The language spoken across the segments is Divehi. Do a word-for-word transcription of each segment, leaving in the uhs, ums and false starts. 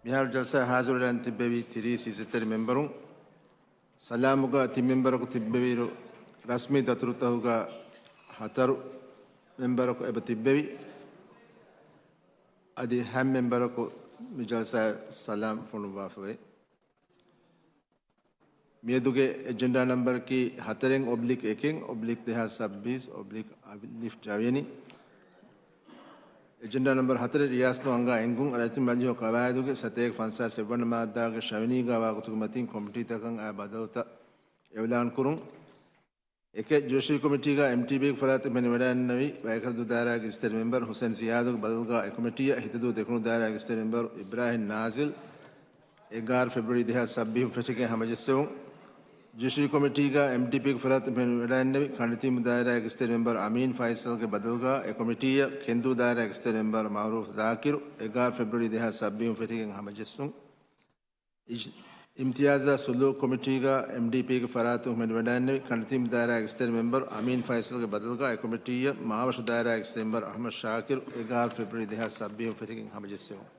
މިހާރު ޖަލްސާ ހާޒިރުވެލަން ތިއްބެވި ތިރީސް އިއްޒަތްތެރި މެމްބަރުން، ސަލާމުގަ ތިން މެމްބަރަކު ތިއްބެވިއިރު، ރަސްމީ ދަތުރުތަކުގަ ހަތަރު މެމްބަރަކު އެބަ ތިއްބެވި. އަދި ހަ މެމްބަރަކު މި ޖަލްސާ ސަލާމް ފޮނުއްވާފަވޭ. މިއަދުގެ އެޖެންޑާ ނަމްބަރަކީ ހަތަރެއް އޮބްލިކް އެކެއް އޮބްލިކް ދެހާސް ސައްބީސް އޮބްލިކް އަލިފް ޖަވިޔަނި. އެޖެންޑާ ނަމްބަރު ހަތަރެއް ރިޔާސަތު އަންގާ އެންގުން ރައްޔިތުން މަޖިލީހު ޤަވާއިދުގެ ސަތޭކަ ފަންސާސް އެއްވަނަ މާއްދާގެ ޝަވިނީގާ ވާގޮތުގެ މަތިން ކޮމިޓީތަކަށް އައި ބަދަލުތައް އިޢުލާން ކުރުން. އެކެއް، ޖުޑިޝަރީ ކޮމިޓީގާ އެމްޓީޕީގެ ފަރާތުން ހިމެނިވަޑައިގެންނެވި ވައިކަންތައް ދާއިރާގެ އިއްޒަތްތެރި މެމްބަރު ހުސެން ޒިޔާދުގެ ބަދަލުގާ އެ ކޮމިޓީއަށް ހިތަދޫ ދެކުނު ދާއިރާގެ އިއްޒަތްތެރި މެމްބަރު އިބްރާހިމް ނާޒިލް، އެގާރަ ފެބްރުއަރީ ދެހާސް ސައްބީހުން ފެށިގެން ހަމަޖެއްސެވުން. ޖުޑިޝަރީ ކޮމިޓީގާ އެމްޑީޕީގެ ފަރާތުން ހިމެނިވަޑައިގެންނެވި ކަނޑިތީމު ދާއިރާގެ އިއްޒަތްތެރި މެމްބަރު އަމީން ފައިސަލްގެ ބަދަލުގާ އެ ކޮމިޓީއަށް ކެންދޫ ދާއިރާގެ އިއްޒަތްތެރި މެމްބަރު މައުރޫފް ޒާކިރު، އެގާރަ ފެބްރުއަރީ ދެހާސް ސައްބީހުން ފެށިގެން ހަމަޖެއްސުން. އިޖް-، އިމްތިޔާޒާ ސުލޫކު ކޮމިޓީގާ އެމްޑީޕީގެ ފަރާތުން ހިމެނިވަޑައިގެންނެވި ކަނޑިތީމު ދާއިރާގެ އިއްޒަތްތެރި މެމްބަރު އަމީން ފައިސަލްގެ ބަދަލުގާ އެ ކޮމިޓީއަށް މާވަށު ދާއިރާގެ އިއްޒަތްތެރި މެމްބަރު އަޙްމަދު ޝާކިރު، އެގާރަ ފެބްރުއަރީ ދެހާސް ސައްބީހުން ފެށިގެން ހަމަޖެއްސެވުން.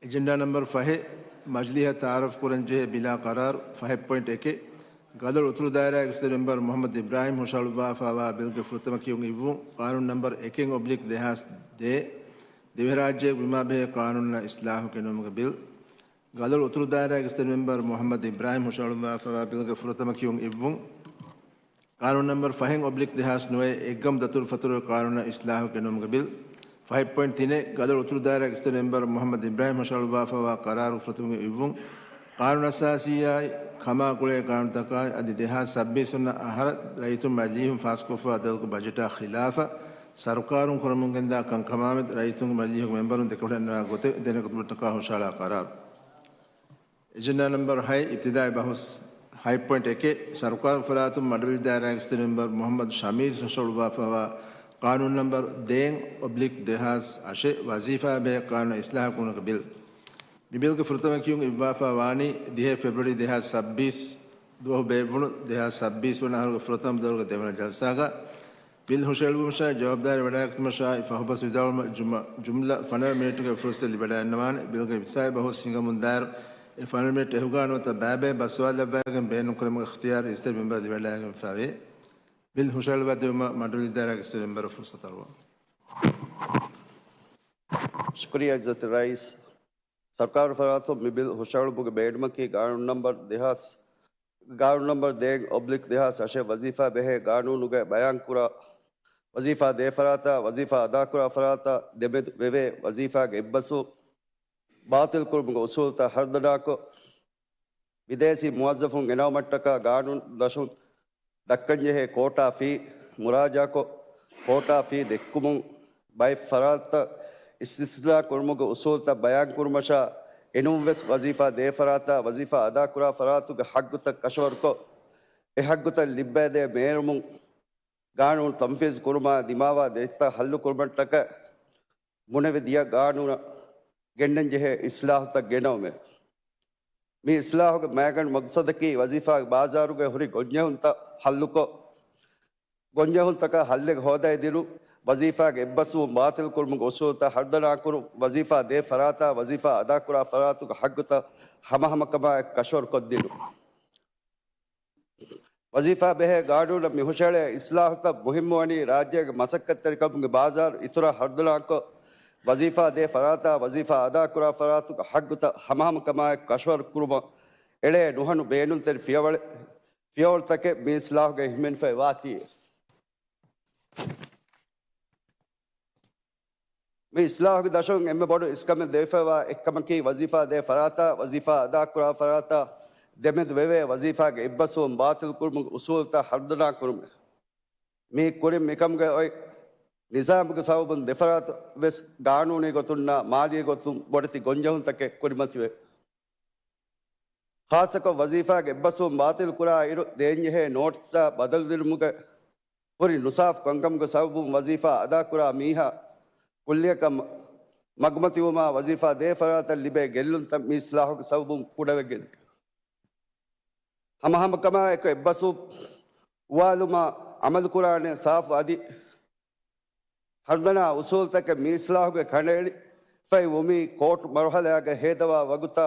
އެޖެންޑާ ނަމްބަރު ފަހެއް، މަޖިލީހަށް ތައާރަފް ކުރަންޖެހޭ ބިލާ ޤަރާރު. ފަހެއް ޕޮއިންޓް އެކެއް، ގަދަޅު އުތުރު ދާއިރާގެ އިއްޒަތްތެރި މެމްބަރު މުޙައްމަދު އިބްރާހިމް ހުށަހަޅުއްވާފައިވާ ބިލްގެ ފުރަތަމަ ކިޔުން އިއްވުން. ޤާނޫނު ނަމްބަރު އެކެއް އޮބްލިކް ދެހާސް ދޭއް، ދިވެހިރާއްޖޭގެ ބިމާ ބެހޭ ޤާނޫނުންނަށް އިސްލާހު ގެނައުމުގެ ބިލް. ގަދަޅު އުތުރު ދާއިރާގެ އިއްޒަތްތެރި މެމްބަރު މުޙައްމަދު އިބްރާހިމް ހުށަހަޅުއްވާފައިވާ ބިލްގެ ފުރަތަމަ ކިޔުން އިއްވުން. ޤާނޫނު ނަމްބަރު ފަހެއް އޮބްލިކް ދެހާސް ނުވައެއް، އެއްގަމު ދަތުރުފަތުރުގެ ޤާނޫނަށް އިސްލާހު ގެނައުމުގެ ބިލް. ފަހެއް ޕޮއިންޓް ތިނެއް، ގަދަޅު އުތުރު ދާއިރާގެ އިއްޒަތްތެރި މެމްބަރު މުޙައްމަދު އިބްރާހިމް ހުށަހަޅުއްވާފައިވާ ޤަރާރު ފުރަތަމަ އިއްވުން. ޤާނޫނު އަސާސީއާއި ކަމާ ގުޅޭ ޤާނޫނުތަކާއި އަދި ދެހާސް ސައްބީސް ވަނަ އަހަރަށް ރައްޔިތުން މަޖިލީހުން ފާސްކޮށްފައިވާ ދަރުގެ ބަޖެޓާ ޚިލާފަށް ސަރުކާރުން ކުރަމުން ގެންދާ ކަންކަމާމެދު ރައްޔިތުންގެ މަޖިލީހުގެ މެމްބަރުން ދެކެވަޑައިގަންނަވާ ގޮތެއް ދެނެގަތުމަށްޓަކާ ހުށަހަޅާ ޤަރާރު. އެޖެންޑާ ނަމްބަރު ހައެއް، އިބްތިދާއީ ބަހުސް. ހަތް ޕޮއިންޓް އެކެއް، ސަރުކާރުގެ ފަރާތުން މަޑުވެލި ދާއިރާގެ އިއްޒަތްތެރި މެމްބަރު މުޙައްމަދު ޝަމީސް ހުށަހަޅުއްވާފައިވާ ޤާނޫނު ނަމްބަރު ދޭއް އޮބްލިކް ދެހާސް އަށެއް، ވަޒީފާއާ ބެހޭ ޤާނޫނަށް އިސްލާހު ކުރުމުގެ ބިލް. މި ބިލްގެ ފުރަތަމަ ކިޔުން އިއްވާފައި ވާނީ ދިހަ ފެބްރުއަރީ ދެހާސް ސައްބީސް ދުވަހު ބޭއްވުނު ދެހާސް ސައްބީސް ވަނަ އަހަރުގެ ފުރަތަމަ ދައުރުގެ ދެވަނަ ޖަލްސާގަ. ބިލް ހުށަހެޅުއްވުމަށާއި ޖަވާބުދާރީ ވަޑައިގަތުމަށާއި ފަހުބަސް ވިދާޅުވުމަށް ޖުމް-، ޖުމްލަ ފަނަރަ މިނެޓުގެ ފުރުސަތެއް ލިބިވަޑައިގަންނަވާނެ. ބިލްގެ އިފްތިތާޙީ ބަހުސް ހިނގަމުން ދާއިރު އެ ފަނަރަ މިނެޓް އެހުގާ ނުވަތަ ބައިބައި ބައްސަވާލައްވައިގެން ބޭނުންކުރުމުގެ އިޚްތިޔާރު އިއްޒަތްތެރި މެމްބަރަށް ލިބިވަޑައިގެންފައިވޭ. ބިލް ހުށަހެޅުއްވާދިއުމަށް މަޑުވެލި ދާއިރާގެ އިއްޒަތްތެރި މެމްބަރަށް ފުރުސަތު އަރުވަން. ޝުކުރިއްޔާ އިއްޒަތްތެރި ރައީސް. ސަރުކާރު ފަރާތުން މި ބިލް ހުށަހެޅުމުގެ ބޭނުމަކީ ގާނޫނު ނަމްބަރު ދެހާސް، ގާނޫނު ނަމްބަރު ދޭއް އޮބްލިކް ދެހާސް އަށެއް ވަޒީފާ ބެހޭ ގާނޫނުގައި ބަޔާންކުރާ ވަޒީފާ ދޭ ފަރާތާ، ވަޒީފާ އަދާކުރާ ފަރާތާ ދެމެދު ވެވޭ ވަޒީފާގެ އެއްބަސްވުން ބާޠިލްކުރުމުގެ އުސޫލުތައް ހަރުދަނާކޮށް، ބިދޭސީ މުވައްޒަފުން ގެނައުމަށްޓަކާ ގާނޫނު ދަށުން ދައްކަންޖެހޭ ކޯޓާ ފީ މުރާޖާކޮށް، ކޯޓާ ފީ ދެއްކުމުން ބައެއް ފަރާތްތައް އިސްތިސްނާ ކުރުމުގެ އުސޫލުތައް ބަޔާންކުރުމަށާ، އެނޫންވެސް ވަޒީފާ ދޭ ފަރާތާ ވަޒީފާ އަދާކުރާ ފަރާތުގެ ހައްގުތައް ކަށަވަރުކޮށް، އެ ހައްގުތައް ލިއްބައިދޭ މޭރުމުން ގާނޫނު ތަންފީޒު ކުރުމާ ދިމާވާ ދަތިތައް ހައްލު ކުރުމަށްޓަކައި، ބުނެވި ދިޔަ ގާނޫނަށް ގެންނަންޖެހޭ އިސްލާހުތައް ގެނައުމެވެ. މި އިސްލާހުގެ މައިގަނޑު މަގްސަދަކީ ވަޒީފާގެ ބާޒާރުގައި ހުރި ގޮންޖެހުންތައް ހައްލުކޮށް، ގޮންޖެހުންތަކަށް ހައްލެއް ހޯދައިދިނުން، ވަޒީފާގެ އެއްބަސްވުން ބާޠިލްކުރުމުގެ އުސޫލުތައް ހަރުދަނާކުރުން، ވަޒީފާ ދޭ ފަރާތާ ވަޒީފާ އަދާކުރާ ފަރާތުގެ ހައްގުތައް ހަމަހަމަކަމާއެކު ކަށަވަރުކޮށްދިނުން. ވަޒީފާ ބެހޭ ގާނޫނަށް މިހުށަހެޅޭ އިސްލާހުތައް މުހިއްމުވަނީ ރާއްޖޭގެ މަސައްކަތްތެރިކަމުގެ ބާޒާރު އިތުރަށް ހަރުދަނާކޮށް، ވަޒީފާ ދޭ ފަރާތާ ވަޒީފާ އަދާކުރާ ފަރާތުގެ ހައްގުތައް ހަމަހަމަކަމާއެކު ކަށަވަރު ކުރުމަށް އެޅޭ ނުހަނު ބޭނުންތެރި ފިޔަވަޅެއް، ފިޔަވަޅުތަކެއް މި އިސްލާހުގައި ހިމެނިފައި ވާތީ. މި އިސްލާހުގެ ދަށުން އެންމެ ބޮޑު އިސްކަމެއް ދެވިފައިވާ އެއްކަމަކީ، ވަޒީފާ ދޭ ފަރާތާ ވަޒީފާ އަދާކުރާ ފަރާތާ ދެމެދު ވެވޭ ވަޒީފާގެ އެއްބަސްވުން ބާޠިލްކުރުމުގެ އުސޫލުތައް ހަރުދަނާކުރުމެވެ. މި ކުރިން މިކަމުގައި އޮތް ނިޒާމުގެ ސަބަބުން ދެފަރާތު ވެސް ގާނޫނީ ގޮތުންނާ މާލީ ގޮތުން ބޮޑެތި ގޮންޖެހުންތަކެއް ކުރިމަތިވެ، ޚާއްޞަކޮށް ވަޒީފާގެ އެއްބަސްވުން ބާޠިލްކުރާ އިރު ދޭންޖެހޭ ނޯޓިސްއާ ބަދަލުދިނުމުގެ ހުރި ނުސާފު ކަންކަމުގެ ސަބަބުން ވަޒީފާ އަދާކުރާ މީހާ ކުއްލިއަކަށް މަ-، މަގުމަތިވުމާ ވަޒީފާ ދޭ ފަރާތަށް ލިބޭ ގެއްލުންތައް މި އިސްލާހުގެ ސަބަބުން ކުޑަވެގެން، ހަމަހަމަކަމާއެކު އެއްބަސްވުން އުވާލުމާ އަމަލުކުރާނެ ސާފު އަދި ހަރުދަނާ އުސޫލުތަކެއް މި އިސްލާހުގެ ކަނޑައެޅި، ފައި ވުމީ ކޯޓު މަރުހަލާގަ ހޭދަވާ ވަގުތާ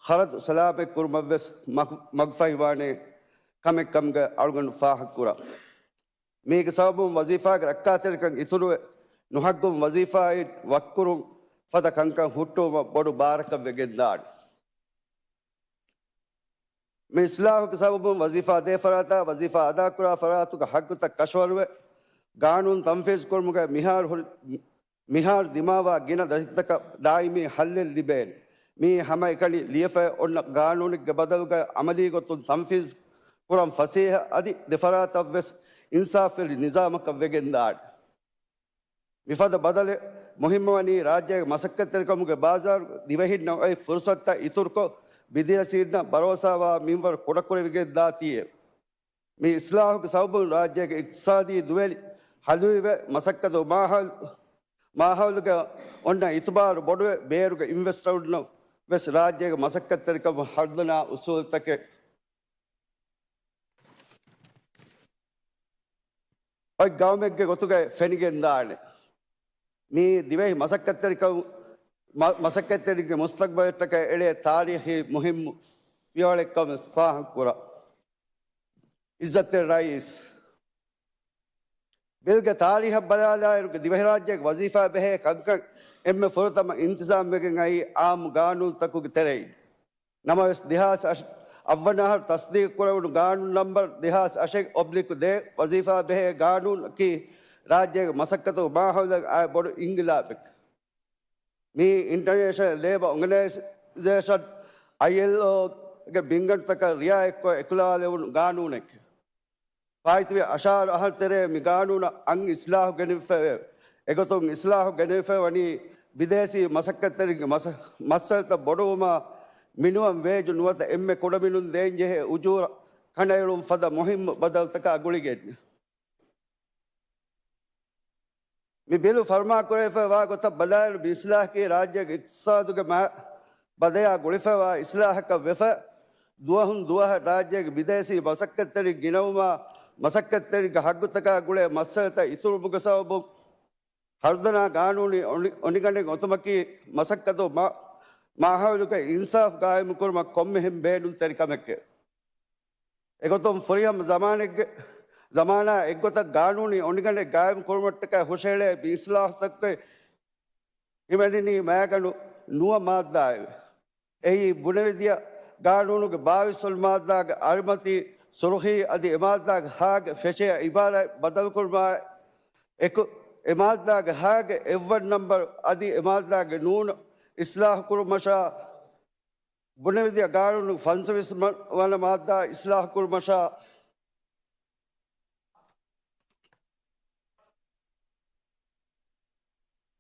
ޚަރަދު ސަލާމަތް ކުރުމަށްވެސް މަގު-، މަގުފަހިވާނެ ކަމެއް ކަމުގަ އަޅުގަނޑު ފާހަގަކުރާ. މީގެ ސަބަބުން ވަޒީފާގެ ރައްކާތެރިކަން އިތުރުވެ، ނުހައްގުން ވަޒީފާއިން ވަކްކުރުން ފަދަ ކަންކަން ހުއްޓުވުމަށް ބޮޑު ބާރަކަށް ވެގެންދާނެ. މި އިސްލާހުގެ ސަބަބުން ވަޒީފާ ދޭ ފަރާތާ، ވަޒީފާ އަދާކުރާ ފަރާތުގެ ހައްގުތައް ކަށަވަރުވެ، ގާނޫނު ތަންފީޒު ކުރުމުގައި މިހާރު ހުރި، މިހާރު ދިމާވާ ގިނަ ދަތިތަކަށް ދާއިމީ ހައްލެއް ލިބޭނެ. މިއީ ހަމައެކަނި ލިޔެފައި އޮންނަ ގާނޫނެއްގެ ބަދަލުގައި އަމަލީ ގޮތުން ތަންފީޒު ކުރަން ފަސޭހަ އަދި ދެފަރާތަށްވެސް އިންސާފުވެރި ނިޒާމަކަށް ވެގެންދާނެ. މިފަދަ ބަދަލެއް މުހިއްމުވަނީ ރާއްޖޭގެ މަސައްކަތްތެރިކަމުގެ ބާޒާރު ދިވެހިންނަށް އޮތް ފުރުސަތުތައް އިތުރުކޮށް، ބިދޭސީންނަށް ބަރޯސާވާ މިންވަރު ކުޑަކުރެވިގެންދާތީއެވެ. މި އިސްލާހުގެ ސަބަބުން ރާއްޖޭގެ އިޤްތިޞާދީ ދުވެލި ހަލުވިވެ، މަސައްކަތު މާހައުލު، މާހައުލުގަ އޮންނަ އިތުބާރު ބޮޑުވެ، ބޭރުގެ އިންވެސްޓަރުންނަށް ވެސް ރާއްޖޭގެ މަސައްކަތްތެރިކަމަށް ހަރުދަނާ އުސޫލުތަކެއް އޮތް ގައުމެއްގެ ގޮތުގައި ފެނިގެންދާނެ. މިއީ ދިވެހި މަސައްކަތްތެރިކަން، މަ-، މަސައްކަތްތެރިންގެ މުސްތަޤްބަލަށްޓަކައި އެޅޭ ތާރީޚީ މުހިއްމު ފިޔަވަޅެއްކަމަށް ފާހަގަކުރާ. ޢިއްޒަތްތެރި ރައީސް، ބިލްގެ ތާރީޚަށް ބަލާލާއިރު، ދިވެހިރާއްޖޭގެ ވަޒީފާ ބެހޭ ކަންކަން އެންމެ ފުރަތަމަ އިންތިޒާމްވެގެން އައީ އާއްމު ގާނޫނުތަކުގެ ތެރެއިން. ނަމަވެސް، ދެހާސް އަށް، އަށްވަނަ އަހަރު ތަސްދީޤުކުރެވުނު ގާނޫނު ނަންބަރު ދެހާސް އަށެއް އޮބްލިކު ދޭއް ވަޒީފާ ބެހޭ ގާނޫނަކީ، ރާއްޖޭގެ މަސައްކަތު މާހައުލަށް އައި ބޮޑު އިންގިލާބެއް. މިއީ އިންޓަރނޭޝަނަލް ލޭބަ އޮގަނައިޒޭޝަން، އައިއެލްއޯ، ގެ ބިންގަނޑުތަކަށް ރިއާޔަތްކޮށް އެކުލަވާލެވުނު ގާނޫނެކެވެ. ފާއިތުވި އަށާރަ އަހަރު ތެރޭ މި ގާނޫނަށް އަށް އިސްލާހު ގެނެވިފައެވެ. އެގޮތުން އިސްލާހު ގެނެވިފައި ވަނީ ބިދޭސީ މަސައްކަތްތެރިންގެ މަސަ-، މައްސަލަތައް ބޮޑުވުމާ، މިނިމަމް ވޭޖު ނުވަތަ އެންމެ ކުޑަމިނުން ދޭންޖެހޭ އުޖޫރަ ކަނޑައެޅުން ފަދަ މުހިއްމު ބަދަލުތަކާ ގުޅިގެން. މި ބިލު ފަރުމާކުރެވިފައިވާ ގޮތަށް ބަލާއިރު، މި އިސްލާހަކީ ރާއްޖޭގެ އިޤްތިޞާދުގެ މާ-، ބަދަޔާ ގުޅިފައިވާ އިސްލާހަކަށް ވެފަ، ދުވަހުން ދުވަހަށް ރާއްޖޭގެ ބިދޭސީ މަސައްކަތްތެރިން ގިނަވުމާ، މަސައްކަތްތެރިންގެ ހައްގުތަކާ ގުޅޭ މައްސަލަތައް އިތުރުވުމުގެ ސަބަބުން، ހަރުދަނާ ގާނޫނީ އޮނި-، އޮނިގަނޑެއް އޮތުމަކީ، މަސައްކަތު މާ-، މާހައުލުގެ އިންސާފް ގާއިމުކުރުމަށް ކޮންމެހެން ބޭނުންތެރި ކަމެކެވެ. އެގޮތުން ފުރިހަމަ ޒަމާނެއްގެ، ޒަމާނާ އެއްގޮތަށް ގާނޫނީ އޮނިގަނޑެއް ގާއިމު ކުރުމަށްޓަކައި ހުށައެޅޭ މި އިސްލާހުތަކުގައި ހިމެނެނީ މައިގަނޑު ނުވަ މާއްދާއެވެ. އެއީ ބުނެވިދިޔަ ގާނޫނުގެ ބާވީސް ވަނަ މާއްދާގެ އަރިމަތީ، ސުރުޚީ އަދި އެ މާއްދާގެ ހާގެ ފެށޭ އިބާރާތް ބަދަލުކުރުމާއެކު، އެ މާއްދާގެ ހާގެ އެއްވަނަ ނަންބަރު އަދި އެ މާއްދާގެ ނޫނަށް އިސްލާހު ކުރުމަށާ، ބުނެވިދިޔަ ގާނޫނުގެ ފަންސަވީސް ވަނަ މާއްދާ އިސްލާހު ކުރުމަށާ،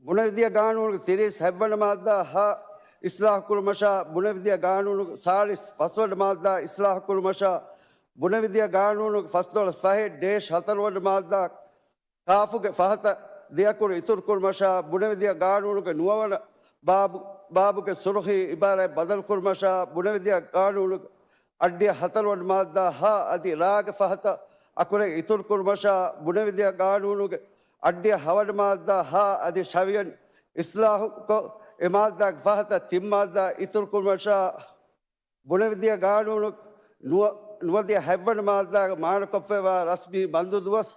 ބުނެވިދިޔަ ގާނޫނުގެ ތިރީސް ހަތްވަނަ މާއްދާ ހަ އިސްލާހު ކުރުމަށާ، ބުނެވިދިޔަ ގާނޫނުގެ ސާޅީސް ފަސްވަނަ މާއްދާ އިސްލާހު ކުރުމަށާ، ބުނެވިދިޔަ ގާނޫނުގެ ފަސްދޮޅަސް ފަހެއް ޑޭޝް ހަތަރުވަނަ މާއްދާ ކާފުގެ ފަހަތަށް ދެއަކުރު އިތުރުކުރުމަށާ، ބުނެވިދިޔަ ގާނޫނުގެ ނުވަވަނަ ބާބު، ބާބުގެ ސުރުޚީ އިބާރާތް ބަދަލުކުރުމަށާ، ބުނެވިދިޔަ ގާނޫނުގެ އައްޑިހަ ހަތަރުވަނަ މާއްދާ ހަ އަދި ރާގެ ފަހަތަށް އަކުރެއް އިތުރުކުރުމަށާ، ބުނެވިދިޔަ ގާނޫނުގެ އައްޑިހަ ހަވަނަ މާއްދާ ހަ އަދި ޝަވިޔަން އިސްލާހުކޮށް، އެ މާއްދާގެ ފަހަތަށް ތިން މާއްދާ އިތުރުކުރުމަށާ، ބުނެވިދިޔަ ގާނޫނު ނުވަ-، ނުވަދިހަ ހަތްވަނަ މާއްދާގެ މާނަކޮށްފައިވާ ރަސްމީ ބަންދު ދުވަސް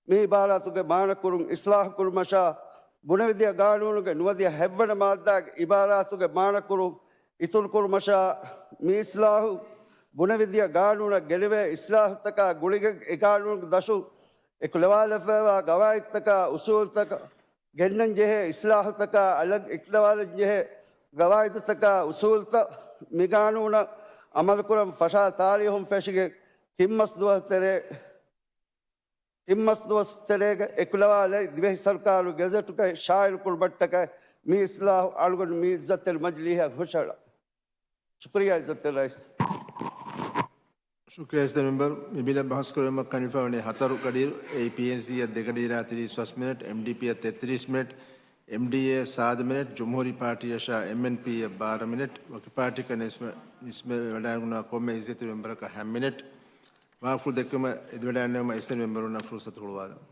މި އިބާރާތުގެ މާނަކުރުން އިސްލާހުކުރުމަށާ، ބުނެވިދިޔަ ގާނޫނުގެ ނުވަދިހަ ހަތްވަނަ މާއްދާގެ އިބާރާތުގެ މާނަކުރުން އިތުރުކުރުމަށާ، މި އިސްލާހު ބުނެވިދިޔަ ގާނޫނަށް ގެނެވޭ އިސްލާހުތަކާ ގުޅިގެން އެ ގާނޫނުގެ ދަށުން އެކުލަވާލަފައިވާ ގަވާއިދުތަކާ އުސޫލުތަކަށް ގެންނަންޖެހޭ އިސްލާހުތަކާ އަލަށް އެކުލަވާލަންޖެހޭ ގަވާއިދުތަކާ އުސޫލުތައް މި ގާނޫނަށް އަމަލުކުރަން ފަށާ ތާރީހުން ފެށިގެން ތިން މަސް ދުވަސް ތެރޭ، ތިން މަސް ދުވަސް ތެރޭގަ އެކުލަވާލައި ދިވެހި ސަރުކާރު ގެޒެޓުގައި ޝާއިޢު ކުރުމަށްޓަކައި މި އިސްލާހު އަޅުގަނޑު މި އިއްޒަތްތެރި މަޖިލީހަށް ހުށަހަޅަން. ޝުކުރިއްޔާ އިއްޒަތްތެރި ރައީސް. ޝުކުރިއްޔާ އިއްޒަތްތެރި މެމްބަރު. މި ބިލަށް ބަހަސްކުރުމަށް ކަނޑިފަވަނީ ހަތަރު ގަޑިއިރު، އެއީ ޕީއެންސީއަށް ދެ ގަޑިއިރާ ތިރީސް ފަސް މިނެޓް، އެމްޑީޕީއަށް ތެއްތިރީސް މިނެޓް، އެމްޑީއޭއަށް ސާދަ މިނެޓް، ޖުމްހޫރީ ޕާޓީއަށާ އެމްއެންޕީއަށް ބާރަ މިނެޓް، ވަކި ޕާޓީއަކަށް ނިސްބަ-، ނިސްބަތްވެވަޑައިގަންނަވާ ކޮންމެ އިއްޒަތްތެރި މެމްބަރަކަށް ހަ މިނެޓް. ވާހަކަފުޅު ދެއްކުމަށް އެދިވަޑައިގަންނަވުމަށް އިއްޒަތްތެރި މެމްބަރުންނަށް ފުރުސަތު ހުޅުވާލަން.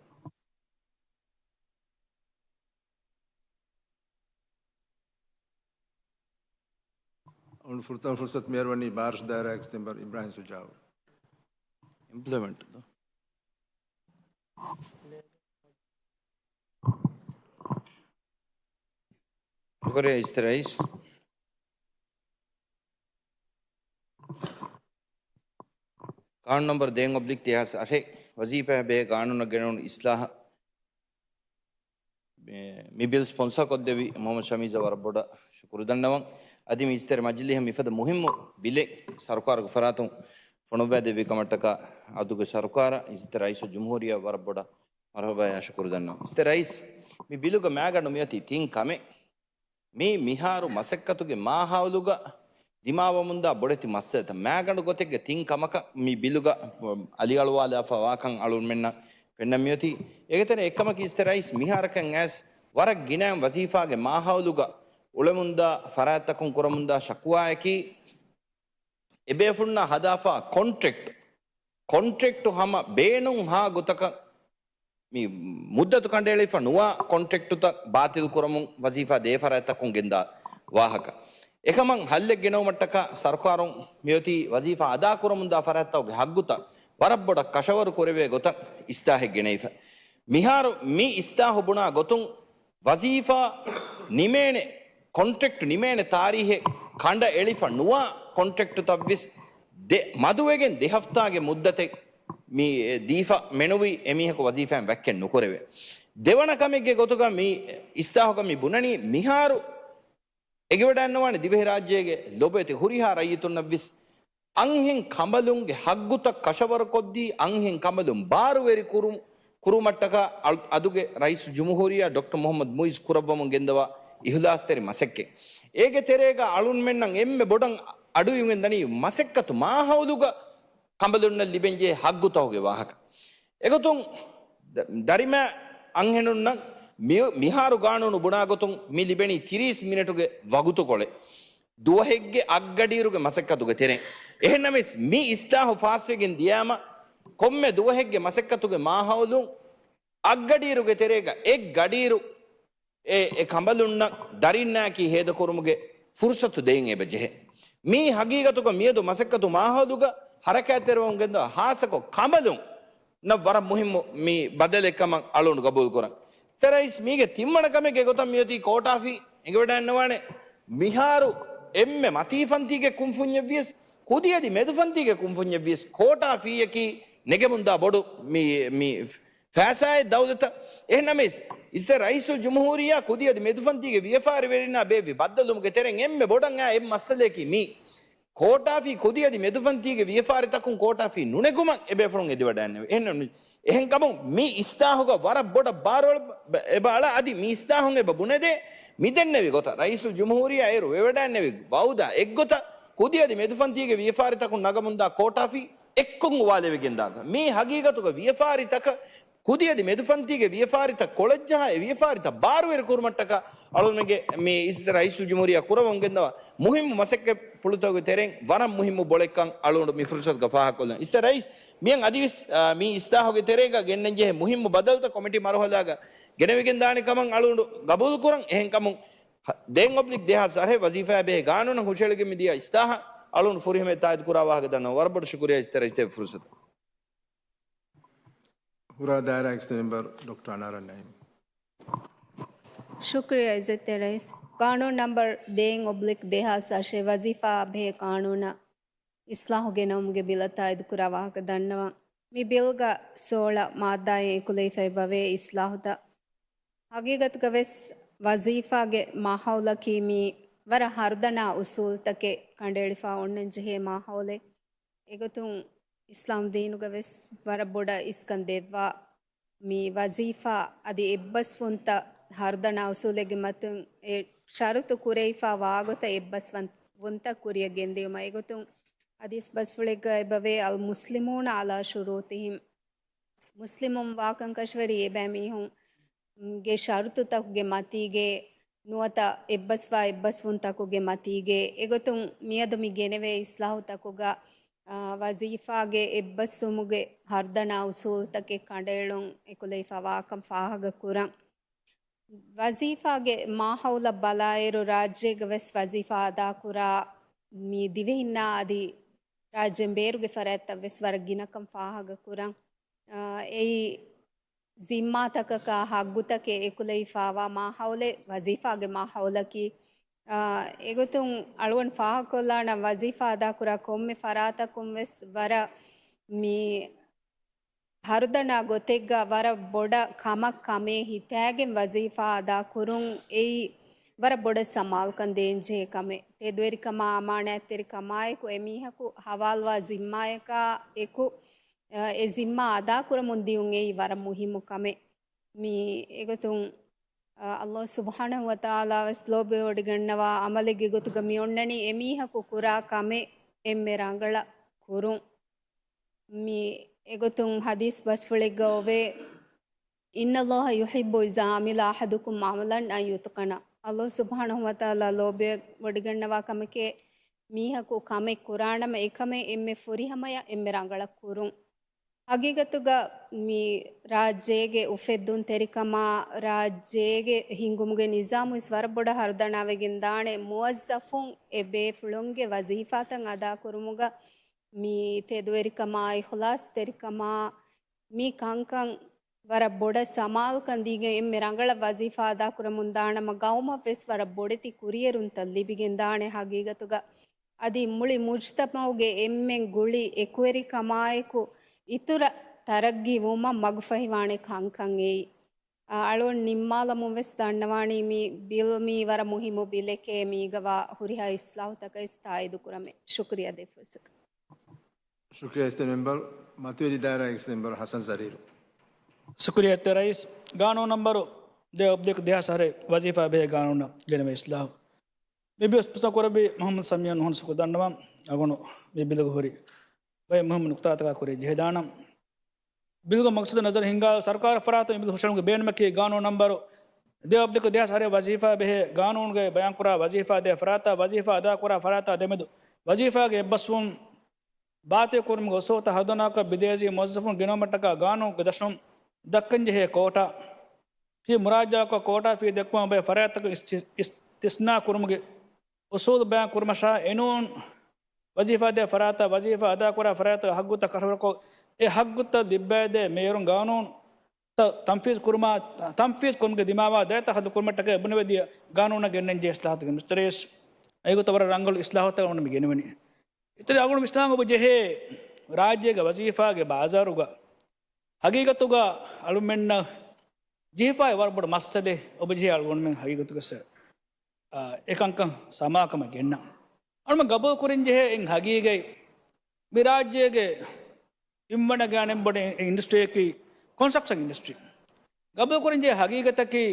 އަޅުން ފުރަތަމަ ފުރުސަތު މިހާރު ވަނީ ބާރަށު ދާއިރާގެ މެމްބަރު އިބްރާހިމް ސުޖާއު. އިމްޕްލިމެންޓް. ޝުކުރިއްޔާ އިއްޒަތްތެރި ރައީސް. ޤާނޫނު ނަމްބަރު ދެއިން އޮބްލިކް ދެހާސް އަށެއް ވަޒީފާއާ ބެހޭ ޤާނޫނަށް ގެނައުނު އިސްލާހަށް މި، މި ބިލް ސްޕޮންސާ ކޮށްދެއްވި މުޙައްމަދު ޝަމީޒަށް ވަރަށް ބޮޑަށް ޝުކުރު ދަންނަވަން. އަދި މި އިއްޒަތްތެރި މަޖިލީހަށް މިފަދަ މުހިއްމު ބިލެއް ސަރުކާރުގެ ފަރާތުން ފޮނުއްވައިދެއްވި ކަމަށްޓަކާ އަދުގެ ސަރުކާރަށް އިއްޒަތްތެރި ރައީސުލްޖުމްހޫރިއްޔާ ވަރަށް ބޮޑަށް މަރުޙަބާއާ ޝުކުރު ދަންނަވަން. އިއްޒަތްތެރި ރައީސް، މި ބިލުގަ މައިގަނޑު މިއޮތީ ތިން ކަމެއް. މީ މިހާރު މަސައްކަތުގެ މާހައުލުގަ ދިމާވަމުންދާ ބޮޑެތި މައްސަލަތައް. މައިގަނޑު ގޮތެއްގެ ތިން ކަމަކަށް މި ބިލުގަ އަލިއަޅުވާލާފަ ވާކަން އަޅުންމެންނަށް ފެންނަން މިއޮތީ. އޭގެ ތެރޭ އެއްކަމަކީ އިއްޒަތްތެރި ރައީސް، މިހާރަކަށް އައިސް ވަރަށް ގިނައިން ވަޒީފާގެ މާހައުލުގަ އުޅެމުންދާ ފަރާތްތަކުން ކުރަމުންދާ ޝަކުވާއަކީ، އެބޭފުޅުންނާ ހަދާފާ ކޮންޓްރެކްޓް، ކޮންޓްރެކްޓް ހަމަ ބޭނުން ހާ ގޮތަކަށް މި މުއްދަތު ކަނޑައެޅިފަ ނުވާ ކޮންޓްރެކްޓުތައް ބާތިލް ކުރަމުން ވަޒީފާ ދޭ ފަރާތްތަކުން ގެންދާ ވާހަކަ. އެކަމަށް ހައްލެއް ގެނައުމަށްޓަކާ ސަރުކާރުން މިއޮތީ ވަޒީފާ އަދާކުރަމުންދާ ފަރާތްތަކުގެ ހައްގުތައް ވަރަށް ބޮޑަށް ކަށަވަރު ކުރެވޭ ގޮތަށް އިސްލާހެއް ގެނައިފަ. މިހާރު މި އިސްލާހު ބުނާ ގޮތުން ވަޒީފާ ނިމޭނެ، ކޮންޓްރެކްޓް ނިމޭނެ ތާރީހެއް ކަނޑައެޅިފަ ނުވާ ކޮންޓްރެކްޓުތައްވެސް ދެ، މަދުވެގެން ދެ ހަފްތާގެ މުއްދަތެއް މި ދީފަ މެނުވީ އެމީހަކު ވަޒީފާއިން ވައްކެއް ނުކުރެވޭ. ދެވަނަ ކަމެއްގެ ގޮތުގަ މި އިސްލާހުގަ މި ބުނަނީ މިހާރު އެނގިވަޑައިންނަވާނެ ދިވެހިރާއްޖޭގެ ލޮބުވެތި ހުރިހާ ރައްޔިތުންނަށްވެސް އަންހެން ކަނބަލުންގެ ހައްގުތައް ކަށަވަރުކޮށްދީ، އަންހެން ކަނބަލުން ބާރުވެރި ކުރު-، ކުރުމަށްޓަކާ އަ-، އަދުގެ ރައީސުލްޖުމްހޫރިއްޔާ ޑޮކްޓަރ މުޙައްމަދު މުޢިއްޒު ކުރައްވަމުން ގެންދަވާ އިޚްލާޞްތެރި މަސައްކަތް. އޭގެ ތެރޭގަ އަޅުންމެންނަށް އެންމެ ބޮޑަށް އަޑުއިވުން ދަނީ މަސައްކަތު މާހައުލުގަ ކަނބަލުންނަށް ލިބެންޖެހޭ ހައްގުތަކުގެ ވާހަކަ. އެގޮތުން ދ-، ދަރިމަ އަންހެނުންނަށް މި-، މިހާރު ގާނޫނު ބުނާ ގޮތުން މި ލިބެނީ ތިރީސް މިނެޓުގެ ވަގުތުކޮޅެއް. ދުވަހެއްގެ އަށްގަޑިއިރުގެ މަސައްކަތުގެ ތެރެއިން. އެހެންނަމަވެސް، މި އިސްލާހު ފާސްވެގެން ދިޔާމަ، ކޮންމެ ދުވަހެއްގެ މަސައްކަތުގެ މާހައުލުން އަށްގަޑިއިރުގެ ތެރޭގަ އެއްގަޑިއިރު އެ، އެ ކަނބަލުންނަށް ދަރިންނާއެކީ ހޭދަކުރުމުގެ ފުރުސަތު ދޭން އެބަ ޖެހޭ. މީ ހަގީގަތުގަ މިއަދު މަސައްކަތު މާހައުލުގަ ހަރަކާތްތެރިވަމުން ގެންދަވާ ހާއްސަކޮށް ކަނބަލުން ނަށް ވަރަށް މުހިއްމު މި ބަދަލެއް ކަމަށް އަޅުން ގަބޫލުކުރަން. އިއްޒަތްތެރި ރައީސް، މީގެ ތިންވަނަ ކަމެއްގެ ގޮތަށް މިއޮތީ ކޯޓާ ފީ. އެނގިވަޑައިންނަވާނެ، މިހާރު އެންމެ މަތީ ފަންތީގެ ކުންފުންޏެއްވިޔަސް، ކުދިއަދި މެދު ފަންތީގެ ކުންފުންޏެއްވިޔަސް، ކޯޓާ ފީއަކީ ނެގެމުންދާ ބޮޑު މި، މި ފައިސާއެއް ދައުލަތަށް. އެހެންނަމަވެސް، އިއްޒަތްތެރި ރައީސުލްޖުމްހޫރިއްޔާ ކުދިއަދި މެދުފަންތީގެ ވިޔަފާރިވެރިންނާ ބޭއްވި ބައްދަލުވުމުގެ ތެރެއިން އެންމެ ބޮޑަށް އާ އެއް މައްސަލަޔަކީ މީ. ކޯޓާފީ ކުދިއަދި މެދުފަންތީގެ ވިޔަފާރިތަކުން ކޯޓާފީ ނުނެގުމަށް އެބޭފުޅުން އެދިވަޑައިންނެވި. އެހެން، އެހެންކަމުން މި އިސްލާހުގަ ވަރަށް ބޮޑަށް ބާރު އެބަ އަޅާ އަދި މި އިސްލާހުން އެބަ ބުނެދޭ މިދެންނެވި ގޮތަށް. ރައީސުލްޖުމްހޫރިއްޔާ އޭރު ވެވަޑައިންނެވި ވައުދާ އެއްގޮތަށް ކުދިއަދި މެދުފަންތީގެ ވިޔަފާރިތަކުން ނަގަމުންދާ ކޯޓާފީ އެއްކޮށް އުވާލެވިގެންދާކަށް. މީ ހަގީގަތުގަ ވިޔަފާރިތަކަށް، ކުދިއަދި މެދުފަންތީގެ ވިޔަފާރިތައް ކޮޅަށްޖަހާ، އެ ވިޔަފާރިތައް ބާރުވެރި ކުރުމަށްޓަކާ އަޅުގަނޑުގެ މި އިއްޒަތްތެރި ރައީސުލްޖުމްހޫރިއްޔާ ކުރައްވަމުން ގެންދަވާ މުހިއްމު މަސައްކަތްޕުޅުތަކުގެ ތެރެއިން ވަރަށް މުހިއްމު ބޮޅެއްކަން އަޅުގަނޑު މި ފުރުސަތުގަ ފާހަގަކޮށްލަން. އިއްޒަތްތެރި ރައީސް، މިއަން އަދިވެސް، އާ، މި އިސްލާހުގެ ތެރޭގަ ގެންނަންޖެހޭ މުހިއްމު ބަދަލުތައް ކޮމިޓީ މަރުހަލާގަ ގެނެވިގެންދާނެ ކަމަށް އަޅުގަނޑު ގަބޫލުކުރަން. އެހެންކަމުން ދެން އޮބްލިކް ދެހާސް އަށެއް ވަޒީފާއާ ބެހޭ ގާނޫނަށް ހުށަހެޅިގެން މިދިޔަ އިސްލާހަށް އަޅުން ފުރިހަމަޔަށް ތާއީދު ކުރާ ވާހަކަ ދަންނަވަން. ވަރަށް ބޮޑަށް ޝުކުރިއްޔާ އިއްޒަތްތެރި ރައީސް ދެއްވި ފުރުސަތަށް. ހުރާ ދާއިރާގެ މެމްބަރު ޑޮކްޓަރ އަނާރަ ނައީމް. ޝުކުރިއްޔާ އިއްޒަތްތެރި ރައީސް. ގާނޫނު ނަމްބަރު ދެއިން އޮބްލިކް ދެހާސް އަށެއް ވަޒީފާއާ ބެހޭ ގާނޫނަށް އިސްލާހު ގެނައުމުގެ ބިލަށް ތާއީދު ކުރާ ވާހަކަ ދަންނަވަން. މި ބިލްގަ ސޯޅަ މާއްދާއިން އެކުލެވިފައި އެބަވޭ އިސްލާހުތައް. ހަގީގަތުގަ ވެސް ވަޒީފާގެ މާހައުލަކީ މީ ވަރަށް ހަރުދަނާ އުސޫލުތަކެއް ކަނޑައެޅިފަ އޮންނަން ޖެހޭ މާހައުލެއް. އެގޮތުން އިސްލާމް ދީނުގަ ވެސް ވަރަށް ބޮޑަށް އިސްކަން ދެއްވާ މި ވަޒީފާ އަދި އެއްބަސްވުންތައް ހަރުދަނާ އުސޫލެއްގެ މަތުން އެ ޝަރުތު ކުރެވިފަ ވާގޮތަށް އެއްބަސްވަން-، ވުންތައް ކުރިއަށް ގެންދިޔުމަށް. އެގޮތުން އަދި އިސް ބަސްފުޅެއްގަ އެބަވޭ، އަލް މުސްލިމޫނަ އަލާ ޝުރޫތިހިމް. މުސްލިމުން ވާކަން ކަށަވަރީ އެބައިމީހުންގެ ޝަރުތުތަކުގެ މަތީގެ ނުވަތަ އެއްބަސްވާ އެއްބަސްވުންތަކުގެ މަތީގެ. އެގޮތުން މިއަދު މި ގެނެވޭ އިސްލާހުތަކުގަ، އާ، ވަޒީފާގެ އެއްބަސްވުމުގެ ހަރުދަނާ އުސޫލުތަކެއް ކަނޑައެޅުން އެކުލެވިފަ ވާކަން ފާހަގަ ކުރަން. ވަޒީފާގެ މާހައުލަށް ބަލާއިރު، ރާއްޖޭގަ ވެސް ވަޒީފާ އަދާކުރާ މި ދިވެހިންނާ އަދި ރާއްޖޭން ބޭރުގެ ފަރާތްތައް ވެސް ވަރަށް ގިނަކަން ފާހަގަ ކުރަން. އާ، އެއީ ޒިންމާތަކަކާ ހައްގުތަކެއް އެކުލެވިފާވާ މާހައުލެއް ވަޒީފާގެ މާހައުލަކީ. އާ، އެގޮތުން އަޅުގަނޑު ފާހަގަކޮށްލާނަން ވަޒީފާ އަދާކުރާ ކޮންމެ ފަރާތަކުން ވެސް ވަރަށް މި ހަރުދަނާ ގޮތެއްގަ ވަރަށް ބޮޑަށް ކަމަށް ކަމޭ ހިތާގެން ވަޒީފާ އަދާކުރުން އެއީ ވަރަށް ބޮޑަށް ސަމާލުކަން ދޭންޖެހޭ ކަމެއް. ތެދުވެރިކަމާ އަމާނާތްތެރިކަމާއެކު އެމީހަކު ހަވާލުވާ ޒިންމާޔަކާ އެކު، އެ ޒިންމާ އަދާކުރަމުން ދިޔުން އެއީ ވަރަށް މުހިއްމު ކަމެއް. މި އެގޮތުން، އަ، ﷲ ސުބްޙާނަހޫ ވަތަޢާލާ ވެސް ލޯބިވެވޮޑިގަންނަވާ ޢަމަލެއްގެ ގޮތުގަ މި އޮންނަނީ އެމީހަކު ކުރާ ކަމެއް އެންމެ ރަނގަޅަށް ކުރުން. މި އެގޮތުން ޙަދީޘް ބަސްފުޅެއްގަ އޮވޭ، إن الله يحب إذا عمل أحدكم عملا أن يتقنه. ﷲ ސުބްޙާނަހޫ ވަތަޢާލާ ލޯބިވެވޮޑިގަންނަވާ ކަމެކޭ، މީހަކު ކަމެއް ކުރާނަމަ އެކަމެއް އެންމެ ފުރިހަމަޔަށް އެންމެ ރަނގަޅަށް ކުރުން. ހަގީގަތުގަ މި ރާއްޖޭގެ އުފެއްދުންތެރިކަމާ، ރާއްޖޭގެ ހިންގުމުގެ ނިޒާމު ވެސް ވަރަށް ބޮޑަށް ހަރުދަނާވެގެން ދާނެ. މުވައްޒަފުން އެ ބޭފުޅުންގެ ވަޒީފާތައް އަދާކުރުމުގަ މި ތެދުވެރިކަމާ، އިޚްލާޞްތެރިކަމާ، މި ކަންކަން ވަރަށް ބޮޑަށް ސަމާލުކަން ދީގެން އެންމެ ރަނގަޅަށް ވަޒީފާ އަދާކުރަމުން ދާނަމަ، ގައުމަށް ވެސް ވަރަށް ބޮޑެތި ކުރިއެރުންތައް ލިބިގެން ދާނެ. ހަގީގަތުގަ އަދި މުޅި މުޖްތަމަޢުގެ އެންމެން ގުޅި އެކުވެރިކަމާއެކު އިތުރަށް ތަރައްގީ ވުމަށް މަގުފަހިވާނެ ކަންކަން އެއީ. އަ، އަޅުގަނޑު ނިންމާލަމުން ވެސް ދަންނަވާނީ މި ބިލް މީ ވަރަށް މުހިއްމު ބިލެކޭ، މީގަވާ ހުރިހާ އިސްލާހުތަކަށް ވެސް ތާއީދު ކުރަމޭ. ޝުކުރިއްޔާ ދޭ ފުރުސަތަށް. ޝުކުރިއްޔާ އިސްތަ މެމްބަރު. މަތިވެރި ދާއިރާގެ އިސްތަ މެމްބަރު ޙަސަން ޒަރީރު. ޝުކުރިއްޔާ އިސްތަ ރައީސް. ގާނޫނު ނަންބަރު ދެ އޮފް ދެ ދެހާސް އަހަރެއް ވަޒީފާ ބެހޭ ގާނޫނަށް ގެނެވޭ އިސްލާހު. މި ބިލް ސްޕޮންސަރ ކުރެއްވީ މުޙައްމަދު ސަމީއަން ނޫހަން ޝުކުރު ދަންނަވަން. އަޅުގަނޑު މި ބިލުގަ ހުރި ބައެއް މުހިއްމު ނުކުތާތަކާ ކުރި ޖެހިދާނަން. ބިލްގެ މަގްސަދު ނަޒަރު ހިންގާ ސަރުކާރު ފަރާތުން މި ބިލް ހުށަހެޅުމުގެ ބޭނުމަކީ ގާނޫނު ނަންބަރު ދެ އޮފް ދެ ދެހާސް އަހަރެއް ވަޒީފާ ބެހޭ ގާނޫނުގައި ބަޔާންކުރާ ވަޒީފާ ދޭ ފަރާތާ ވަޒީފާ އަދާކުރާ ފަރާތާ ދެމެދު ވަޒީފާގެ އެއްބަސްވުން ބާތިލްކުރުމުގެ އުސޫލުތައް ހަރުދަނާކޮށް، ބިދޭސީ މުވައްޒަފުން ގެނައުމަށްޓަކާ ގާނޫނުގެ ދަށުން ދައްކަންޖެހޭ ކޯޓާ ފީ މުރާޖާކޮށް، ކޯޓާ ފީ ދެއްކުމަށް ބައެއް ފަރާތްތަކުން އިސްތި-، އިސްތިސްނާ ކުރުމުގެ އުސޫލު ބަޔާން ކުރުމަށާ، އެނޫން ވަޒީފާ ދޭ ފަރާތާ ވަޒީފާ އަދާކުރާ ފަރާތުގެ ހައްގުތައް ކަށަވަރުކޮށް، އެ ހައްގުތައް ލިއްބައިދޭ މޭޔަރުން ގާނޫނުތައް ތަންފީޒު ކުރުމާ، ތަންފީޒު ކުރުމުގެ ދިމާވާ ދައްތަ ހައްދު ކުރުމަށްޓަކައި ބުނެވެދިޔަ ގާނޫނަށް ގެންނަންޖެހޭ އިސްލާހުތަކެއް. މިސްޓަރ ރައީސް، އެގޮތަށް ވަރަށް ރަނގަޅު އިސްލާހުތައް އަޅުގަނޑު މި ގެނެވެނީ. އިތުރަށް އަޅުގަނޑު ވިސްނާން އޮބު ޖެހޭ ރާއްޖޭގެ ވަޒީފާގެ ބާޒާރުގަ ހަގީގަތުގަ އަޅުމެންނަށް ޖެހިފައި ވަރަށް ބޮޑު މައްސަލައެއް އޮބު ޖެހޭ އަޅުގަނޑުމެން ހަގީގަތުގަ ސަ-، އާ، އެކަންކަން ސަމާކަމަށް ގެންނަ. އަޅުމެން ގަބޫލު ކުރަން ޖެހޭ އެއް ހަގީގަތް މި ރާއްޖޭގެ ތިންވަނަ ގާނެން ބޮޑެ އިންޑަސްޓްރީއަކީ ކޮންސްޓްރަކްޝަން އިންޑަސްޓްރީ. ގަބޫލު ކުރަން ޖެހޭ ހަގީގަތަކީ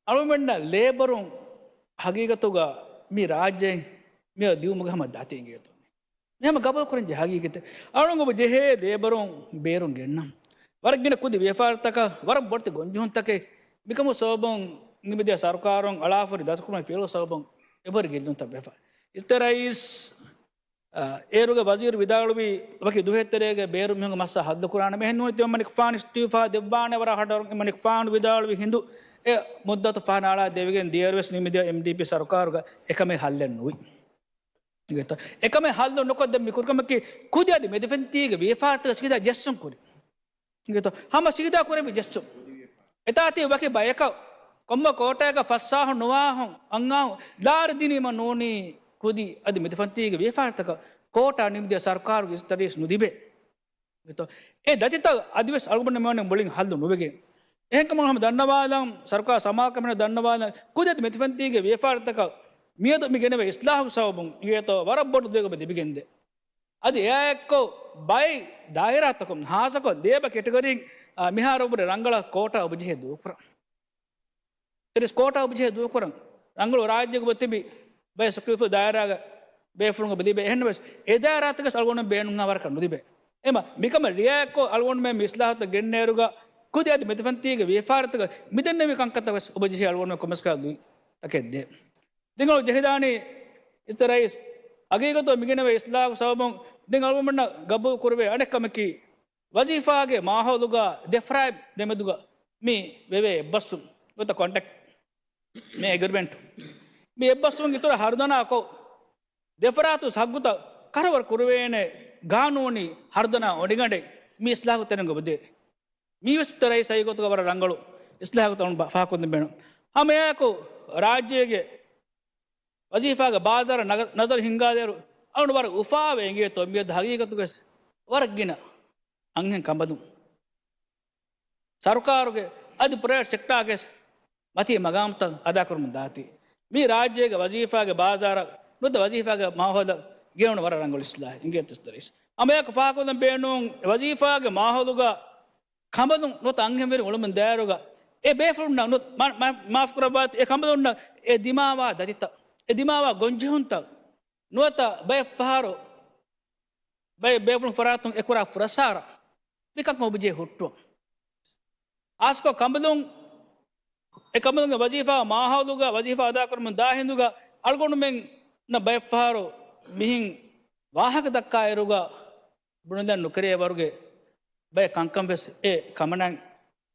އަޅުމެންނަށް ލޭބަރުން ހަގީގަތުގަ މި ރާއްޖެ މިއަށް ދިއުމުގެ ހަމަ ދަތި އިނގޭތޯ. މި ހަމަ ގަބޫލު ކުރަން ޖެހޭ ހަގީގަތެއް. އަޅުގަނޑު އޮބު ޖެހޭ ލޭބަރުން ބޭރުން ގެންނަން. ވަރަށް ގިނަ ކުދި ވިޔަފާރިތަކަށް ވަރަށް ބޮޑެތި ގޮންޖެހުންތަކެއް މިކަމުގެ ސަބަބުން ނިމިދިޔަ ސަރުކާރުން އަޅާފަ ހުރި ދަތުކުރުމަށް ފިޔަވަޅު ސަބަބުން އެބަހުރި ގެއްލުންތައް ވެފަ. އިސްތަ ރައީސް އާ، އޭރުގެ ވަޒީރު ވިދާޅުވީ، ވަކި ދުވަހެއް ތެރޭގަ ބޭރު މީހުންގެ މައްސަލަ ހައްލު ކުރާނަމޭ. އެހެން ނޫނީ ތިމަން މަނިކުފާނު އިސްތިއުފާ ދެއްވާނެ ވަރަށް ހަޑަރު. މަނިކުފާނު ވިދާޅުވި ހިނދު އެ މުއްދަތު ފަހަނައަޅާ ދެވިގެން ދިޔައިރުވެސް ނިމިދިޔަ އެމްޑީޕީ ސަރުކާރުގަ އެކަމެއް ހައްލެއް ނުވި. އެކަމެއް ހައްލު ނުކޮށްދެން މި ކުރިކަމަކީ ކުދި އަދި މެދުފަންތީގެ ވިޔަފާރިތަކަށް ސީދާ ޖެއްސުން ކުރި. އިނގޭތޯ؟ ހަމަ ސީދާ ކުރެއްވި ޖެއްސުން. އެތާތީ ވަކި ބަޔަކަށް ކޮންމެ ކޯޓާއަކަށް ފަސްސާހުން ނުވާހުން އަންގާހުން ލާރި ދިނީމަ ނޫނީ ކުދި އަދި މެދުފަންތީގެ ވިޔަފާރިތަކަށް ކޯޓާ ނިމިދިޔަ ސަރުކާރުގެ އިސްތަރީސް ނުލިބޭ. އިނގޭތޯ؟ އެ ދަތިތައް އަދިވެސް އަޅުގަނޑު މިވަނީ މުޅިން ހައްލު ނުވެގެން. އެހެންކަމުން ހަމަ ދަންނަވާލަން، ސަރުކާރު ސަމާލުކަން ދަންނަވާލަން، ކުދި އަދި މެދުފަންތީގެ ވިޔަފާރިތަކަށް މިއަދު މި ގެނެވޭ އިސްލާހު ސަބަބުން އިނގޭތޯ ވަރަށް ބޮޑު ދުވެއް ލިބިގެންދޭ. އަދި އެއާއެއްކޮށް ބައެއް ދާއިރާތަކުން، ހާއްސަކޮށް ލޭބަ ކެޓަގަރީން، އާ، މިހާރު ވުރެ ރަނގަޅަށް ކޯޓާ އޮބުޖެހޭ ދޫކުރަން. ތެރިސް ކޯޓާ އޮބުޖެހޭ ދޫކުރަން. ރަނގަޅު ރާއްޖޭގަ އޮތް ތިބި ބައެއް ސުކުލްފުޅު ދާއިރާގަ ބޭފުޅުން އޮބު ލިބޭ. އެހެންނަމަވެސް އެ ދާއިރާތަކަސް އަޅުގަނޑު ބޭނުންހާ ވަރަކަށް ނުލިބޭ. އެމަ މިކަމަށް ރިއާޔަތްކޮށް އަޅުގަނޑުމެން މި އިސްލާހުތައް ގެންނައިރުގަ ކުދި އަދި މެދުފަންތީގެ ވިޔަފާރިތަކަށް މިދެންނެވި ކަންކަންތައް ވެސް އޮބުޖެހި އަޅުގަނޑުމެން ކޮންމެސް ކަހަލަ ލުއިތަކެއް ދޭ. ދެން އަޅު ޖެހިދާނީ އިސްތަ ރައީސް ހަގީގަތު މިގެނެވޭ އިސްލާހު ސަބަބުން ދެން އަޅުގަނޑުމެންނަށް ގަބޫލު ކުރެވޭ އަނެއް ކަމަކީ، ވަޒީފާގެ މާހައުލުގަ ދެ ފަރާތް ދެމެދުގަ މި ވެވޭ އެއްބަސްވުން ނުވަތަ ކޮންޓްރެކްޓް، މި އެގްރިމެންޓް މި އެއްބަސްވުން އިތުރަށް ހަރުދަނާކޮށް، ދެފަރާތު ހައްގުތައް ކަރަވަރު ކުރެވޭނެ ގާނޫނީ ހަރުދަނާ އޮނިގަނޑެއް މި އިސްލާހު ތެރެން ގޮވަދޭ. މީވެސް އިތުރައި ސައިގޮތުގަ ވަރަށް ރަނގަޅު އިސްލާހުތައް އަޅުން ފާހަގަކޮށްދޭން ބޭނުން. ހަމައެއާއެކު ރާއްޖޭގެ ވަޒީފާގެ ބާޒާރަށް ނަގަ-، ނަޒަރު ހިންގާލިއިރު އަޅުން ވަރަށް އުފާވެ އިނގޭތޯ މިއަދު ހަގީގަތުގަސް ވަރަށް ގިނަ އަންހެން ކަނބަލުން ސަރުކާރުގެ އަދި ޕްރައިވެޓް ސެކްޓާގެ މަތީ މަގާމުތައް އަދާކުރަމުން ދާތީ. މީ ރާއްޖޭގެ ވަޒީފާގެ ބާޒާރަށް ނުވަތަ ވަޒީފާގެ މާހައުލަށް ގެނުނު ވަރަށް ރަނގަޅު އިސްލާހެއް އިނގޭތޯ އިތުރައި. ހަމައެއާއެކު ފާހަގަކޮށްދޭން ބޭނުން ވަޒީފާގެ މާހައުލުގަ ކަނބަލުން ނުވަތަ އަންހެންވެރި އުޅުމުން ދާއިރުގަ އެ ބޭފުޅުންނަށް ނު-، މާ-، މާ-، މާފުކުރައްވާތި، އެ ކަނބަލުންނަށް އެ ދިމާވާ ދަތިތައް، އެ ދިމާވާ ގޮންޖެހުންތައް ނުވަތަ ބައެއްފަހަރު ބައެއް ބޭފުޅުން ފަރާތުން އެކުރާ ފުރަސާރަ މިކަންކަން އޮބިޖޭ ހުއްޓުވަން. އާސްކޮ ކަނބަލުން އެ ކަނބަލުންގެ ވަޒީފާ މާހައުލުގަ ވަޒީފާ އަދާކުރަމުން ދާ ހިނދުގަ އަޅުގަނޑުމެންނަށް ބައެއްފަހަރު މިހިން ވާހަކަ ދައްކާއިރުގަ ބުނެލަން ނުކެރޭ ވަރުގެ ބައެއް ކަންކަން ވެސް އެ ކަމަނާން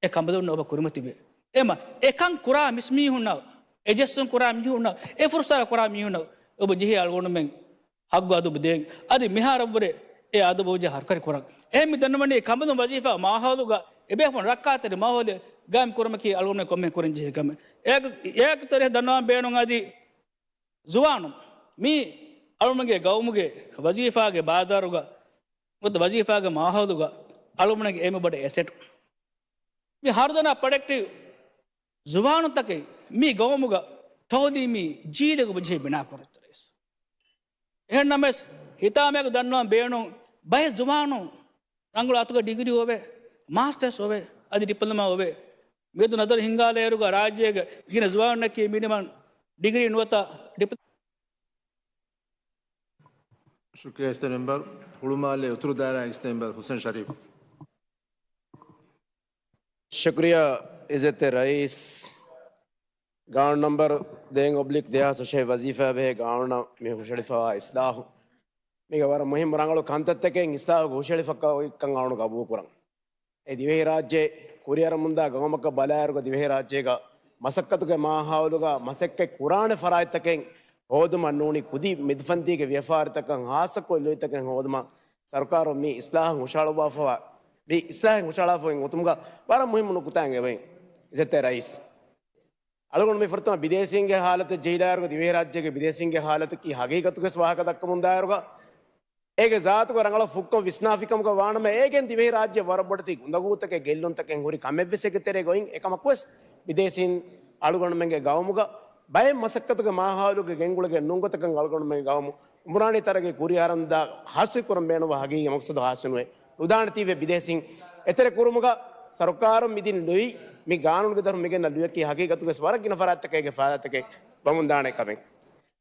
އެ ކަނބަލުން އޮބަ ކުރިމަތިވޭ. އެމަ އެކަން ކުރާ މިސްމީހުންނަށް، އެ ޖެއްސުން ކުރާ މީހުންނަށް، އެ ފުރުސާރަ ކުރާ މީހުންނަށް އޮބަ ޖެހޭ އަޅުގަނޑުމެން ހައްގު އަދަބު ދޭން. އަދި މިހާރަށްވުރެ އެ އަދަބު އޮބަޖެހޭ ހަރުކަށި ކުރަން. އެހެން މި ދަންނަވަނީ ކަނބަލުން ވަޒީފާ މާހައުލުގަ އެބޭފުޅުން ރައްކާތެރި މާހައުލެއް ގާއިމް ކުރުމަކީ އަޅުގަނޑުމެން ކޮންމެ ކުރަން ޖެހޭ ކަމެއް. އެއާއެކު، އެއާއެކު ތެރޭ ދަންނަވަން ބޭނުން އަދި ޒުވާނުން މީ އަޅުގަނޑުގެ ގައުމުގެ ވަޒީފާގެ ބާޒާރުގަ ނުވަތަ ވަޒީފާގެ މާހައުލުގަ އަޅުގަނޑުގެ އެންމެ ބޮޑު އެސެޓް. މި ހަރުދަނާ ޕްރޮޑަކްޓިވް ޒުވާނުންތަކެއް މި ގައުމުގަ ތައުލީމީ ޖީލެއް އޮބަ ޖެހި ބިނާކުރަން އިތުރައިސް. އެހެންނަމަވެސް، ހިތާމައަކު ދަންނަވަން ބޭނުން ބައެއް ޒުވާނުން ރަނގަޅު އަތުގަ ޑިގްރީ އޮވޭ، މާސްޓަރސް އޮވޭ، އަދި ޑިޕްލޮމާ އޮވޭ. މިއަދު ނަޒަރު ހިންގާލާއިރުގަ ރާއްޖޭގެ ގިނަ ޒުވާނުންނަކީ މިނިމަމް ޑިގްރީ ނުވަތަ ޑިޕްލޮމާ. ޝުކްރިޔާ އިސްތަ މެމްބަރު. ހުޅުމާލެ އުތުރު ދާއިރާ އިސްތަ މެމްބަރު ހުސެން ޝަރީފް. ޝުކްރިޔާ އިއްޒަތްތެރި ރައީސް. ގާނޫނު ނަމްބަރު ދެއެއް އޮބްލިކް ދެހާސް އަށެއް ވަޒީފާ ބެހޭ ގާނޫނަށް މި ހުށަހެޅިފައިވާ އިސްލާހު. މީގަ ވަރަށް މުހިއްމު ރަނގަޅު ކަންތައްތަކެއް އިސްލާހުގެ ހުށަހެޅިފަކައި ކަން އަޅުން ގަބޫލުކުރަން. އެ ދިވެހިރާއްޖެ ކުރިއަރަމުންދާ ގައުމަކަށް ބަލާއިރުގަ ދިވެހިރާއްޖޭގަ މަސައްކަތުގެ މާހައުލުގަ މަސައްކަތް ކުރާނެ ފަރާތްތަކެއް ހޯދުމަށް ނޫނީ ކުދި މެދުފަންތީގެ ވިޔަފާރިތަކަށް ހާއްސަކޮށް ލުއިތަކެއް ހޯދުމަށް ސަރުކާރުން މި އިސްލާހު ހުށަހަޅުއްވާފައި، މި އިސްލާހެއް ހުށަހަޅާފައި އޮތުމުގަ ވަރަށް މުހިއްމު ނުކުތާއެއް އެބައިން. އިއްޒަތްތެރި ރައީސް. އަޅުގަނޑު މި ފުރަތަމަ ބިދޭސީންގެ ހާލަތަށް ޖެހިލާއިރުގަ ދިވެހިރާއްޖޭގެ ބިދޭސީންގެ ހާލަތަކީ ހަގީގަތުގެ ވާހަކަ ދައްކަމުންދާއިރުގަ އޭގެ ޒާތުގަ ރަނގަޅަށް ފުއްކޮށް ވިސްނާފިކަމުގަ ވާނަމަ، އޭގެން ދިވެހިރާއްޖެ ވަރަށް ބޮޑެތި އުނދަގޫތަކެއް ގެއްލުންތަކެއް ހުރި ކަމެއްވެސް އޭގެ ތެރޭ ގޮތް. އެކަމަކުވެސް ބިދޭސީން އަޅުގަނޑުމެންގެ ގައުމުގަ ބައެއް މަސައްކަތުގެ މާހައުލުގެ ގެންގުޅެގެން ނޫން ގޮތަކަށް އަޅުގަނޑުމެންގެ ގައުމު އުމްރާނީ ތަރައްގީ ކުރިއަރަންދާ ހާސިލް ކުރަން ބޭނުންވާ ހަގީގީ މަޤްޞަދު ހާސިލުވޭ. ނުދާނެތީވެ ބިދޭސީން އެތެރެ ކުރުމުގަ ސަރުކާރުން މިދިން ލުއި މި ގާނޫނުގެ ދަށުން މިގެންނަ ލުޔަކީ ހަގީގަތުގަސް ވަރަށް ގިނަ ފަރާތްތަކެއްގެ ފާއިދާތަކެއް ވަމުންދާނެ ކަމެއް.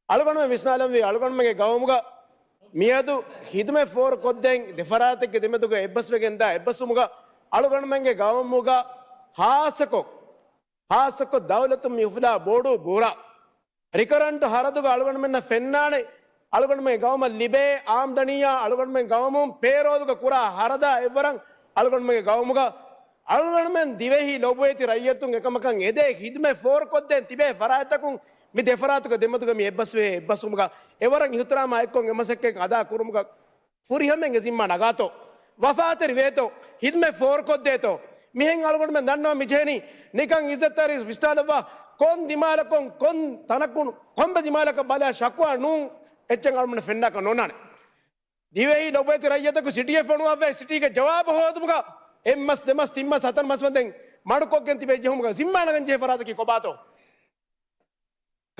އަޅުގަނޑުމެން ވިސްނާލަންވީ އަޅުގަނޑުމެންގެ ގައުމުގަ މިއަދު ހިދުމަތް ފޯރުކޮށްދޭން ދެފަރާތެއްގެ ދެމެދުގަ އެއްބަސްވެގެންދާ އެއްބަސްވުމުގަ އަޅުގަނޑުމެންގެ ގައުމުގަ ހާއްސަކޮށް، ހާއްސަކޮށް ދައުލަތުން މި އުފުލާ ބޮޑު ބުރަ ރިކަރަންޓު ހަރަދުގަ އަޅުގަނޑުމެންނަށް ފެންނާނެ، އަޅުގަނޑުމެން ގައުމަށް ލިބޭ އާމްދަނީއާ އަޅުގަނޑުމެން ގައުމުން ޕޭރޯލުގަ ކުރާ ހަރަދާ އެއްވަރަށް އަޅުގަނޑުމެންގެ ގައުމުގަ އަޅުގަނޑުމެން ދިވެހި ލޮބުވެތި ރައްޔިތުން އެކަމަކަށް އެދޭ ހިދުމަތް ފޯރުކޮށްދޭން ތިބޭ ފަރާތްތަކުން މި ދެފަރާތުގެ ދެމެދުގަ މި އެއްބަސްވޭ އެއްބަސްވުމުގަ އެވަރަށް އިހުތިރާމާ އެއްކޮށް އެ މަސައްކަތް އަދާ ކުރުމުގަ ފުރިހަމައިން އެ ޒިންމާ ނަގާތޯ، ވަފާތެރި ވޭތޯ، ހިދުމަތް ފޯރުކޮށްދޭތޯ. މިހެން އަޅުގަނޑުމެން ދަންނަވަން މިޖެހެނީ، ނިކަން އިއްޒަތްތެރި ވިސްނާލައްވާ، ކޮން ދިމާލަކުން، ކޮން ތަނަކުން، ކޮންމެ ދިމާލަކަށް ބަލާ ޝަކުވާ ނޫން އެއްޗެއް އަޅުގަނޑު ފެންނާކަށް ނޯންނާނެ. ދިވެހި ލޮބުވެތި ރައްޔިތަކު ސިޓީއެއް ފޮނުވާފައި ސިޓީގެ ޖަވާބު ހޯދުމުގަ އެއްމަސް ދެމަސް ތިންމަސް ހަތަރު މަސް ވަންދެން މަޑުކޮށްގެން ތިބޭ ޖެހުމުގަ ޒިންމާ ނަގަން ޖެހޭ ފަރާތަކީ ކޮބާތޯ؟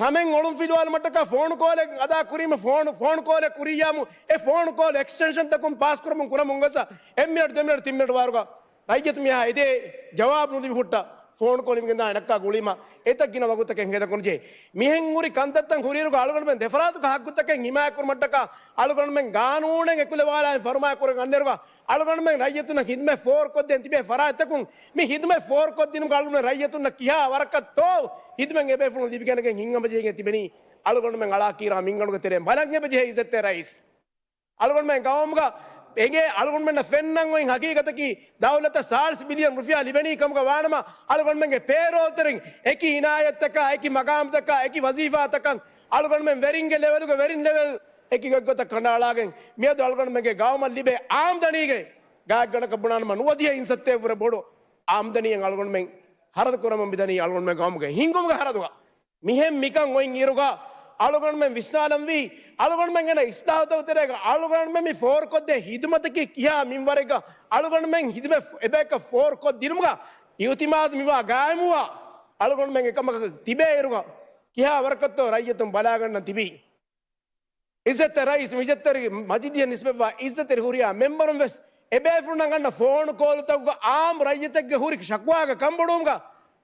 ކަމެއް އޮޅުންފިލުވާލުމަށްޓަކާ ފޯނު ކޯލެއް އަދާ ކުރީމަ ފޯނު، ފޯނު ކޯލެއް ކުރިއްޔާމު އެ ފޯނު ކޯލް އެކްސްޓެންޝަންތަކުން ޕާސް ކުރަމުން ކުރަމުން ގޮސް އެއް މިނެޓް ދެ މިނެޓް ތިން މިނެޓް ވާރުގަ ރައްޔިތު މީހާ އެދޭ ޖަވާބު ނުލިބި ހުއްޓަ ފޯނު ކޯލް މިގެންދާ އަނެއްކާ ގުޅީމަ އެތައް ގިނަ ވަގުތަކެއް ހޭދަކުން ޖެހޭ. މިހެން ހުރި ކަންތައްތައް ހުރިއިރުގަ އަޅުގަނޑުމެން ދެފަރާތުގެ ހައްގުތަކެއް ހިމާޔަތްކުރުމަށްޓަކާ އަޅުގަނޑުމެން ގާނޫނެއް އެކުލަވާލާނެ ފަރުމާ ކުރަން އަންނައިރުގަ އަޅުގަނޑުމެން ރައްޔިތުންނަށް ހިދުމަތް ފޯރުކޮށްދޭން ތިބޭ ފަރާތްތަކުން މި ހިދުމަތް ފޯރުކޮށްދިނުމުގަ އަޅުގަނޑުމެން ރައްޔިތުންނަށް ކިހާ ވަރަކަށް ތޯ ހިދުމަތް އެބޭފުޅުން ލިބިގެނެގެން ހިނގަމަޖެހިގެން ތިބެނީ އަޅުގަނޑުމެން އަޅާ ކީރާ މިންގަނޑުގެ ތެރޭ ބަލަން އެބަޖެހޭ އިއްޒަތްތެރި ރައީސް. އަޅުގަނޑުމެން ގައުމުގަ އެނގޭ އަޅުގަނޑުމެންނަށް ފެންނަން އޮތް ހަގީގަތަކީ ދައުލަތަށް ސާޅީސް ބިލިއަން ރުފިޔާ ލިބެނީ ކަމުގަ ވާނަމަ އަޅުގަނޑުމެންގެ ޕޭރޯލްތެރިން އެކި އިނާޔަތްތަކާ، އެކި މަގާމްތަކާ، އެކި ވަޒީފާތަކަށް އަޅުގަނޑުމެން ވެރިންގެ ލެވެލުގަ ވެރިން ލެވެލް އެކި ގޮތްގޮތަށް ކަނޑައަޅާގެން މިއަދު އަޅުގަނޑުމެންގެ ގައުމަށް ލިބޭ އާމްދަނީގެ ގާތްގަނޑަކަށް ބުނާނަމަ ނުވަދިހަ އިންސައްތައެއްވުރެ ބޮޑު އާމްދަނީއެއް އަޅުގަނޑުމެން ހަރަދު ކުރަމުން މިދަނީ އަޅުގަނޑުމެން ގައުމުގެ ހިންގުމުގެ ހަރަދުގަ. މިހެން މިކަން އޮތް އިރުގަ އަޅުގަނޑުމެން ވިސްނާލަންވީ، އަޅުގަނޑުމެން އެނަ އިސްލާހުތަކު ތެރޭގަ އަޅުގަނޑުމެން މި ފޯރުކޮށްދޭ ހިދުމަތަކީ ކިހާ މިންވަރެއްގަ އަޅުގަނޑުމެން ހިދުމަތް އެބަޔަކަށް ފޯރުކޮށްދިނުމުގަ އިއުތިމާދު މިވާ ގާއިމުވާ އަޅުގަނޑުމެން އެކަމަކަށް ތިބޭ އިރުގަ ކިހާ ވަރަކަށްތޯ ރައްޔިތުން ބަލާގަންނަން ތިބީ. އިއްޒަތްތެރި ރައީސް، އިއްޒަތްތެރި މަޖިލީހަށް ނިސްބަތްވާ އިއްޒަތްތެރި ހުރިހާ މެމްބަރުން ވެސް އެބޭފުޅުންނަށް އަންނަ ފޯނު ކޯލުތަކުގަ އާއްމު ރައްޔިތެއްގެ ހުރި ޝަކުވާގެ ކަންބޮޑުވުމުގަ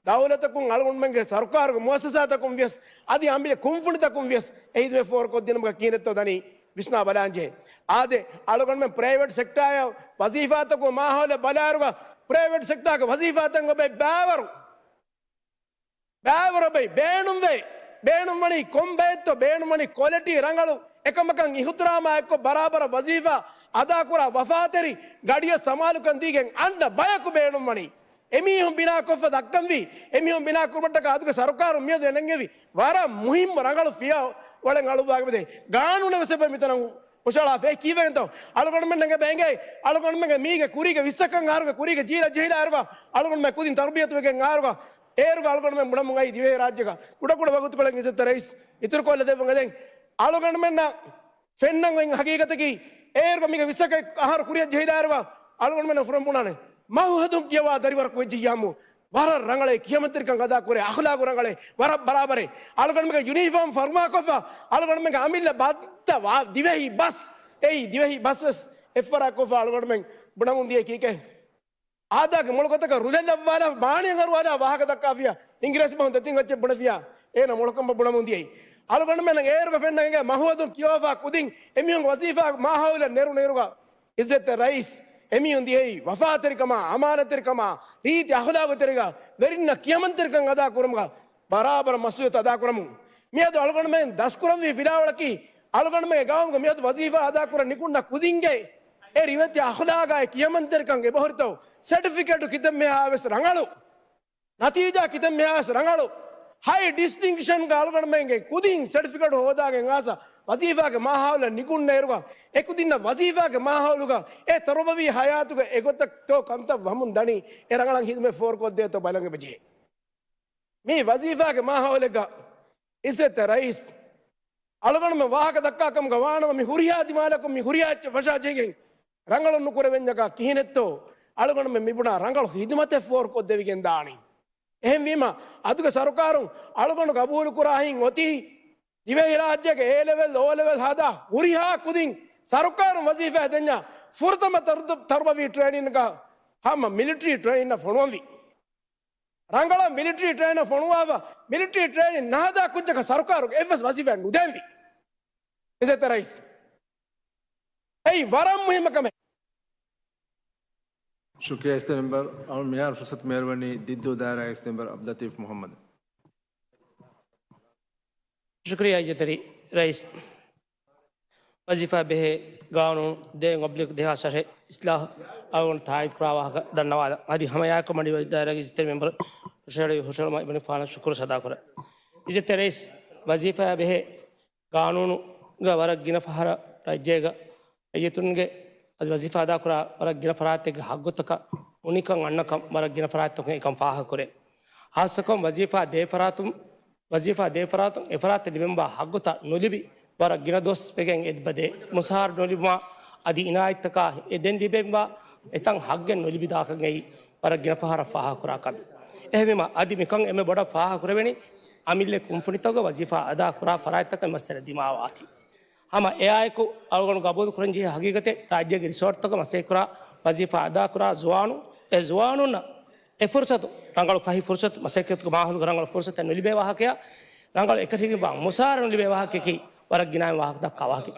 ދައުލަތަކުން އަޅުގަނޑުމެންގެ ސަރުކާރުގެ މުއައްސަސާތަކުން ވިޔަސް އަދި އަމިއްލަ ކުންފުނިތަކުން ވިޔަސް އެ ހިދުމަތް ފޯރުކޮށްދިނުމުގަ ކިހިނެއްތޯ ދަނީ ވިސްނާ ބަލާންޖެހޭ. އާދެ، އަޅުގަނޑުމެން ޕްރައިވެޓް ސެކްޓާއަށް ވަޒީފާތަކުގެ މާހައުލެއް ބަލާއިރުގަ ޕްރައިވެޓް ސެކްޓާގެ ވަޒީފާތަކުން އޮބެ ބާވަރު ބާވަރު ބައި ބޭނުންވޭ. ބޭނުންވަނީ ކޮން ބައެއްތޯ؟ ބޭނުންވަނީ ކޮލިޓީ ރަނގަޅު، އެކަމަކަށް އިހުތިރާމާ އެއްކޮށް ބަރާބަރަށް ވަޒީފާ އަދާކުރާ ވަފާތެރި ގަޑިއަށް ސަމާލުކަން ދީގެން އަންނަ ބަޔަކު ބޭނުންވަނީ. އެމީހުން ބިނާކޮށްފަ ދައްކަންވީ، އެމީހުން ބިނާކުރުމަށްޓަކާ އަދުގެ ސަރުކާރުން މިއަދު އެނެންގެވި ވަރަށް މުހިއްމު ރަނގަޅު ފިޔަވަޅެއް އަޅުއްވާގެ މިދޭ. ގާނޫނެއް ވެސް އެބަ މިތަނަށް ހުށައަޅާފައި ކީއްވެގެންތޯ؟ އަޅުގަނޑުމެންނަށް އެބަ އެނގޭ، އަޅުގަނޑުމެންގެ މީގެ ކުރީގެ ވިއްސަކަށް އަހަރުގެ ކުރީގެ ޖީލަށް ޖެހިލާއިރުގަ، އަޅުގަނޑުމެން ކުދިން ތަރުބިޔަތުވެގެން އަހަރުގަ، އޭރުގަ އަޅުގަނޑުމެން ބުނަމުން އައީ ދިވެހި ރާއްޖޭގަ ކުޑަކުޑަ ވަގުތުކޮޅެއް އިއްޒަތްތެރި ރައީސް އިތުރުކޮށްލަދެއްވުން އެދެން. އަޅުގަނޑުމެންނަށް ފެންނަން އޮތް ހަގީގަތަކީ، އޭރުގަ މީގެ ވިއްސަކަށް އަހަރު ކުރިއަށް ޖެހިލާއިރުގަ، އަޅުގަނޑުމެންނަށް ފުރަން ބުނާނެ. މަހުހަދުން ކިޔަވާ ދަރިވަރަކު ވެއްޖިއްޔާމު، ވަރަށް ރަނގަޅޭ ކިޔަމަންތެރިކަން އަދާކުރޭ، އަޚްލާގު ރަނގަޅޭ، ވަރަށް ބަރާބަރޭ. އަޅުގަނޑުމެންގެ ޔުނީފޯމް ފަރުމާކޮށްފަ، އަޅުގަނޑުމެންގެ އަމިއްލަ ބައްތަ ވާ ދިވެހި ބަސް، އެއީ ދިވެހި ބަސް ވެސް އެއްފަރާތްކޮށްފަ އަޅުގަނޑުމެން ބުނަމުން ދިޔަ ކީކޭ؟ އާދާގެ މޮޅު ގޮތަކަށް ރުލެއް ލައްވާލާ، މާނައަށް އަރުވާލާ ވާހަކަ ދައްކާފިޔާ، އިނގިރޭސި ބަހުން ދެތިން އެއްޗެއް ބުނެފިޔާ، އޭނަ މޮޅުކަނބަށް ބުނަމުން ދިޔައީ. އަޅުގަނޑުމެންނަށް އޭރުގަ ފެންނަން އެނގޭ މަހުވަދުން ކިޔަވާފާ ކުދިން އެމީހުން ވަޒީފާ މާހައުލަށް ނެރުނު އިރުގަ، އިއްޒަތްތެރި ރައީސް، އެމީހުން ދިޔައީ ވަފާތެރިކަމާ، އަމާނަތްތެރިކަމާ، ރީތި އަޚްލާގުތެރިގަ ވެރިންނަށް ކިޔަމަންތެރިކަން އަދާ ކުރުމުގަ ބަރާބަރަށް މަސްއޫލިއްޔަތު އަދާ ކުރަމުން. މިއަދު އަޅުގަނޑުމެން ދަސްކުރަންވީ ފިލާވަޅަކީ، އަޅުގަނޑުމެންގެ ގައުމުގަ މިއަދު ވަޒީފާ އަދާކުރަން ނިކުންނަ ކުދިންގެ އެ ރިވެތި އަޚްލާގާއި ކިޔަމަންތެރިކަން އެބަހުރިތޯ، ސެޓްފިކެޓު ކިތަންމެހާ ވެސް ރަނގަޅު، ނަތީޖާ ކިތަންމެހާ ވެސް ރަނގަޅު، ހައި ޑިސްޓިންކްޝަންގަ އަޅުގަނޑުމެންގެ ކުދިން ސެޓްފިކެޓު ހޯދާގެން އާސަ ވަޒީފާގެ މާހައުލަށް ނިކުންނައިރުގަ، އެކުދިންނަށް ވަޒީފާގެ މާހައުލުގަ އެ ތަރުބަވީ ހަޔާތުގެ އެގޮތަށްތޯ ކަންތައް ވަމުން ދަނީ، އެ ރަނގަޅަށް ހިދުމަތް ފޯރުކޮށްދޭތޯ ބަލަން އެބަޖެހޭ. މީ ވަޒީފާގެ މާހައުލެއްގަ އިއްޒަތްތެރި ރައީސް، އަޅުގަނޑުމެން ވާހަކަ ދައްކާ ކަމުގަ ވާނަމަ، މި ހުރިހާ ދިމާލަކުން މި ހުރިހާ އެއްޗެއް ފަށާ ޖެހިގެން ރަނގަޅު ނުކުރެވެންޏަކާ ކިހިނެއްތޯ އަޅުގަނޑުމެން މިބުނާ ރަނގަޅު ހިދުމަތެއް ފޯރުކޮށްދެވިގެން ދާނީ. އެހެންވީމަ، އަދުގެ ސަރުކާރުން އަޅުގަނޑު ގަބޫލުކުރާ ހިތް އޮތީ ދިވެހިރާއްޖޭގެ އޭ ލެވެލް، އޯ ލެވެލް ހަދާ ހުރިހާ ކުދިން ސަރުކާރުން ވަޒީފާ ދެންޏާ ފުރަތަމަ ތަރު-، ތަރުބަވީ ޓްރޭނިންގަ ހަމަ މިލިޓްރީ ޓްރޭނިންއަށް ފޮނުވަންވީ. ރަނގަޅަށް މިލިޓްރީ ޓްރޭނަށް ފޮނުވާފަ، މިލިޓްރީ ޓްރޭނިން ނަހަދާ ކުއްޖަކަށް ސަރުކާރުގެ އެއްވެސް ވަޒީފާއެއް ނުދޭންވީ. އިއްޒަތްތެރި ރައީސް، އެއީ ވަރަށް މުހިއްމު ކަމެއް. ޝުކްރިޔާ އިއްޒަތްތެރި މެމްބަރު. އަޅުގަނޑު މިހާރު ފުރުސަތު މޭރުވަނީ ދިއްދޫ ދާއިރާގެ އިއްޒަތްތެރި މެމްބަރު އަބްދުލްލަތީފް މުހައްމަދަށް. ޝުކްރިޔާ އިއްޒަތްތެރި ރައީސް. ވަޒީފާ ބެހޭ ގާނޫނު ދޭއް އޮބްލިކް ދެހާސް އަށެއް އިސްލާހު އަޅުގަނޑު ތާއީދު ކުރާ ވާހަކަ ދަންނަވާލަން. އަދި ހަމައެއާއެކު މަޑިވެރި ދާއިރާގެ އިއްޒަތްތެރި މެމްބަރު ހުށަހެޅި ހުށަހެޅުމަށް އެބަ ފާނަށް ޝުކުރު ސަދާ ކުރަން. އިއްޒަތްތެރި ރައީސް، ވަޒީފާ ބެހޭ ގާނޫނުގަ ވަރަށް ގިނަ ފަހަރަށް ރާއްޖޭގަ ރައްޔިތުންގެ އަދި ވަޒީފާ އަދާކުރާ ވަރަށް ގިނަ ފަރާތެއްގެ ހައްގުތަކަށް އުނިކަން އަންނަކަން ވަރަށް ގިނަ ފަރާތްތަކުން އެކަން ފާހަގަކުރޭ. ހާއްސަކޮށް ވަޒީފާ ދޭ ފަރާތުން، ވަޒީފާ ދޭ ފަރާތުން އެ ފަރާތަށް ލިބެންވާ ހައްގުތައް ނުލިބި ވަރަށް ގިނަ ދުވަސް ވެގެން އެބަދޭ. މުސާރަ ނުލިބުމާ އަދި އިނާޔަތްތަކާ އެ ދެން ލިބެންވާ އެތަން ހައްގެއް ނުލިބިދާކަން އެއީ ވަރަށް ގިނަ ފަހަރަށް ފާހަގަކުރާ ކަމެއް. އެހެންވީމަ، އަދި މިކަން އެންމެ ބޮޑަށް ފާހަގަކުރެވެނީ، އަމިއްލަ ކުންފުނިތަކުގަ ވަޒީފާ އަދާކުރާ ފަރާތްތަކަށް މައްސަލަ ދިމާވާތީ. ހަމަ އެއާއެކު އަޅުގަނޑު ގަބޫލުކުރަންޖެހޭ ހަގީގަތެއް، ރާއްޖޭގެ ރިސޯޓްތަކުގަ މަސައްކަތްކުރާ، ވަޒީފާ އަދާކުރާ ޒުވާނު، އެ ޒުވާނުންނަށް އެ ފުރުސަތު، ރަނގަޅު ފަހި ފުރުސަތު، މަސައްކަތުގެ މާހައުލުގެ ރަނގަޅު ފުރުސަތެއް ނުލިބޭ ވާހަކަޔާ، ރަނގަޅު އެކަށީގެންވާ މުސާރަ ނުލިބޭ ވާހަކަޔަކީ ވަރަށް ގިނައިން ވާހަކަ ދައްކާ ވާހަކަ.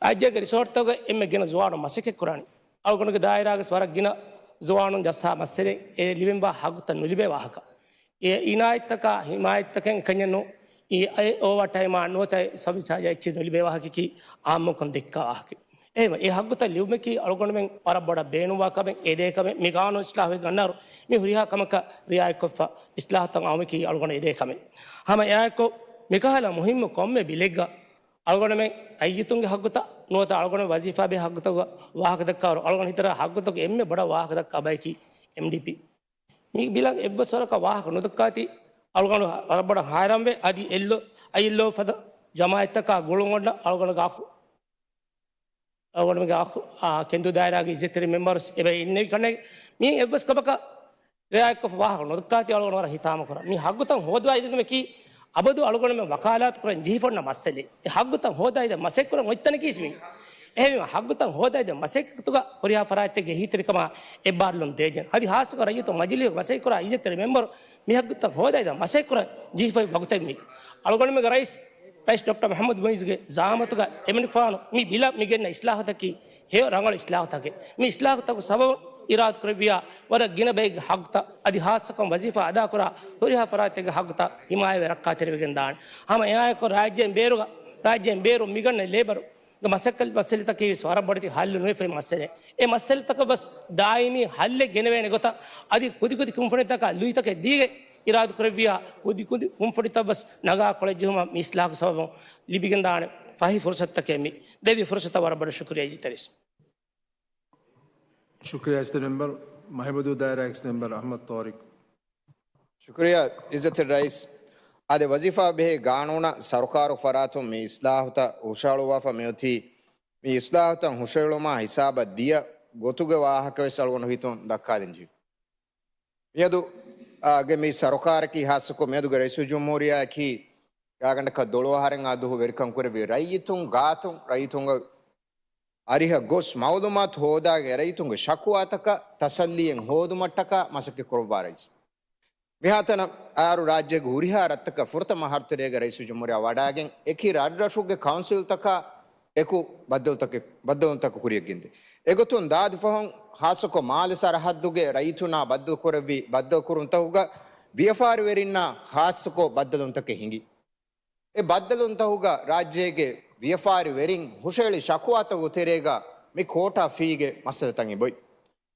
ރާއްޖޭގެ ރިސޯޓްތަކުގަ އެންމެ ގިނަ ޒުވާނުން މަސައްކަތްކުރާނީ. އަޅުގަނޑުގެ ދާއިރާގަސް ވަރަށް ގިނަ ޒުވާނުން ޖައްސާ މައްސަލައެއް އެ ލިބެންވާ ހައްގުތައް ނުލިބޭ ވާހަކަ. އެ އިނާޔަތްތަކާ ހިމާޔަތްތަކެއް އެކަންޏެއް ނޫން. އެ އޯވާ ޓައިމާ ނުވަތަ ސަވިސާޖާ އެއްޗެއް ނުލިބޭ ވާހަކައަކީ އާއްމުކޮށް ދެއްކާ ވާހަކަ. އެހެންވެ، އެ ހައްގުތައް ލިބުމަކީ އަޅުގަނޑުމެން ވަރަށް ބޮޑަށް ބޭނުންވާ ކަމެއް، އެދޭ ކަމެއް. މި ގާނޫނު އިސްލާހުވެ ގަންނައިރު މި ހުރިހާ ކަމަކަށް ރިއާޔަތްކޮށްފަ އިސްލާހުތައް އައުމަކީ އަޅުގަނޑު އެދޭ ކަމެއް. ހަމަ އެއާއެކު މިކަހަލަ މުހިއްމު ކޮންމެ ބިލެއްގަ އަޅުގަނޑުމެން ރައްޔިތުންގެ ހައްގުތައް ނުވަތަ އަޅުގަނޑު ވަޒީފާބެހޭ ހައްގުތަކުގަ ވާހަކަ ދައްކާއިރު، އަޅުގަނޑު ހިތަށް އަރާ ހައްގުތަކުގެ އެންމެ ބޮޑަށް ވާހަކަ ދައްކާ ބަޔަކީ އެމްޑީޕީ. މި ބިލަށް އެއްވެސް ވަރަކަށް ވާހަކަ ނުދައްކާތީ، އަޅުގަނޑު ވަރަށް ބޮޑަށް ހައިރާންވޭ. އަދި އެއްލޯ، އައިއެލްއޯ ފަދަ ޖަމާއަތްތަކާ ގުޅުން އޮންނަ އަޅުގަނޑުގެ އަޚު، އަޅުގަނޑުމެންގެ އަޚު، އާ، ކެނދު ދާއިރާގެ އިއްޒަތްތެރި މެމްބަރުސް އެބަ އިންނެވި ކަންނޭނގެ. މީ އެއްވެސް ކަމަކަށް ރިއާޔަތްކޮށް ވާހަކަ ނުދައްކާތީ އަޅުގަނޑު ވަރަށް ހިތާމަކުރަން. މި ހައްގުތައް ހޯދުވާ އިދިނުމަކީ އަބަދު އަޅުގަނޑުމެން ވަކާލާތު ކުރަން ޖެހިފަ އޮންނަ މައްސަލައެއް. އެ ހައްގުތައް ހޯދާ އިދަން މަސައްކަތް ކުރަން އޮތް ތަނަކީސް މީ. އެހެންވީމަ ހައްގުތައް ހޯދާ އިދަން މަސައްކަތުގަ ހުރިހާ ފަރާތްތެއްގެ އެހީތެރިކަމާ އެއްބާރުލުން ދޭންޖެހޭ. އަދި ހާއްސަކޮށް ރައްޔިތުން މަޖިލީހުގަ މަސައްކަތް ކުރާ އިއްޒަތްތެރި މެމްބަރު މި ހައްގުތައް ހޯދާ އިދަން މަސައްކަތް ކުރަން ޖެހިފައި ވަގުތެއް މީ. އަޅުގަނޑުމެންގެ ރައީސް، ރައީސް ޑޮކްޓަރ މުޙައްމަދު މުޢިއްޒުގެ ޒަޢާމަތުގަ އެމަނިކުފާނު މި ބިލަށް މި ގެންނަ އިސްލާހުތަކީ ހެޔޮ ރަނގަޅު އިސްލާހުތަކެއް. މި އިސްލާހުތަކުގެ ސަބަބުން އިރާދަކުރެއްވިޔާ ވަރަށް ގިނަ ބައެއްގެ ހައްގުތައް އަދި ހާއްސަކޮށް ވަޒީފާ އަދާކުރާ ހުރިހާ ފަރާތެއްގެ ހައްގުތައް ހިމާޔަތްވެ ރައްކާތެރިވެގެން ދާނެ. ހަމަ އެއާއެކު ރާއްޖޭން ބޭރުގަ، ރާއްޖޭން ބޭރު މިގަންނަ ލޭބަރު ގެ މަސައްކަތް މައްސަލަތަކީ ވެސް ވަރަށް ބޮޑެތި ހައްލު ނުވެފައި މައްސަލައެއް. އެ މައްސަލަތަކަށް ވެސް ދާއިމީ ހައްލެއް ގެނެވޭނެ ގޮތަށް އަދި ކުދިކުދި ކުންފުނިތަކާ ލުއިތަކެއް ދީގެން އިރާދަކުރެއްވިޔާ ކުދިކުދި ކުންފުނިތައް ވެސް ނަގާ ކޮޅަށްޖެހުމަށް މި އިސްލާހުގެ ސަބަބުން ލިބިގެންދާނެ ފަހި ފުރުސަތުތަކެއް މި ދެއްވި ފުރުސަތަށް ވަރަށް ބޮޑަށް ޝުކުރިއްޔާ އިއްޒަތްތެރި ރައީސް. ޝުކުރިއްޔާ އިއްޒަތްތެރި މެމްބަރު. މަހެމުދޫ ދާއިރާގެ މެމްބަރު އަޙްމަދު ޠާރިޤު. ޝުކުރިއްޔާ އިއްޒަތްތެރި ރައީސް. އާދެ، ވަޒީފާ ބެހޭ ގާނޫނަށް ސަރުކާރު ފަރާތުން މި އިސްލާހުތައް ހުށަހަޅުއްވާފަ މިއޮތީ، މި އިސްލާހުތައް ހުށަހެޅުމާ ހިސާބަށް ދިޔަ ގޮތުގެ ވާހަކަ ވެސް އަޅުގަނޑު ހިތުން ދައްކާލަން ޖެހި. މިއަދު، އާ، ގެ މި ސަރުކާރަކީ ހާއްސަކޮށް މިއަދުގެ ރައީސުލްޖުމްހޫރިއްޔާއަކީ ގާގަނޑަކަށް ދޮޅު އަހަރެއް އާ ދުވަހު ވެރިކަން ކުރެއްވި ރައްޔިތުން ގާތުން، ރައްޔިތުންގެ އަރިހަށް ގޮސް މައުލޫމާތު ހޯދާގެން ރައްޔިތުންގެ ޝަކުވާތަކަށް ތަސައްލީއެއް ހޯދުމަށްޓަކާ މަސައްކަތް ކުރައްވާ ރައީސް. މިހާތަނަށް އައިރު ރާއްޖޭގެ ހުރިހާ ރަށްތަކަށް ފުރަތަމަ އަހަރު ތެރޭގަ ރައީސުލްޖުމްހޫރިއްޔާ ވަޑައިގެން އެކި ރަށްރަށުގެ ކައުންސިލްތަކާ އެކު ބައްދަލުތަކެއް، ބައްދަލުތަކެއް ކުރިޔަށް ގެންދޭ. އެގޮތުން ދާދި ފަހުން ހާއްސަކޮށް މާލެ ސަރަހައްދުގެ ރައްޔިތުންނާ ބައްދަލުކުރެއްވި ބައްދަލުކުރުންތަކުގަ ވިޔަފާރިވެރިންނާ ހާއްސަކޮށް ބައްދަލުންތަކެއް ހިނގި. އެ ބައްދަލުންތަކުގަ ރާއްޖޭގެ ވިޔަފާރިވެރިން ހުށަހެޅި ޝަކުވާތަކުގެ ތެރޭގަ މި ކޯޓާ ފީގެ މައްސަލަތައް އެބޮތް.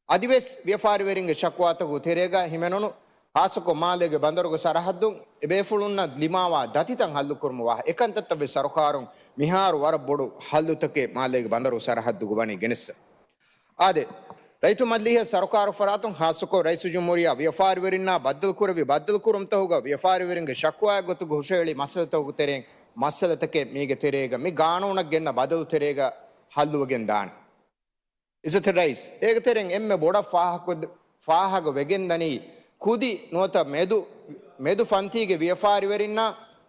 އަދިވެސް ވިޔަފާރިވެރިންގެ ޝަކުވާތަކުގެ ތެރޭގަ ހިމެނުނު ހާއްސަކޮށް މާލޭގެ ބަނދަރުގެ ސަރަހައްދުން އެބޭފުޅުންނަށް ދިމާވާ ދަތިތައް ހައްލުކުރުމަށް ވާ އެކަންތައްތައް ވެސް ސަރުކާރުން މިހާރު ވަރަށް ބޮޑު ހައްލުތަކެއް މާލޭގެ ބަނދަރު ސަރަހައްދުގަ ވަނީ ގެނެއްސަ. އާދެ، ރައްޔިތު މަޖިލީހަށް ސަރުކާރު ފަރާތުން ހާއްސަކޮށް ރައީސުލްޖުމްހޫރިއްޔާ ވިޔަފާރިވެރިންނާ ބައްދަލުކުރެއްވި ބައްދަލުކުރުންތަކުގަ ވިޔަފާރިވެރިންގެ ޝަކުވާއެއް ގޮތުގަ ހުށަހެޅި މައްސަލަތަކުގެ ތެރެއިން މައްސަލަތަކެއް މީގެ ތެރޭގަ މި ގާނޫނަށް ގެންނަ ބަދަލު ތެރޭގަ ހައްލުވެގެން ދާނެ. އިއްޒަތްތެރި ރައީސް، އޭގެ ތެރެއިން އެންމެ ބޮޑަށް ފާހަގަ، ފާހަގަ ވެގެންދަނީ ކުދި ނުވަތަ މެދު، މެދު ފަންތީގެ ވިޔަފާރިވެރިންނާ،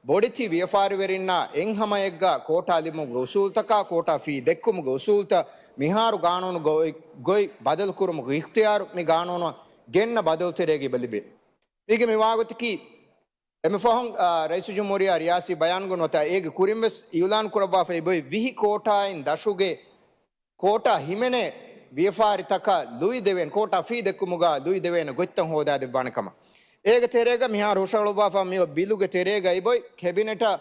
ބޮޑެތި ވިޔަފާރިވެރިންނާ އެއްހަމައެއްގަ ކޯޓާ ލިބުމުގެ އުސޫލުތަކާ، ކޯޓާ ފީ ދެއްކުމުގެ އުސޫލުތައް މިހާރު ގާނޫނުގަ އޮތް ގޮތް ބަދަލުކުރުމުގެ އިޚްތިޔާރު މި ގާނޫނަށް ގެންނަ ބަދަލު ތެރޭގަ އެބަ ލިބޭ. މީގެ މި ވާގޮތަކީ، އެންމެ ފަހުން، އާ، ރައީސުލްޖުމްހޫރިއްޔާ ރިޔާސީ ބަޔާންގަ ނުވަތަ އޭގެ ކުރިން ވެސް އިއުލާން ކުރައްވާފައި އެބައޮތް ވިހި ކޯޓާއިން ދަށުގެ ކޯޓާ ހިމެނޭ ވިޔަފާރިތަކަށް ލުއި ދެވޭނެ، ކޯޓާ ފީ ދެއްކުމުގަ ލުއި ދެވޭނެ ގޮތްތައް ހޯދާދެއްވާނެ ކަމަށް. އޭގެ ތެރޭގަ މިހާރު ހުށަހަޅުއްވާފަ މިއޮތް ބިލުގެ ތެރޭގަ އެބައޮތް ކެބިނެޓަށް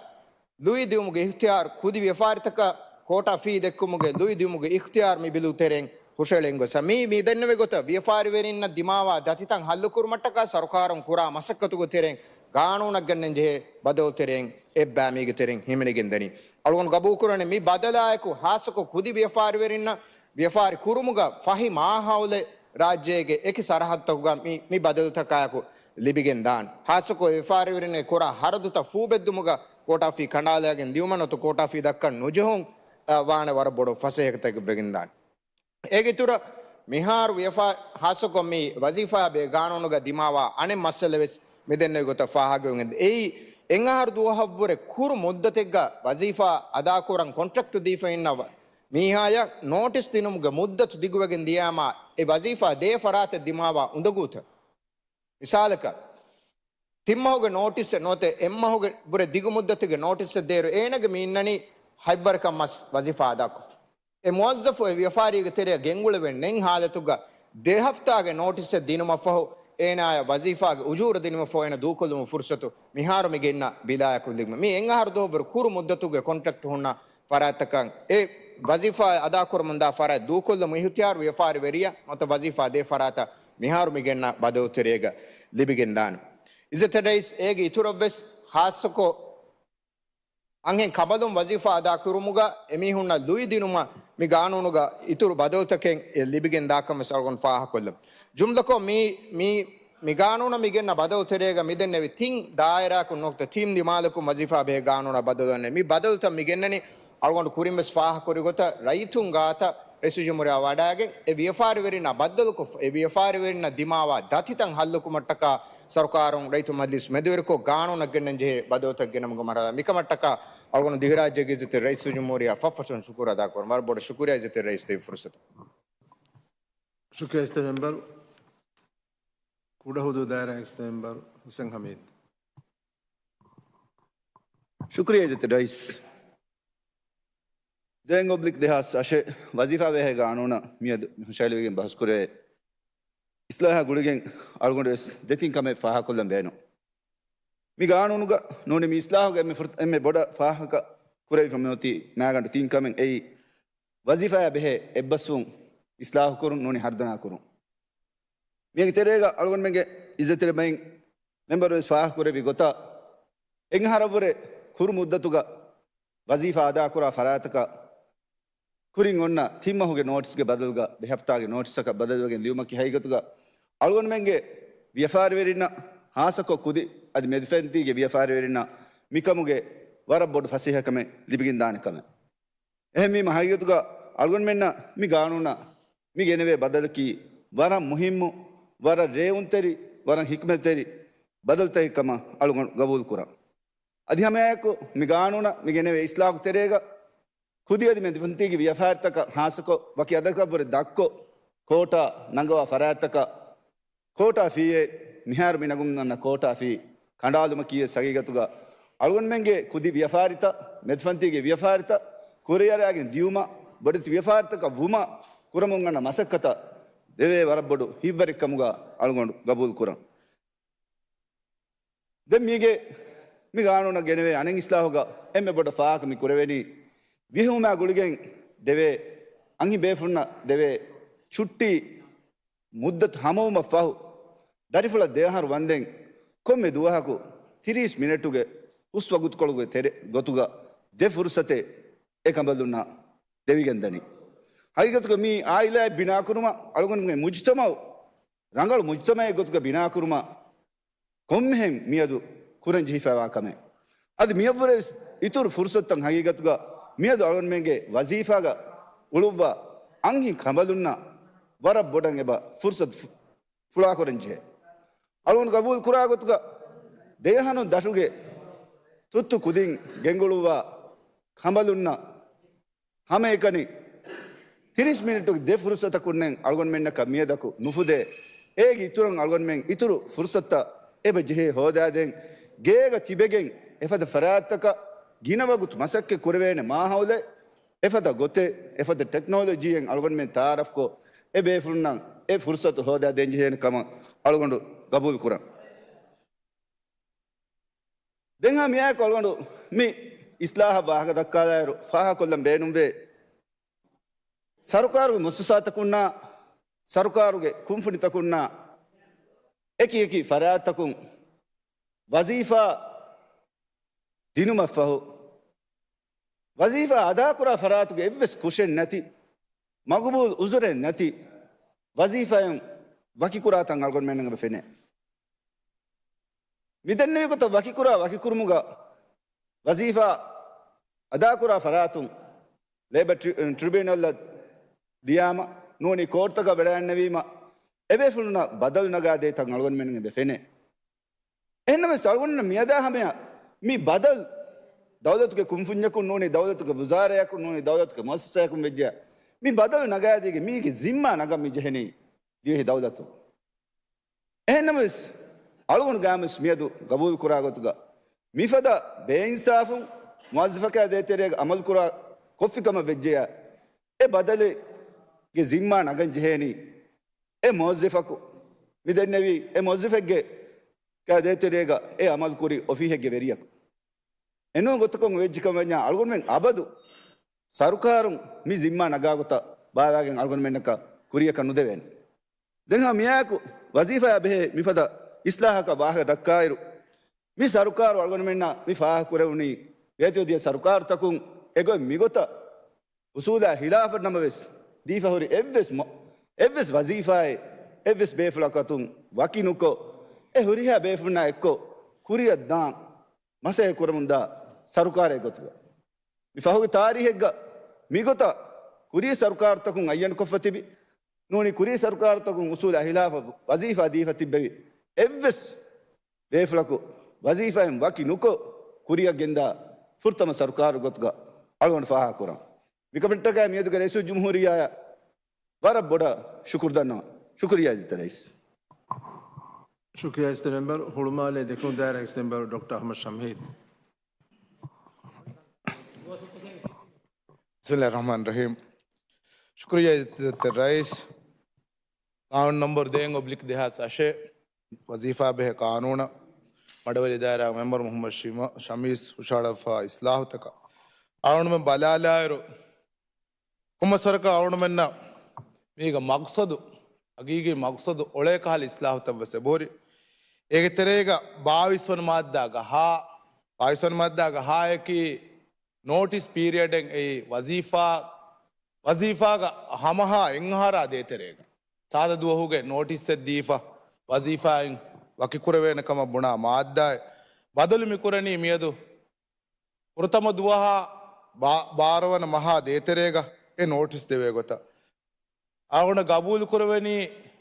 ލުއި ދިއުމުގެ އިޚްތިޔާރު، ކުދި ވިޔަފާރިތަކަށް ކޯޓާ ފީ ދެއްކުމުގެ ލުއި ދިއުމުގެ އިޚްތިޔާރު މި ބިލު ތެރެއިން ހުށަހެޅެން ގޮސް. މީ، މި ދެންނެވި ގޮތަށް ވިޔަފާރިވެރިންނަށް ދިމާވާ ދަތިތައް ހައްލުކުރުމަށްޓަކާ ސަރުކާރުން ކުރާ މަސައްކަތުގެ ތެރެއިން ގާނޫނަށް ގެންނަން ޖެހޭ ބަދަލު ތެރެއިން އެއްބައި މީގެ ތެރެއިން ހިމެނިގެން ދަނީ. އަޅުގަނޑު ގަބޫލުކުރަނީ މި ބަދަލާއެކު ހާއްސަކޮށް ކުދި ވިޔަފާރިވެރިންނަށް ވިޔަފާރި ކުރުމުގަ ފަހި މާހައުލެއް ރާއްޖޭގެ އެކި ސަރަހައްދުތަކުގަ މި، މި ބަދަލުތަކާއެކު ލިބިގެން ދާނެ. ހާއްސަކޮށް ވިޔަފާރިވެރިންގެ ކުރާ ހަރަދުތައް ފޫބެއްދުމުގަ ކޯޓާ ފީ ކަނޑާލައިގެން ދިއުމަށް ނުވަތަ ކޯޓާ ފީ ދައްކަން ނުޖެހުން، އަ، ވާނެ ވަރަށް ބޮޑު ފަސޭހަތަކެއް ވެގެންދާނެ. އޭގެ އިތުރަށް މިހާރު ވިޔަފާ-، ހާއްސަކޮށް މި ވަޒީފާ ބެހޭ ގާނޫނުގަ ދިމާވާ އަނެއް މައްސަލަ ވެސް މި ދެންނެވި ގޮތަށް ފާހަގަވެގެން ދޭ. އެއީ، އެއް އަހަރު ދުވަހަށްވުރެ ކުރު މުއްދަތެއްގަ ވަޒީފާ އަދާކުރަން ކޮންޓްރެކްޓު ދީފައި އިންނަ ވަ-، މީހާޔަށް ނޯޓިސް ދިނުމުގެ މުއްދަތު ދިގުވެގެން ދިޔައިމާ، އެ ވަޒީފާ ދޭ ފަރާތަށް ދިމާވާ އުނދަގޫތައް. މިސާލަކަށް، ތިން މަހުގެ ނޯޓިސްއެއް ނުވަތަ އެއް މަހުގެ ވުރެ ދިގު މުއްދަތުގެ ނޯޓިސްއެއް ދޭއިރު އޭނަގެ މި އިންނަނީ ހަތްވަރަކަށް މަސް ވަޒީފާ އަދާކޮށްފަ. އެ މުވައްޒަފު އެ ވިޔަފާރީގެ ތެރެއަށް ގެންގުޅެވެން ނެތް ހާލަތުގަ ދެ ހަފްތާގެ ނޯޓިސްއެއް ދިނުމަށްފަހު އޭނާޔަށް ވަޒީފާގެ އުޖޫރަ ދިނުމަށްފަހު އޭނަ ދޫކޮށްލުމުގެ ފުރުސަތު މިހާރު މި ގެންނަ ބިލާއެކު ލިބުމެވެ. މި އެއް އަހަރު ދުވަހު ވުރެ ކުރު މުއްދަތުގެ ކޮންޓްރެކްޓް ހުންނަ ފަރާތްތަކަށް އެ ވަޒީފާ އަދާކުރަމުންދާ ފަރާތް ދޫކޮށްލުމުގެ އިހުތިޔާރު ވިޔަފާރިވެރިޔަށް ނުވަތަ ވަޒީފާ ދޭ ފަރާތަށް މިހާރު މި ގެންނަ ބަދަލު ތެރޭގަ ލިބިގެންދާނެ. އިއްޒަތްތެރި ރައީސް، އޭގެ އިތުރަށްވެސް ހާއްސަކޮށް އަންހެން ކަނބަލުން ވަޒީފާ އަދާކުރުމުގަ އެމީހުންނަށް ލުއިދިނުމަށް މި ގާނޫނުގަ އިތުރު ބަދަލުތަކެއް ލިބިގެން ދާކަން ވެސް އަޅުގަނޑު ފާހަގަކޮށްލަން. ޖުމްލަކޮށް މި، މި، މި ގާނޫނަށް މި ގެންނަ ބަދަލު ތެރޭގަ މިދެންނެވި ތިން ދާއިރާއަކުން ނުވަތަ ތިން ދިމާލަކުން ވަޒީފާ ބެހޭ ގާނޫނަށް ބަދަލު ދެންނެވި. މި ބަދަލުތައް މި ގެންނަނީ އަޅުގަނޑު ކުރިން ވެސް ފާހަގަކުރި ގޮތަށް ރައްޔިތުން ގާތަށް ރައީސުލްޖުމްހޫރިއްޔާ ވަޑައިގެން އެ ވިޔަފާރިވެރިންނާ ބައްދަލުކޮށްފަ، އެ ވިޔަފާރިވެރިންނަށް ދިމާވާ ދަތިތައް ހައްލުކުމަށްޓަކާ ސަރުކާރުން ރައްޔިތު މަޖިލިސް މެދުވެރިކޮށް ގާނޫނަށް ގެންނަން ޖެހޭ ބަދަލުތައް ގެނަމުގެ މަރުހަލާ. މިކަމަށްޓަކާ އަޅުގަނޑު ދިވެހިރާއްޖޭގެ އިއްޒަތްތެރި ރައީސުލްޖުމްހޫރިއްޔާ ފަށްފަށުން ޝުކުރު އަދާކުރަން. ވަރަށް ބޮޑަށް ޝުކުރިއްޔާ އިއްޒަތްތެރި ރައީސް ދެއްވި ފުރުސަތަށް. ޝުކުރިއްޔާ އިއްޒަތްތެރި މެމްބަރު. ކުޑަހުދޫދު ދާއިރާގެ އިއްޒަތްތެރި މެމްބަރު ހުސެން ހަމީދު. ޝުކުރިއްޔާ އިއްޒަތްތެރި ރައީސް. ދެވެން އޮބްލިކް ދެހާސް އަށެއް ވަޒީފާ ބެހޭ ގާނޫނަށް މިއަދު ހުށައެޅިވެގެން ބަހުސްކުރެވޭ އިސްލާހާ ގުޅިގެން އަޅުގަނޑު ވެސް ދެތިން ކަމެއް ފާހަގަކޮށްލަން ބޭނުން. މި ގާނޫނުގަ ނޫނީ މި އިސްލާހުގެ އެންމެ ފުރ-، އެންމެ ބޮޑަށް ފާހަގަ ކުރެވިފަ މިއޮތީ މާގަނޑު ތިން ކަމެއް. އެއީ، ވަޒީފާއާ ބެހޭ އެއްބަސްވުން އިސްލާހުކުރުން، ނޫނީ ހަރުދަނާކުރުން. މީގެ ތެރޭގަ އަޅުގަނޑުމެންގެ އިއްޒަތްތެރި ބައިން މެމްބަރު ވެސް ފާހަގަކުރެއްވި ގޮތަށް، އެއްއަހަރަށްވުރެ ކުރު މުއްދަތުގަ ވަޒީފާ އަދާކުރާ ފަރާތަކަށް ކުރިން އޮންނަ ތިން މަހުގެ ނޯޓިސްގެ ބަދަލުގަ ދެ ހަފްތާގެ ނޯޓިސްއަކަށް ބަދަލުވެގެން ލިޔުމަކީ ހަގީގަތުގަ އަޅުގަނޑުމެންގެ ވިޔަފާރިވެރިންނަށް، ހާއްސަކޮށް ކުދި އަދި މެދުފަންތީގެ ވިޔަފާރިވެރިންނަށް މިކަމުގެ ވަރަށް ބޮޑު ފަސޭހަކަމެއް ލިބިގެންދާނެ ކަމެއް. އެހެންވީމަ ހަގީގަތުގަ އަޅުގަނޑުމެންނަށް މި ގާނޫނަށް މި ގެނެވޭ ބަދަލަކީ ވަރަށް މުހިއްމު، ވަރަށް ރޭވުންތެރި، ވަރަށް ޙިކްމަތްތެރި ބަދަލުތަކެއް ކަމަށް އަޅުގަނޑު ގަބޫލުކުރަން. އަދި ހަމައެއާއެކު މި ގާނޫނަށް މި ގެނެވޭ އިސްލާހު ތެރޭގަ ކުދި އަދި މެދުފަންތީގެ ވިޔަފާރިތަކަށް ހާއްސަކޮށް ވަކި އަދަދަކަށްވުރެ ދަށްކޮށް، ކޯޓާ ނަންގަވާ ފަރާތްތަކަށް ކޯޓާ ފީއެއް މިހާރު މި ނަގަން އަންނަ ކޯޓާ ފީ ކަނޑާލުމަކީވެސް ހަގީގަތުގަ އަޅުގަނޑުމެންގެ ކުދި ވިޔަފާރިތައް، މެދުފަންތީގެ ވިޔަފާރިތައް ކުރިއަރައިގެން ދިޔުމަށް، ބޮޑެތި ވިޔަފާރިތަކަށް ވުމަށް ކުރަމުން އަންނަ މަސައްކަތަށް ދެވޭ ވަރަށް ބޮޑު ހިތްވަރެއް ކަމުގަ އަޅުގަނޑު ގަބޫލު ކުރަން. ދެން މީގެ މި ގާނޫނަށް ގެނެވޭ އަނެއް އިސްލާހުގަ އެންމެ ބޮޑަށް ފާހަގަ މި ކުރެވެނީ، ވިހުމާ ގުޅިގެން ދެވޭ، އަންހެން ބޭފުޅުންނަށް ދެވޭ ޗުއްޓީ މުއްދަތު ހަމަވުމަށް ފަހު، ދަރިފުޅަށް ދެ އަހަރު ވަންދެން ކޮންމެ ދުވަހަކު ތިރީސް މިނެޓުގެ ހުސް ވަގުތުކޮޅުގެ ތެރެ ގޮތުގަ ދެ ފުރުސަތެއް އެ ކަނބަލުންނަށް ދެވިގެންދަނީ. ހަގީގަތުގަ މީ އާއިލާއެއް ބިނާކުރުމަށް، އަޅުގަނޑުގެ މުޖުތަމައު ރަނގަޅު މުޖުތަމައެއް ގޮތުގަ ބިނާކުރުމަށް ކޮންމެހެން މިއަދު ކުރަން ޖެހިފައިވާ ކަމެއް. އަދި މިއަށްވުރެ ވެސް އިތުރު ފުރުސަތުތައް ހަގީގަތުގަ މިއަދު އަޅުގަނޑުމެންގެ ވަޒީފާގަ އުޅުއްވާ އަންހެން ކަނބަލުންނަށް ވަރަށް ބޮޑަށް އެބަ ފުރުސަތު ފު-، ފުޅާކުރަން ޖެހޭ. އަޅުގަނޑު ގަބޫލު ކުރާ ގޮތުގަ ދެއަހަނު ދަށުގެ ތުއްތު ކުދިން ގެންގުޅުއްވާ ކަނބަލުންނަށް ހަމައެކަނި ތިރީސް މިނިޓުގެ ދެ ފުރުސަތަކުންނެއް އަޅުގަނޑުމެންނަކަށް މިއަދަކު ނުފުދޭ. އޭގެ އިތުރަށް އަޅުގަނޑުމެން އިތުރު ފުރުސަތުތައް އެބަ ޖެހޭ ހޯދާދޭން، ގޭގަ ތިބެގެން އެފަދަ ފަރާތްތަކަށް ގިނަވަގުތު މަސައްކަތް ކުރެވޭނެ މާހައުލެއް، އެފަދަ ގޮތެއް، އެފަދަ ޓެކްނޮލޮޖީއެއް އަޅުގަނޑުމެން ތައާރަފްކޮށް، އެ ބޭފުޅުންނަށް އެ ފުރުސަތު ހޯދާދޭން ޖެހޭނެ ކަމަށް އަޅުގަނޑު ގަބޫލު ކުރަން. ދެން ހަމައެއާއެކު އަޅުގަނޑު މި އިސްލާހަށް ވާހަކަ ދައްކާލާއިރު ފާހަގަކޮށްލަން ބޭނުންވޭ، ސަރުކާރުގެ މުއައްސަސާތަކުންނާ، ސަރުކާރުގެ ކުންފުނިތަކުންނާ އެކި އެކި ފަރާތްތަކުން ވަޒީފާ ދިނުމަށްފަހު، ވަޒީފާ އަދާކުރާ ފަރާތުގެ އެއްވެސް ކުށެއް ނެތި، މަގުބޫލު އުޒުރެއް ނެތި ވަޒީފާއިން ވަކިކުރާތަން އަޅުގަނޑުމެންނަށް އެބަ ފެނޭ. މި ދެންނެވި ގޮތަށް ވަކިކުރާ ވަކިކުރުމުގަ ވަޒީފާ އަދާކުރާ ފަރާތުން ލޭބަ ޓްރި-، ޓްރިބިއުނަލްއަށް ދިޔާމަ، ނޫނީ ކޯޓްތަކަށް ވަޑައިގެންނެވީމަ، އެބޭފުޅުންނަށް ބަދަލު ނަގާދޭތަން އަޅުގަނޑުމެންނަށް އެބަ ފެނޭ. އެހެންނަމަވެސް އަޅުގަނޑުމެން މިއަދާ ހަމަޔަށް މި ބަދަލު ދައުލަތުގެ ކުންފުންޏަކުން ނޫނީ، ދައުލަތުގެ ވުޒާރާއަކުން ނޫނީ، ދައުލަތުގެ މުއައްސަސާއަކުން ވެއްޖެޔާ، މި ބަދަލު ނަގާދީގެ މީގެ ޒިންމާ ނަގަން މި ޖެހެނީ ދިވެހި ދައުލަތުން. އެހެންނަމަވެސް، އަޅުގަނޑު ގާމުސް މިއަދު ގަބޫލު ކުރާ ގޮތުގަ، މިފަދަ ބޭއިންސާފުން މުވައްޒަފަކާ ދޭތެރޭގަ އަމަލު ކުރާ ކޮށްފި ކަމަށް ވެއްޖެޔާ، އެ ބަދަލެއްގެ ޒިންމާ ނަގަން ޖެހޭނީ އެ މުވައްޒަފަކު، މި ދެންނެވި އެ މުވައްޒަފެއްގެ ކާ ދޭތެރޭގަ އެ އަމަލު ކުރި އޮފީހެއްގެ ވެރިޔަކު. އެނޫން ގޮތަކުން ވެއްޖެ ކަމަށް ވަންޏާ އަޅުގަނޑުމެން އަބަދު ސަރުކާރުން މި ޒިންމާ ނަގާ ގޮތަށް ބާވާގެން އަޅުގަނޑުމެންނަކަށް ކުރިޔަކަށް ނުދެވޭނެ. ދެން ހަމަ މިއާއެކު ވަޒީފާއާ ބެހޭ މިފަދަ އިސްލާހަކަށް ވާހަކަ ދައްކާއިރު، މި ސަރުކާރު އަޅުގަނޑުމެންނަށް މި ފާހަގަކުރެވުނީ ވޭތުވެދިޔަ ސަރުކާރުތަކުން އެގޮތް މިގޮތަށް އުސޫލާ ހިލާފަށް ނަމަވެސް، ދީފަ ހުރި އެއްވެސް މަ-، އެއްވެސް ވަޒީފާއެއް އެއްވެސް ބޭފުޅަކު އަތުން ވަކިނުކޮށް، އެ ހުރިހާ ބޭފުޅުންނާ އެއްކޮށް ކުރިއަށް ދާން މަސައްކަތް ކުރަމުންދާ ސަރުކާރެއް ގޮތުގަ، މި ފަހުގެ ތާރީހެއްގަ މިގޮތަށް ކުރީ ސަރުކާރުތަކުން އައްޔަން ކޮށްފަ ތިބި، ނޫނީ ކުރީ ސަރުކާރުތަކުން އުސޫލާ ހިލާފަށް ވަޒީފާ ދީފަ ތިއްބެވި އެއްވެސް ބޭފުޅަކު ވަޒީފާއިން ވަކި ނުކޮށް، ކުރިއަށް ގެންދާ ފުރަތަމަ ސަރުކާރު ގޮތުގަ އަޅުގަނޑު ފާހަގަކުރަން. މިކަމެންޓަކާ މިއަދުގެ ރައީސުލްޖުމްހޫރިއްޔާއަށް ވަރަށް ބޮޑަށް ޝުކުރު ދަންނަވަން. ޝުކުރިއްޔާ އިއްޒަތްތެރި ރައީސް. ޝުކުރިއްޔާ އިއްޒަތްތެރި މެމްބަރު. ހުޅުމާލޭ ދެކުނު ދާއިރާގެ މެމްބަރު ޑޮކްޓަރ އަޙްމަދު ޝަމްހީދު. ބިސްމިއްލާހިއްރަޙްމާނިއްރަޙީމް. ޝުކުރިއްޔާ އިއްޒަތްތެރި ރައީސް. ޤާނޫނު ނަމްބަރު ދޭއް އޮބްލިކް ދެހާސް އަށެއް، ވަޒީފާ ބެހޭ ޤާނޫނަށް، މަޑުވެލި ދާއިރާ މެމްބަރު މުޙައްމަދު ޝިމަ-، ޝަމީސް ހުށަހަޅަފާ އިސްލާހުތަކަށް އަޅުގަނޑުމެން ބަލާލާއިރު، ކޮންމެސް ވަރަކަށް އަޅުގަނޑުމެންނަށް މީގަ މަޤްޞަދު، ހަގީގީ މަޤްޞަދު އޮޅޭ ކަހަލަ އިސްލާހުތައްވެސް އެބަހުރި. އޭގެ ތެރޭގަ ބާވީސް ވަނަ މާއްދާގަ ހާ، ބާވީސް ވަނަ މާއްދާގަ ހާއަކީ ނޯޓިސް ޕީރިއަޑެއް އެއީ ވަޒީފާ، ވަޒީފާގަ ހަމަހާ އެއްއަހަރާ ދޭތެރޭގަ ސާދަ ދުވަހުގެ ނޯޓިސްއެއް ދީފަ، ވަޒީފާއިން ވަކިކުރެވޭނެ ކަމަށް ބުނާ މާއްދާއެއް ބަދަލު މިކުރަނީ މިއަދު ފުރަތަމަ ދުވަހާ ބާ-، ބާރަ ވަނަ މަހާ ދޭތެރޭގަ އެ ނޯޓިސް ދެވޭ ގޮތަށް. އަޅުގަނޑަށް ގަބޫލު ކުރެވެނީ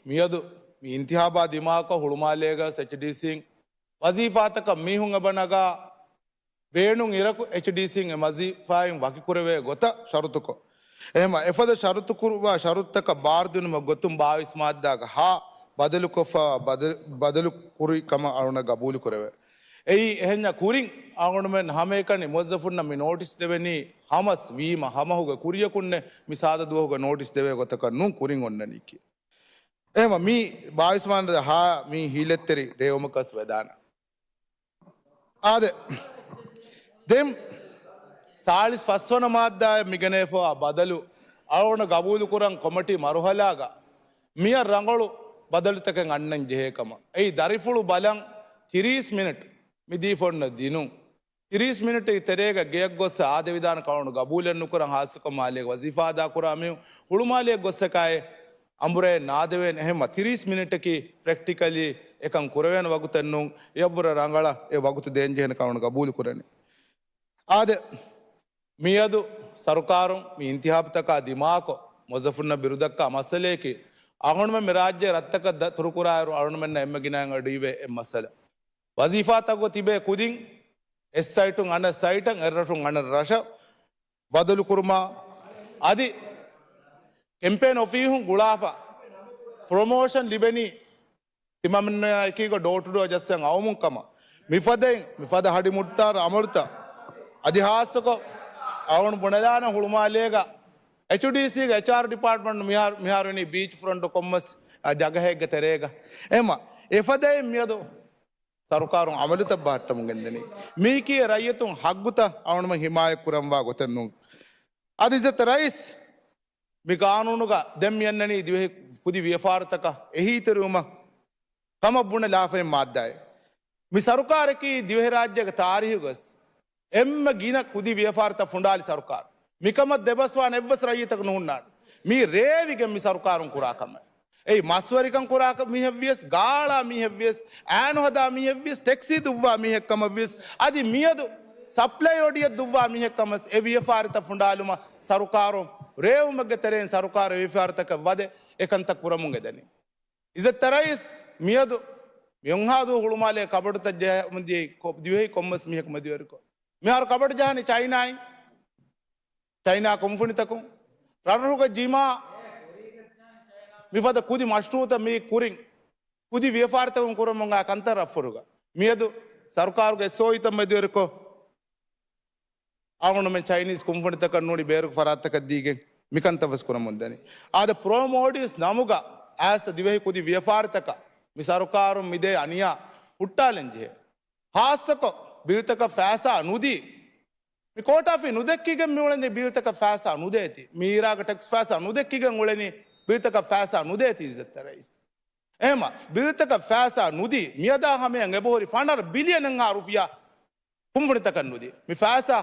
މިއަދު މި އިންތިހާބާ ދިމާކޮށް ހުޅުމާލޭގަ އެޗްޑީސީން ވަޒީފާތަކަށް މީހުން އެބަ ނަގާ ބޭނުން އިރަކު އެޗްޑީސީން އެ ވަޒީފާއިން ވަކިކުރެވޭ ގޮތަށް ޝަރުތުކޮށް، އެހެމަ އެފަދަ ޝަރުތު ކުރުވާ ޝަރުތުތަކަށް ބާރުދިނުމަށް ގޮތުން ބާވީސް މާއްދާގަ ހާ ބަދަލުކޮށްފަ ބަދަ-، ބަދަލު ކުރި ކަމަށް އަޅުގަނޑަށް ގަބޫލު ކުރެވޭ. އެއީ އެހެންޏާ ކުރިން އަޅުގަނޑުމެން ހަމައެކަނި މުވައްޒަފުންނަށް މި ނޯޓިސް ދެވެނީ ހަމަސް ވީމަ ހަމަހުގެ ކުރިޔަކުންނެ މި ސާދަ ދުވަހުގެ ނޯޓިސް ދެވޭ ގޮތަކަށް ނޫން ކުރިން އޮންނަނީކީ. އެހެމަ މީ ބާވީސް މާއްދާ ހާ މީ ހީލަތްތެރި ރޭވުމަކަސް ވެދާނެ. އާދެ، ދެން ސާޅީސް ފަސްވަނަ މާއްދާއަށް މިގެނެފަވާ ބަދަލު އަޅުގަނޑު ގަބޫލުކުރަން ކޮމިޓީ މަރުހަލާގަ މިއަށް ރަނގަޅު ބަދަލުތަކެއް އަންނަން ޖެހޭ ކަމަށް. އެއީ ދަރިފުޅު ބަލަން ތިރީސް މިނެޓް މި ދީފަ އޮންނަ ދިނުން. ތިރީސް މިނެޓް ތެރޭގަ ގެޔަށް ގޮސް އާދެވިދާނެ ކަމަށް ގަބޫލެއް ނުކުރަން ހާއްސަކޮށް މާލޭގެ ވަޒީފާ އަދާކުރާ މީހުން ހުޅުމާލެއަށް ގޮއްސަކާއި އަނބުރޭ ނާދެވޭނެ. އެހެންމަ ތިރީސް މިނެޓަކީ ޕްރެކްޓިކަލީ އެކަން ކުރެވޭނެ ވަގުތެއް ނޫން. އެއަށްވުރެ ރަނގަޅަށް އެ ވަގުތު ދޭންޖެހޭނެ ކަމަށް ގަބޫލު ކުރަނީ. އާދެ، މިއަދު ސަރުކާރުން މި އިންތިހާބުތަކާ ދިމާކޮށް، މުވައްޒަފުންނަށް ބިރުދައްކާ މައްސަލަޔަކީ، އަޅުގަނޑުމެން މި ރާއްޖޭ ރަށްތަކަށް ދަ-، ތުރުކުރާއިރު، އަޅުގަނޑުމެންނަށް އެންމެ ގިނައިން އަޑުއިވޭ އެއް މައްސަލަ. ވަޒީފާތަކުގަ ތިބޭ ކުދިން އެއް ސައިޓުން އަނެއް ސައިޓަށް، އެއްރަށުން އަނެއް ރަށަށް ބަދަލުކުރުމާ، އަދި ކެމްޕޭން އޮފީހުން ގުޅާފަ، ޕްރޮމޯޝަން ލިބެނީ ތިމަންނަޔާ އެކީގަ ޑޯ ޓު ޑޯ ޖައްސަން އައުމުން ކަމަށް. މިފަދައިން، މިފަދަ ހަޑި މުއްޓާރު އަމަލުތައް. އަދި ހާއްސަކޮށް، އަޅުގަނޑު ބުނެލާނެ ހުޅުމާލޭގަ އެޗްޑީސީގެ އެޗްއާރް ޑިޕާޓްމަންޓް މިހާރު، މިހާރު ވަނީ ބީޗް ފްރޮންޓް ކޮންމެސް، އަ، ޖަގަހެއްގެ ތެރޭގަ. އެހެމަ، އެފަދައިން މިއަދު ސަރުކާރުން އަމަލުތައް ބަހައްޓަމުން ގެންދަނީ. މީކީ ރައްޔިތުން ހައްގުތައް އަޅުގަނޑުމެން ހިމާޔަތް ކުރަންވާ ގޮތެއް ނޫން. އަދި އިއްޒަތް ރައީސް، މި ގާނޫނުގަ ދެން މި އަންނަނީ ދިވެހި ކުދި ވިޔަފާރިތަކަށް އެހީތެރިވުމަށް ކަމަށް ބުނެ ލާފައިން މާއްދާއެއް. މި ސަރުކާރަކީ ދިވެހިރާއްޖޭގެ ތާރީހުގަސް އެންމެ ގިނަ ކުދި ވިޔަފާރިތައް ފުނޑާލި ސަރުކާރު. މިކަމަށް ދެބަސްވާނެ އެއްވެސް ރައްޔިތަކު ނުހުންނާނެ. މީ ރޭވިގެން މި ސަރުކާރުން ކުރާ ކަމެއް. އެއީ މަސްވެރިކަން ކުރާ ކަ-، މީހެއްވިޔަސް، ގާޅާ މީހެއްވިޔަސް، އައިނު ހަދާ މީހެއްވިޔަސް، ޓެކްސީ ދުއްވާ މީހެއް ކަމަށްވިޔަސް، އަދި މިއަދު ސަޕްލައި އޮޑިއެއް ދުއްވާ މީހެއް ކަމަސް އެ ވިޔަފާރިތައް ފުނޑާލުމަށް ސަރުކާރުން ރޭވުމެއްގެ ތެރެއިން ސަރުކާރު އެ ވިޔަފާރިތަކަށް ވަދެ އެކަންތައް ކުރަމުން އެދެނީ. އިއްޒަތްތެރި ރައީސް، މިއަދު މިހުންހާދޫ ހުޅުމާލޭ ކަބަޑުތައް ޖަހަމުންދިޔައީ ކޮ-، ދިވެހި ކޮންމެސް މީހަކު މެދުވެރިކޮށް. މިހާރު ކަބަޑު ޖަހަނީ ޗައިނާއިން، ޗައިނާ ކުންފުނިތަކުން. ރަށްރަށުގަ ޖިމާ މިފަދަ ކުދި މަޝްރޫއުތައް މީ ކުރިން ކުދި ވިޔަފާރިތަކުން ކުރަމުން އާ ކަންތައް ރަށްފުރުގަ. މިއަދު ސަރުކާރުގެ އެސްއޯއީތައް މެދުވެރިކޮށް، އަޅުގަނޑުމެން ޗައިނީސް ކުންފުނިތަކަށް ނޫނީ ބޭރުގެ ފަރާތްތަކަށް ދީގެން މިކަންތައް ވެސް ކުރަމުން ދަނީ. އާދެ، ޕްރޮމޯޑީސް ނަމުގަ އައިސް ދިވެހި ކުދި ވިޔަފާރިތަކަށް މި ސަރުކާރުން މިދޭ އަނިޔާ ހުއްޓާލަން ޖެހޭ. ހާއްސަކޮށް، ބިލްތަކަށް ފައިސާ ނުދީ، މި ކޯޓާ ފީ ނުދެއްކިގެން މިއުޅެނީ ބިލްތަކަށް ފައިސާ ނުދޭތީ. މީރާގަ ޓެކްސް ފައިސާ ނުދެއްކިގެން އުޅެނީ، ބިލްތަކަށް ފައިސާ ނުދޭތީ އިއްޒަތްތެރި ރައީސް. އެހެމަ، ބިލްތަކަށް ފައިސާ ނުދީ، މިއަދާ ހަމަޔަށް އެބަހުރި ފަނަރަ ބިލިއަނެއްހާ ރުފިޔާ ކުންފުނިތަކަށް ނުދީ. މި ފައިސާ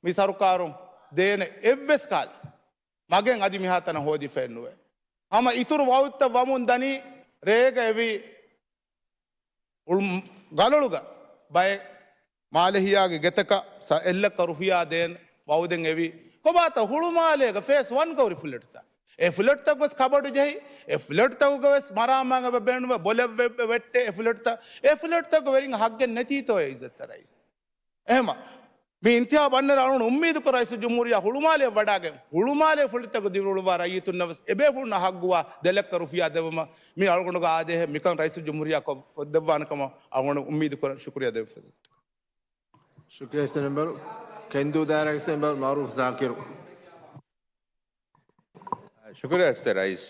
މި ސަރުކާރުން ދޭނެ އެއްވެސް ކާލެއް މަގެއް އަދި މިހާތަނަށް ހޯދިފައެއް ނުވޭ. ހަމަ އިތުރު ވައުދުތައް ވަމުން ދަނީ ރޭގަ އެވީ އުޅު-، ގަލޮޅުގަ ބައެއް މާލެހިޔާގެ ގެތަކަށް ސަ-، އެއްލައްކަ ރުފިޔާ ދޭން ވައުދެއް އެވީ. ކޮބާތަ ހުޅުމާލޭގަ ފޭސް ވަންގަ ހުރި ފްލެޓްތައް؟ އެ ފްލެޓްތައް ވެސް ކަބަޑު ޖެހި، އެ ފްލެޓްތަކުގަ ވެސް މަރާމާ އެބަ ބޭނުމެ ބޮލެއް ވެ-، ވެ-، ވެއްޓެ އެ ފްލެޓްތައް، އެ ފްލެޓްތަކުގެ ވެރިން ހައްގެއް ނެތީތޯ އޭ އިއްޒަތްތެރި ރައީސް؟ އެހެމަ މި އިންތިހާބް އަންނައިރު އަޅުގަނޑު އުއްމީދުކުރަން ރައީސުލްޖުމްހޫރިއްޔާ ހުޅުމާލެއަށް ވަޑާގެން، ހުޅުމާލޭ ފުޅިތަކު ދިރިއުޅުއްވާ ރައްޔިތުންނަށް ވެސް އެބޭފުޅުންނަށް ހައްގުވާ ދެ ލައްކަ ރުފިޔާ ދެއްވުމަށް މި އަޅުގަނޑުގެ އާދޭހެއް މިކަން ރައީސުލްޖުމްހޫރިއްޔާ ކޮށް-، ކޮށްދެއްވާނެ ކަމަށް އަޅުގަނޑު އުއްމީދުކުރަން. ޝުކުރިއްޔާ ދެއްވި. ޝުކުރިއްޔާ އިސްތެ މެމްބަރު. ކެންދޫ ދާއިރާގެ އިސްތެ މެމްބަރު މައުރޫފް ޒާކިރު. ޝުކުރިއްޔާ އިސްތެ ރައީސް.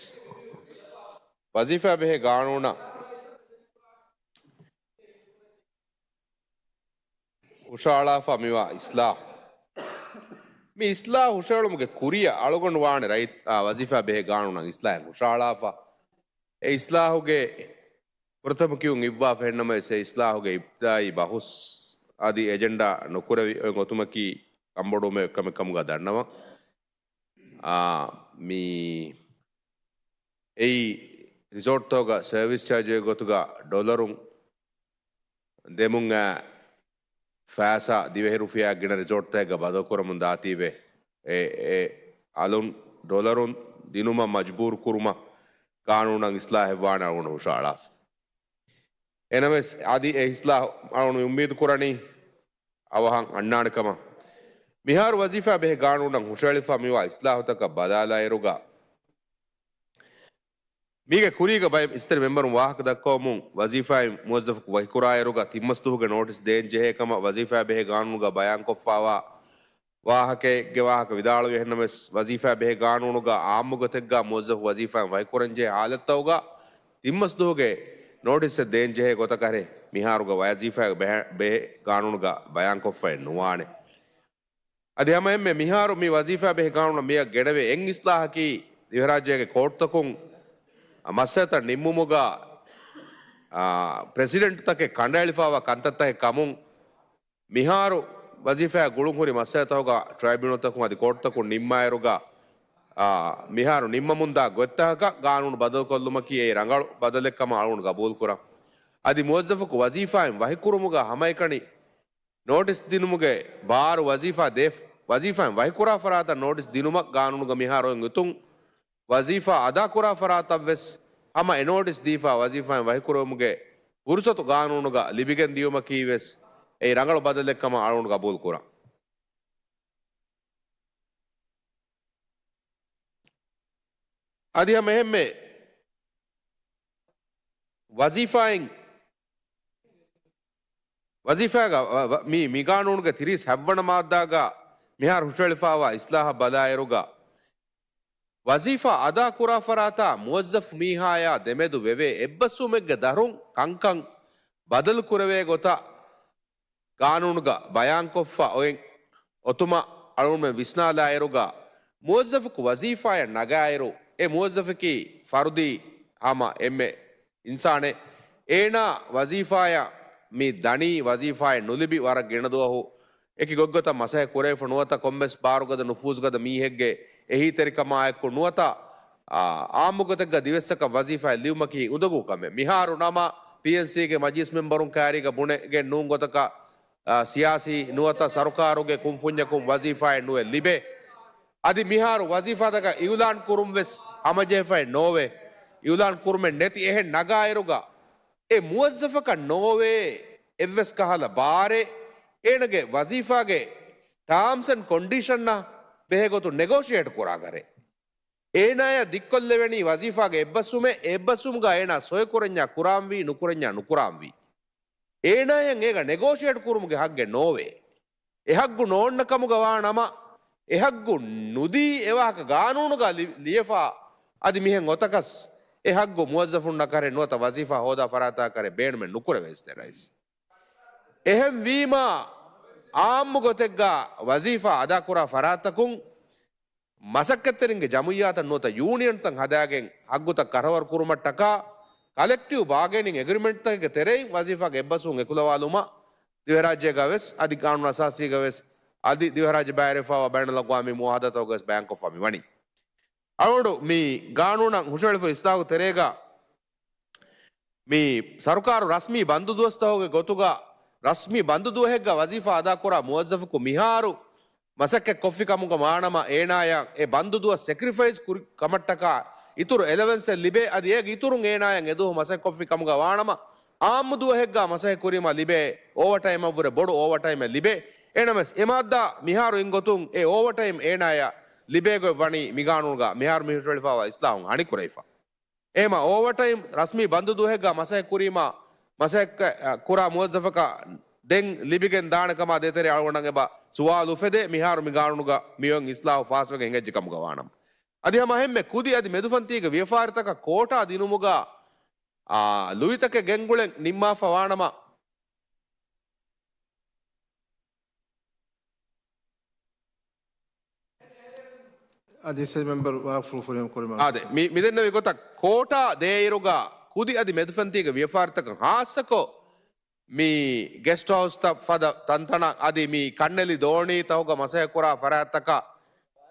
ވަޒީފާ ބެހޭ ގާނޫނަށް ހުށައަޅާފަ މިވާ އިސްލާހު. މި އިސްލާހު ހުށައެޅުމުގެ ކުރިއަށް އަޅުގަނޑު ވާނެ ރައީ-، އާ، ވަޒީފާ ބެހޭ ގާނޫނަށް އިސްލާހެއް ހުށައަޅާފަ. އެ އިސްލާހުގެ ފުރަތަމަ ކިޔުން އިއްވާފަ ހެންނަމަވެސް، އެ އިސްލާހުގެ އިބްތިދާއީ ބަހުސް އަދި އެޖެންޑާ ނުކުރެވި އޮތް އޮތުމަކީ ކަންބޮޑުވުމެއް އޮތް ކަމެއް ކަމުގަ ދަންނަވަން. އާ، މި އެއީ ރިސޯޓްތަކުގަ ސަރވިސް ޗާޖުގެ ގޮތުގަ ޑޮލަރުން ދެމުން އައި ފައިސާ ދިވެހި ރުފިޔާ ގިނަ ރިސޯޓްތަކެއްގަ ބަދަލުކުރަމުން ދާތީވެ، އެ، އެ އަލުން ޑޮލަރުން ދިނުމަށް މަޖުބޫރު ކުރުމަށް ގާނޫނަށް އިސްލާހެއް ވާނެ އަޅުގަނޑު ހުށައަޅާފަ. އެނަމެސް އަދި އެ އިސްލާހު އަޅުގަނޑު އުއްމީދު ކުރަނީ އަވަހަށް އަންނާނެ ކަމަށް. މިހާރު ވަޒީފާ ބެހޭ ގާނޫނަށް ހުށައެޅިފަ މިވާ އިސްލާހުތަކަށް ބަލާލާއިރުގަ، މީގެ ކުރީގަ ބައެއް އިސްތެރި މެމްބަރުން ވާހަކަ ދައްކަވަމުން، ވަޒީފާއިން މުވައްޒަފަކު ވަކިކުރާއިރުގަ ތިން މަސް ދުވަހުގެ ނޯޓިސް ދޭން ޖެހޭ ކަމަށް ވަޒީފާ ބެހޭ ގާނޫނުގަ ބަޔާންކޮށްފައިވާ ވާހަކައެއްގެ ވާހަކަ ވިދާޅުވި އެހެންނަމަވެސް، ވަޒީފާ ބެހޭ ގާނޫނުގަ އާއްމު ގޮތެއްގަ މުވައްޒަފު ވަޒީފާއިން ވަކިކުރަންޖެހޭ ހާލަތްތަކުގަ ތިން މަސް ދުވަހުގެ ނޯޓިސްއެއް ދޭން ޖެހޭ ގޮތަކަށް މިހާރުގަ ވަޒީފާ ބެހޭ، ބެހޭ ގާނޫނުގަ ބަޔާންކޮށްފައެއް ނުވާނެ. އަދި ހަމައެހެންމެ މިހާރު މި ވަޒީފާ ބެހޭ ގާނޫނަށް މިއަށް ގެނެވޭ އެއް އިސްލާހަކީ، ދިވެހިރާއްޖޭގެ ކޯޓްތަކުން މައްސަލަތައް ނިންމުމުގަ، އާ، ޕްރެސިޑެންޓްތަކެއް ކަނޑައެޅިފައިވާ ކަންތައްތަކެއް ކަމުން، މިހާރު ވަޒީފާއާ ގުޅުން ހުރި މައްސަލަތަކުގަ ޓްރައިބިއުނަލްތަކުން އަދި ކޯޓްތަކުން ނިންމާއިރުގަ، އާ، މިހާރު ނިންމަމުންދާ ގޮތްތަކަކަށް ގާނޫނު ބަދަލުކޮށްލުމަކީ އެއީ ރަނގަޅު ބަދަލެއް ކަމަށް އަޅުގަނޑު ގަބޫލުކުރަން. އަދި މުވައްޒަފަކު ވަޒީފާއިން ވަހިކުރުމުގަ ހަމައެކަނި ނޯޓިސް ދިނުމުގެ ބާރު ވަޒީފާ ދޭ-، ވަޒީފާއިން ވަހިކުރާ ފަރާތަށް ނޯޓިސް ދިނުމަށް ގާނޫނުގަ މިހާރު އޮތް ގޮތުން، ވަޒީފާ އަދާކުރާ ފަރާތަށް ވެސް ހަމަ އެ ނޯޓިސް ދީފަ ވަޒީފާއިން ވަހިކުރުވުމުގެ ފުރުސަތު ގާނޫނުގަ ލިބިގެން ދިޔުމަކީ ވެސް އެއީ ރަނގަޅު ބަދަލެއް ކަމަށް އަޅުގަނޑު ގަބޫލު ކުރަން. އަދި ހަމަ އެހެންމެ ވަޒީފާއިން، ވަޒީފާގަ ވަ-، ވަ-، މި، މި ގާނޫނުގެ ތިރީސް ހަތްވަނަ މާއްދާގަ މިހާރު ހުށައެޅިފައިވާ އިސްލާހަށް ބަލާއިރުގަ، ވަޒީފާ އަދާކުރާ ފަރާތާ މުވައްޒަފު މީހާޔާ ދެމެދު ވެވޭ އެއްބަސްވުމެއްގެ ދަށުން ކަންކަން ބަދަލު ކުރެވޭ ގޮތަށް ގާނޫނުގަ ބަޔާންކޮށްފަ އޮތް އޮތުމަށް އަޅުގަނޑުމެން ވިސްނާލާއިރުގަ، މުވައްޒަފަކު ވަޒީފާޔަށް ނަގާއިރު، އެ މުވައްޒަފަކީ ފަރުދީ ހަމަ އެންމެ އިންސާނެއް. އޭނާ ވަޒީފާޔަށް މި ދަނީ، ވަޒީފާއެއް ނުލިބި ވަރަށް ގިނަ ދުވަހު އެކި ގޮތްގޮތަށް މަސައްކަތް ކުރެވިފަ ނުވަތަ ކޮންމެސް ބާރުގަދަ ނުފޫޒުގަދަ މީހެއްގެ އެހީތެރިކަމާއެކު ނުވަތަ، އާ، އާއްމު ގޮތެއްގަ ދިވެއްސަކަށް ވަޒީފާއެއް ލިބުމަކީ އުނދަގޫ ކަމެއް. މިހާރު ނަމަ ޕީއެންސީގެ މަޖިލިސް މެމްބަރުން ކައިރީގަ ބުނެގެން ނޫން ގޮތަކަށް، އާ، ސިޔާސީ ނުވަތަ ސަރުކާރުގެ ކުންފުންޏަކުން ވަޒީފާއެއް ނުވެ ލިބޭ. އަދި މިހާރު ވަޒީފާތަކަށް އިއުލާން ކުރުން ވެސް ހަމަޖެހިފައެއް ނޯވޭ. އިއުލާން ކުރުމެއް ނެތި އެހެން ނަގާއިރުގަ، އެ މުވައްޒަފަކަށް ނޯވޭ އެއްވެސް ކަހަލަ ބާރެއް އޭނަގެ ވަޒީފާގެ ޓާމްސް އެންޑް ކޮންޑިޝަންއަށް ބެހޭގޮތުން ނެގޯޝިއޭޓް ކުރާ ގަރެއް. އޭނާޔަށް ދިއްކޮށްލެވެނީ ވަޒީފާގެ އެއްބަސްވުމެއް، އެއްބަސްވުމުގަ އޭނާ ސޮއިކުރަންޏާ ކުރާންވީ، ނުކުރަންޏާ ނުކުރާންވީ. އޭނާޔަށް އޭގަ ނެގޯޝިއޭޓް ކުރުމުގެ ހައްގެއް ނޯވޭ. އެ ހައްގު ނޯންނަ ކަމުގަ ވާ ނަމަ، އެ ހައްގު ނުދީ އެ ވާހަކަ ގާނޫނުގަ ލި-، ލިޔެފަ، އަދި މިހެން އޮތަކަސް އެ ހައްގު މުވައްޒަފުންނަށް ކަރެއް ނުވަތަ ވަޒީފާ ހޯދާ ފަރާތާ ކަރެއް ބޭނުމެއް ނުކުރެވޭ އިސްތެ ރައީސް. އެހެންވީމާ، އާއްމު ގޮތެއްގަ ވަޒީފާ އަދާކުރާ ފަރާތަކުން މަސައްކަތްތެރިންގެ ޖަމުއިއްޔާތައް ނުވަތަ ޔޫނިއަންތައް ހަދާގެން ހައްގުތައް ކަރަވަރު ކުރުމަށްޓަކާ، ކަލެކްޓިވް ބާގެނިން އެގްރިމެންޓްތަކެއްގެ ތެރެއިން ވަޒީފާގެ އެއްބަސްވުން އެކުލަވާލުމަށް ދިވެހިރާއްޖޭގަ ވެސް އަދި ގާނޫނު އަސާސީގަ ވެސް އަދި ދިވެހިރާއްޖެ ބައިވެރިވެފައިވާ ބައިނަލްއަގްވާމީ މުއާހަދާތަކުގަ ވެސް ބަޔާންކޮށްފަ މި ވަނީ. އަޅުގަނޑު މި ގާނޫނަށް ހުށައެޅިފަ އިސްލާހު ތެރޭގަ މި ސަރުކާރު ރަސްމީ ބަންދު ދުވަސްތަހުގެ ގޮތުގަ ރަސްމީ ބަންދު ދުވަހެއްގަ ވަޒީފާ އަދާކުރާ މުވައްޒަފަކު މިހާރު މަސައްކަތް ކޮށްފި ކަމުގަ ވާނަމަ، އޭނާޔަށް އެ ބަންދު ދުވަސް ސެކްރިފައިސް ކުރި ކަމަށްޓަކާ އިތުރު އެލަވެންސެއް ލިބޭ، އަދި އޭގެ އިތުރުން އޭނާޔަށް އެ ދުވަހު މަސައްކަތް ކޮށްފި ކަމުގަ ވާނަމަ، އާއްމު ދުވަހެއްގަ މަސައްކަތް ކުރީމަ ލިބޭ އޯވަރ ޓައިމަށްވުރެ ބޮޑު އޯވަރ ޓައިމެއް ލިބޭ. އެހެނަމެސް އެ މާއްދާ މިހާރު އިން ގޮތުން އެ އޯވަރ ޓައިމް އޭނާޔަށް ލިބޭ ގޮތް ވަނީ މި ގާނޫނުގަ މިހާރު މި ހުށައެޅިފައިވާ އިސްލާހުން ހަނިކުރެވިފަ. އެހެމަ އޯވަރ ޓައިމް ރަސްމީ ބަންދު ދުވަހެއްގަ މަސައްކަތް ކުރީމަ، މަސައްކަތް ކުރާ މުވައްޒަފަކަށް ދެން ލިބިގެން ދާނެ ކަމާ ދޭތެރޭ އަޅުގަނޑަށް އެބަ ސުވާލު އުފެދޭ. މިހާރު މި ގާނޫނުގަ މިއޮތް އިސްލާހު ފާސްވެގެން ހިނގައްޖެ ކަމުގަ ވާނަމަ. އަދި ހަމަ އެހެންމެ ކުދި އަދި މެދުފަންތީގެ ވިޔަފާރިތަކަށް ކޯޓާ ދިނުމުގަ، އާ، ލުއިތަކެއް ގެންގުޅެން ނިންމާފަ ވާނަމަ، އަދި އިސް މެމްބަރު ވާހަކަފުޅު ފުރިހަމަ ކުރީމަ. އާދެ، މި، މިދެންނެވި ގޮތަށް ކޯޓާ ދޭއިރުގަ ކުދި އަދި މެދުފަންތީގެ ވިޔަފާރިތަކަށް ހާއްސަކޮށް، މި ގެސްޓް ހައުސްތައް ފަދަ ތަންތަނަށް އަދި މި ކަންނެލި ދޯނީ ތަހުގަ މަސައްކަތް ކުރާ ފަރާތްތަކަށް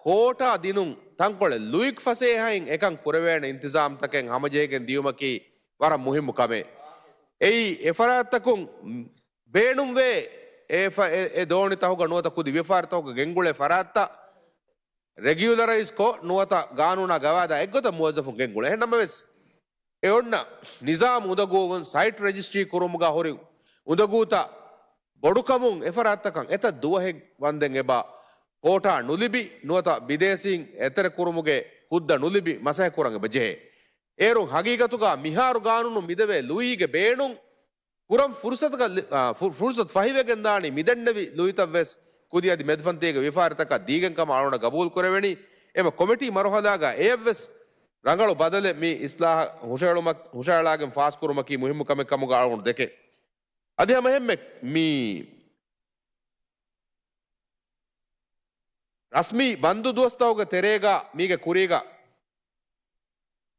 ކޯޓާ ދިނުން ތަންކޮޅެއް ލުއިކް ފަސޭހައިން އެކަން ކުރެވޭނެ އިންތިޒާމްތަކެއް ހަމަޖެހިގެން ދިޔުމަކީ ވަރަށް މުހިއްމު ކަމެއް. އެއީ އެ ފަރާތްތަކުން ބޭނުންވޭ އެ ފަ-، އެ، އެ ދޯނި ތަހުގަ ނުވަތަ ކުދި ވިޔަފާރި ތަހުގަ ގެންގުޅޭ ފަރާތްތައް ރެގިއުލަރައިޒް ކޮށް، ނުވަތަ ގާނޫނާ ގަވާއިދާ އެއްގޮތަށް މުވައްޒަފުން ގެންގުޅޭ. އެހެންނަމަވެސް، އެ އޮންނަ ނިޒާމް އުނދަގޫވުން ސައިޓް ރެޖިސްޓްރީ ކުރުމުގަ ހުރި އުނދަގޫތައް ބޮޑުކަމުން އެފަރާތްތަކަށް އެތައް ދުވަހެއް ވަންދެން އެބަ ކޯޓާ ނުލިބި، ނުވަތަ ބިދޭސީން އެތެރެކުރުމުގެ ހުއްދަ ނުލިބި މަސައްކަތް ކުރަން އެބަ ޖެހޭ. އޭރުން ހަގީގަތުގަ މިހާރު ގާނޫނު މިދެވޭ ލުއީގެ ބޭނުން ކުރަން ފުރުސަތުގަ ލި-، އާ، ފު-، ފުރުސަތު ފަހިވެގެންދާނީ މިދެންނެވި ލުއިތައްވެސް ކުދި އަދި މެދުފަންތީގެ ވިޔަފާރިތަކަށް ދީގެން ކަމަށް އަޅުގަނޑަށް ގަބޫލު ކުރެވެނީ. އެމަ ކޮމިޓީ މަރުހަލާގަ އެއަށްވެސް ރަނގަޅު ބަދަލެއް މި އިސްލާހަށް ހުށައެޅުމަށް، ހުށައަޅާގެން ފާސްކުރުމަކީ މުހިއްމު ކަމެއް ކަމުގަ އަޅުގަނޑު ދެކެ. އަދި ހަމަ އެހެންމެ މި ރަސްމީ ބަންދު ދުވަސްތަހުގެ ތެރޭގަ މީގެ ކުރީގަ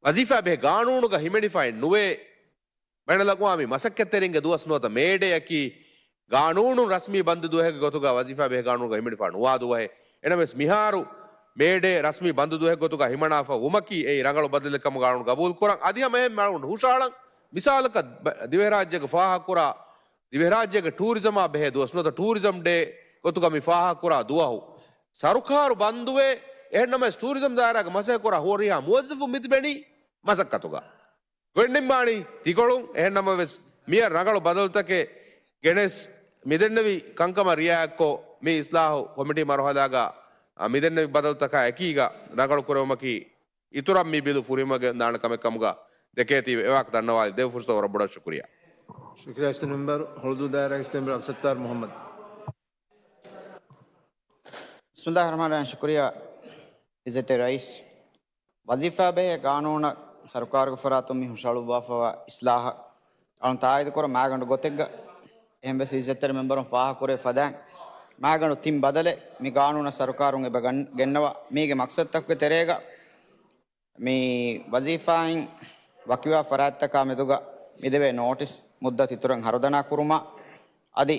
ވަޒީފާ ބެހޭ ގާނޫނުގަ ހިމެނިފައެއް ނުވޭ. ބައިނަލްއަގްވާމީ މަސައްކަތްތެރިންގެ ދުވަސް ނުވަތަ މޭޑޭއަކީ ގާނޫނުން ރަސްމީ ބަންދު ދުވަހެއްގެ ގޮތުގަ ވަޒީފާ ބެހޭ ގާނޫނުގަ ހިމެނިފަ ނުވާ ދުވަހެއް. އެނަމެސް މިހާރު މޭޑޭ ރަސްމީ ބަންދު ދުވަހެއް ގޮތުގަ ހިމަނާފަ ވުމަކީ އެއީ ރަނގަޅު ބަދަލެއް ކަމުގަ ގާނޫނު ގަބޫލު ކުރަން. އަދި ހަމަ އެހެން މި އަޅުގަނޑު ހުށައަޅަން މިސާލަކަށް ބަ-، ދިވެހިރާއްޖޭގެ ފާހަގަކުރާ، ދިވެހިރާއްޖޭގެ ޓޫރިޒަމާ ބެހޭ ދުވަސް ނުވަތަ ޓޫރިޒަމް ޑޭ ގޮތުގަ މި ފާހަގަކުރާ ދުވަހު ސަރުކާރު ބަންދުވޭ. އެހެންނަމަވެސް ޓޫރިޒަމް ދާއިރާގެ މަސައްކަތް ކުރާ ހުރިހާ މުވައްޒަފުން މިތިބެނީ މަސައްކަތުގަ. ގޮތްނިންމާނީ ތިކޮޅުން. އެހެންނަމަވެސް، މިއަށް ރަނގަޅު ބަދަލުތަކެއް ގެނެސް، މިދެންނެވި ކަންކަމަށް ރިއާޔަތްކޮށް، މި އިސްލާހު ކޮމިޓީ މަރުހަލާގަ، އަ، މިދެންނެވި ބަދަލުތަކާ އެކީގަ ރަނގަޅު ކުރެވުމަކީ އިތުރަށް މި ބިލު ފުރިހަމަވެގެންދާނެ ކަމެއް ކަމުގަ ދެކޭތީ. އެވާހަކަ ދަންނަވާލި ދެވި ފުރުސަތަށް ވަރަށް ބޮޑަށް ޝުކުރިއްޔާ. ޝުކުރިއްޔާ ސިޓި މެމްބަރު. ހުޅުދޫ ދާއިރާގެ ސިޓި މެމްބަރު އަބްސައްތާރު މުހައްމަދު. ބިސްމިއްލާހި ރަހްމާނި ރަހީމް. ޝުކުރިއްޔާ އިއްޒަތްތެރި ރައީސް. ވަޒީފާ ބެހޭ ގާނޫނަށް ސަރުކާރުގެ ފަރާތުން މި ހުށަހަޅުއްވާފައިވާ އިސްލާހަށް އަޅުން ތާއީދު ކުރަން މާގަނޑު ގޮތެއްގަ އެހެންވެސް އިއްޒަތްތެރި މެމްބަރުން ފާހަގަކުރެވި ފަދައިން މާގަނޑު ތިން ބަދަލެއް މި ގާނޫނަށް ސަރުކާރުން އެބަ ގަން-، ގެންނަވާ. މީގެ މަޤްޞަދުތަކުގެ ތެރޭގަ މި ވަޒީފާއިން ވަކިވާ ފަރާތްތަކާ މެދުގަ މިދެވޭ ނޯޓިސް މުއްދަތު އިތުރަށް ހަރުދަނާ ކުރުމާ، އަދި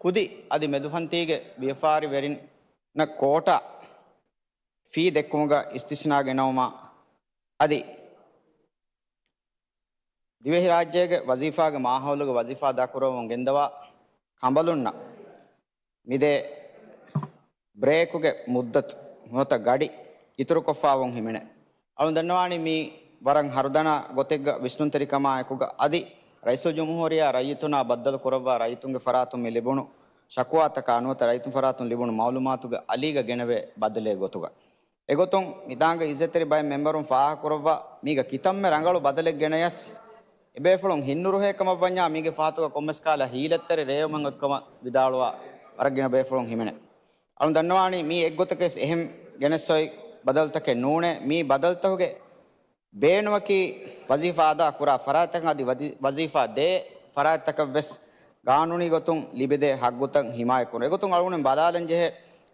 ކުދި އަދި މެދުފަންތީގެ ވިޔަފާރިވެރިންނަށް ކޯޓާ ފީ ދެއްކުމުގަ އިސްތިސްނާ ގެނައުމާ، އަދި ދިވެހިރާއްޖޭގެ ވަޒީފާގެ މާހައުލުގެ ވަޒީފާ އަދާކުރައްވަމުން ގެންދަވާ ކަނބަލުންނަށް މިދޭ ބްރޭކުގެ މުއްދަތު ނުވަތަ ގަޑި އިތުރުކޮށްފާވުން ހިމެނޭ. އަޅުން ދަންނަވާނީ މީ ވަރަށް ހަރުދަނާ ގޮތެއްގަ ވިސްނުންތެރިކަމާއެކުގަ އަދި ރައީސުލްޖުމްހޫރިއްޔާ ރައްޔިތުންނާ ބައްދަލު ކުރައްވާ ރައްޔިތުންގެ ފަރާތުން މި ލިބުނު ޝަކުވާތަކާ ނުވަތަ ރައްޔިތުން ފަރާތުން ލިބުނު މައުލޫމާތުގެ އަލީގަ ގެނެވޭ ބަދަލެއް ގޮތުގަ. އެގޮތުން މިތާނގަ އިއްޒަތްތެރި ބައެއް މެމްބަރުން ފާހަގަކުރައްވާ މީގަ ކިތަންމެ ރަނގަޅު ބަދަލެއް ގެނަޔަސް، އެބޭފުޅުން ހިތްނުރުހޭ ކަމަށްވަންޏާ މީގެ ފަހަތުގަ ކޮންމެސް ކަހަލަ ހީލަތްތެރި ރޭވުމެއް އޮތްކަމަށް ވިދާޅުވާ ވަރަށް ގިނަ ބޭފުޅުން ހިމެނޭ. އަޅުން ދަންނަވާނީ މީ އެއްގޮތަކަސް އެހެން ގެނެސް އޮތް ބަދަލުތަކެއް ނޫނޭ. މީ ބަދަލުތަކުގެ ބޭނުމަކީ ވަޒީފާ އަދާ ކުރާ ފަރާތްތަކަށް އަދި ވަޒީ-، ވަޒީފާ ދޭ ފަރާތްތަކަށް ވެސް ގާނޫނީ ގޮތުން ލިބިދޭ ހައްގުތައް ހިމާޔަތްކުރުން. އެގޮތުން އަޅުގަނޑުމެން ބަލާލަން ޖެހޭ،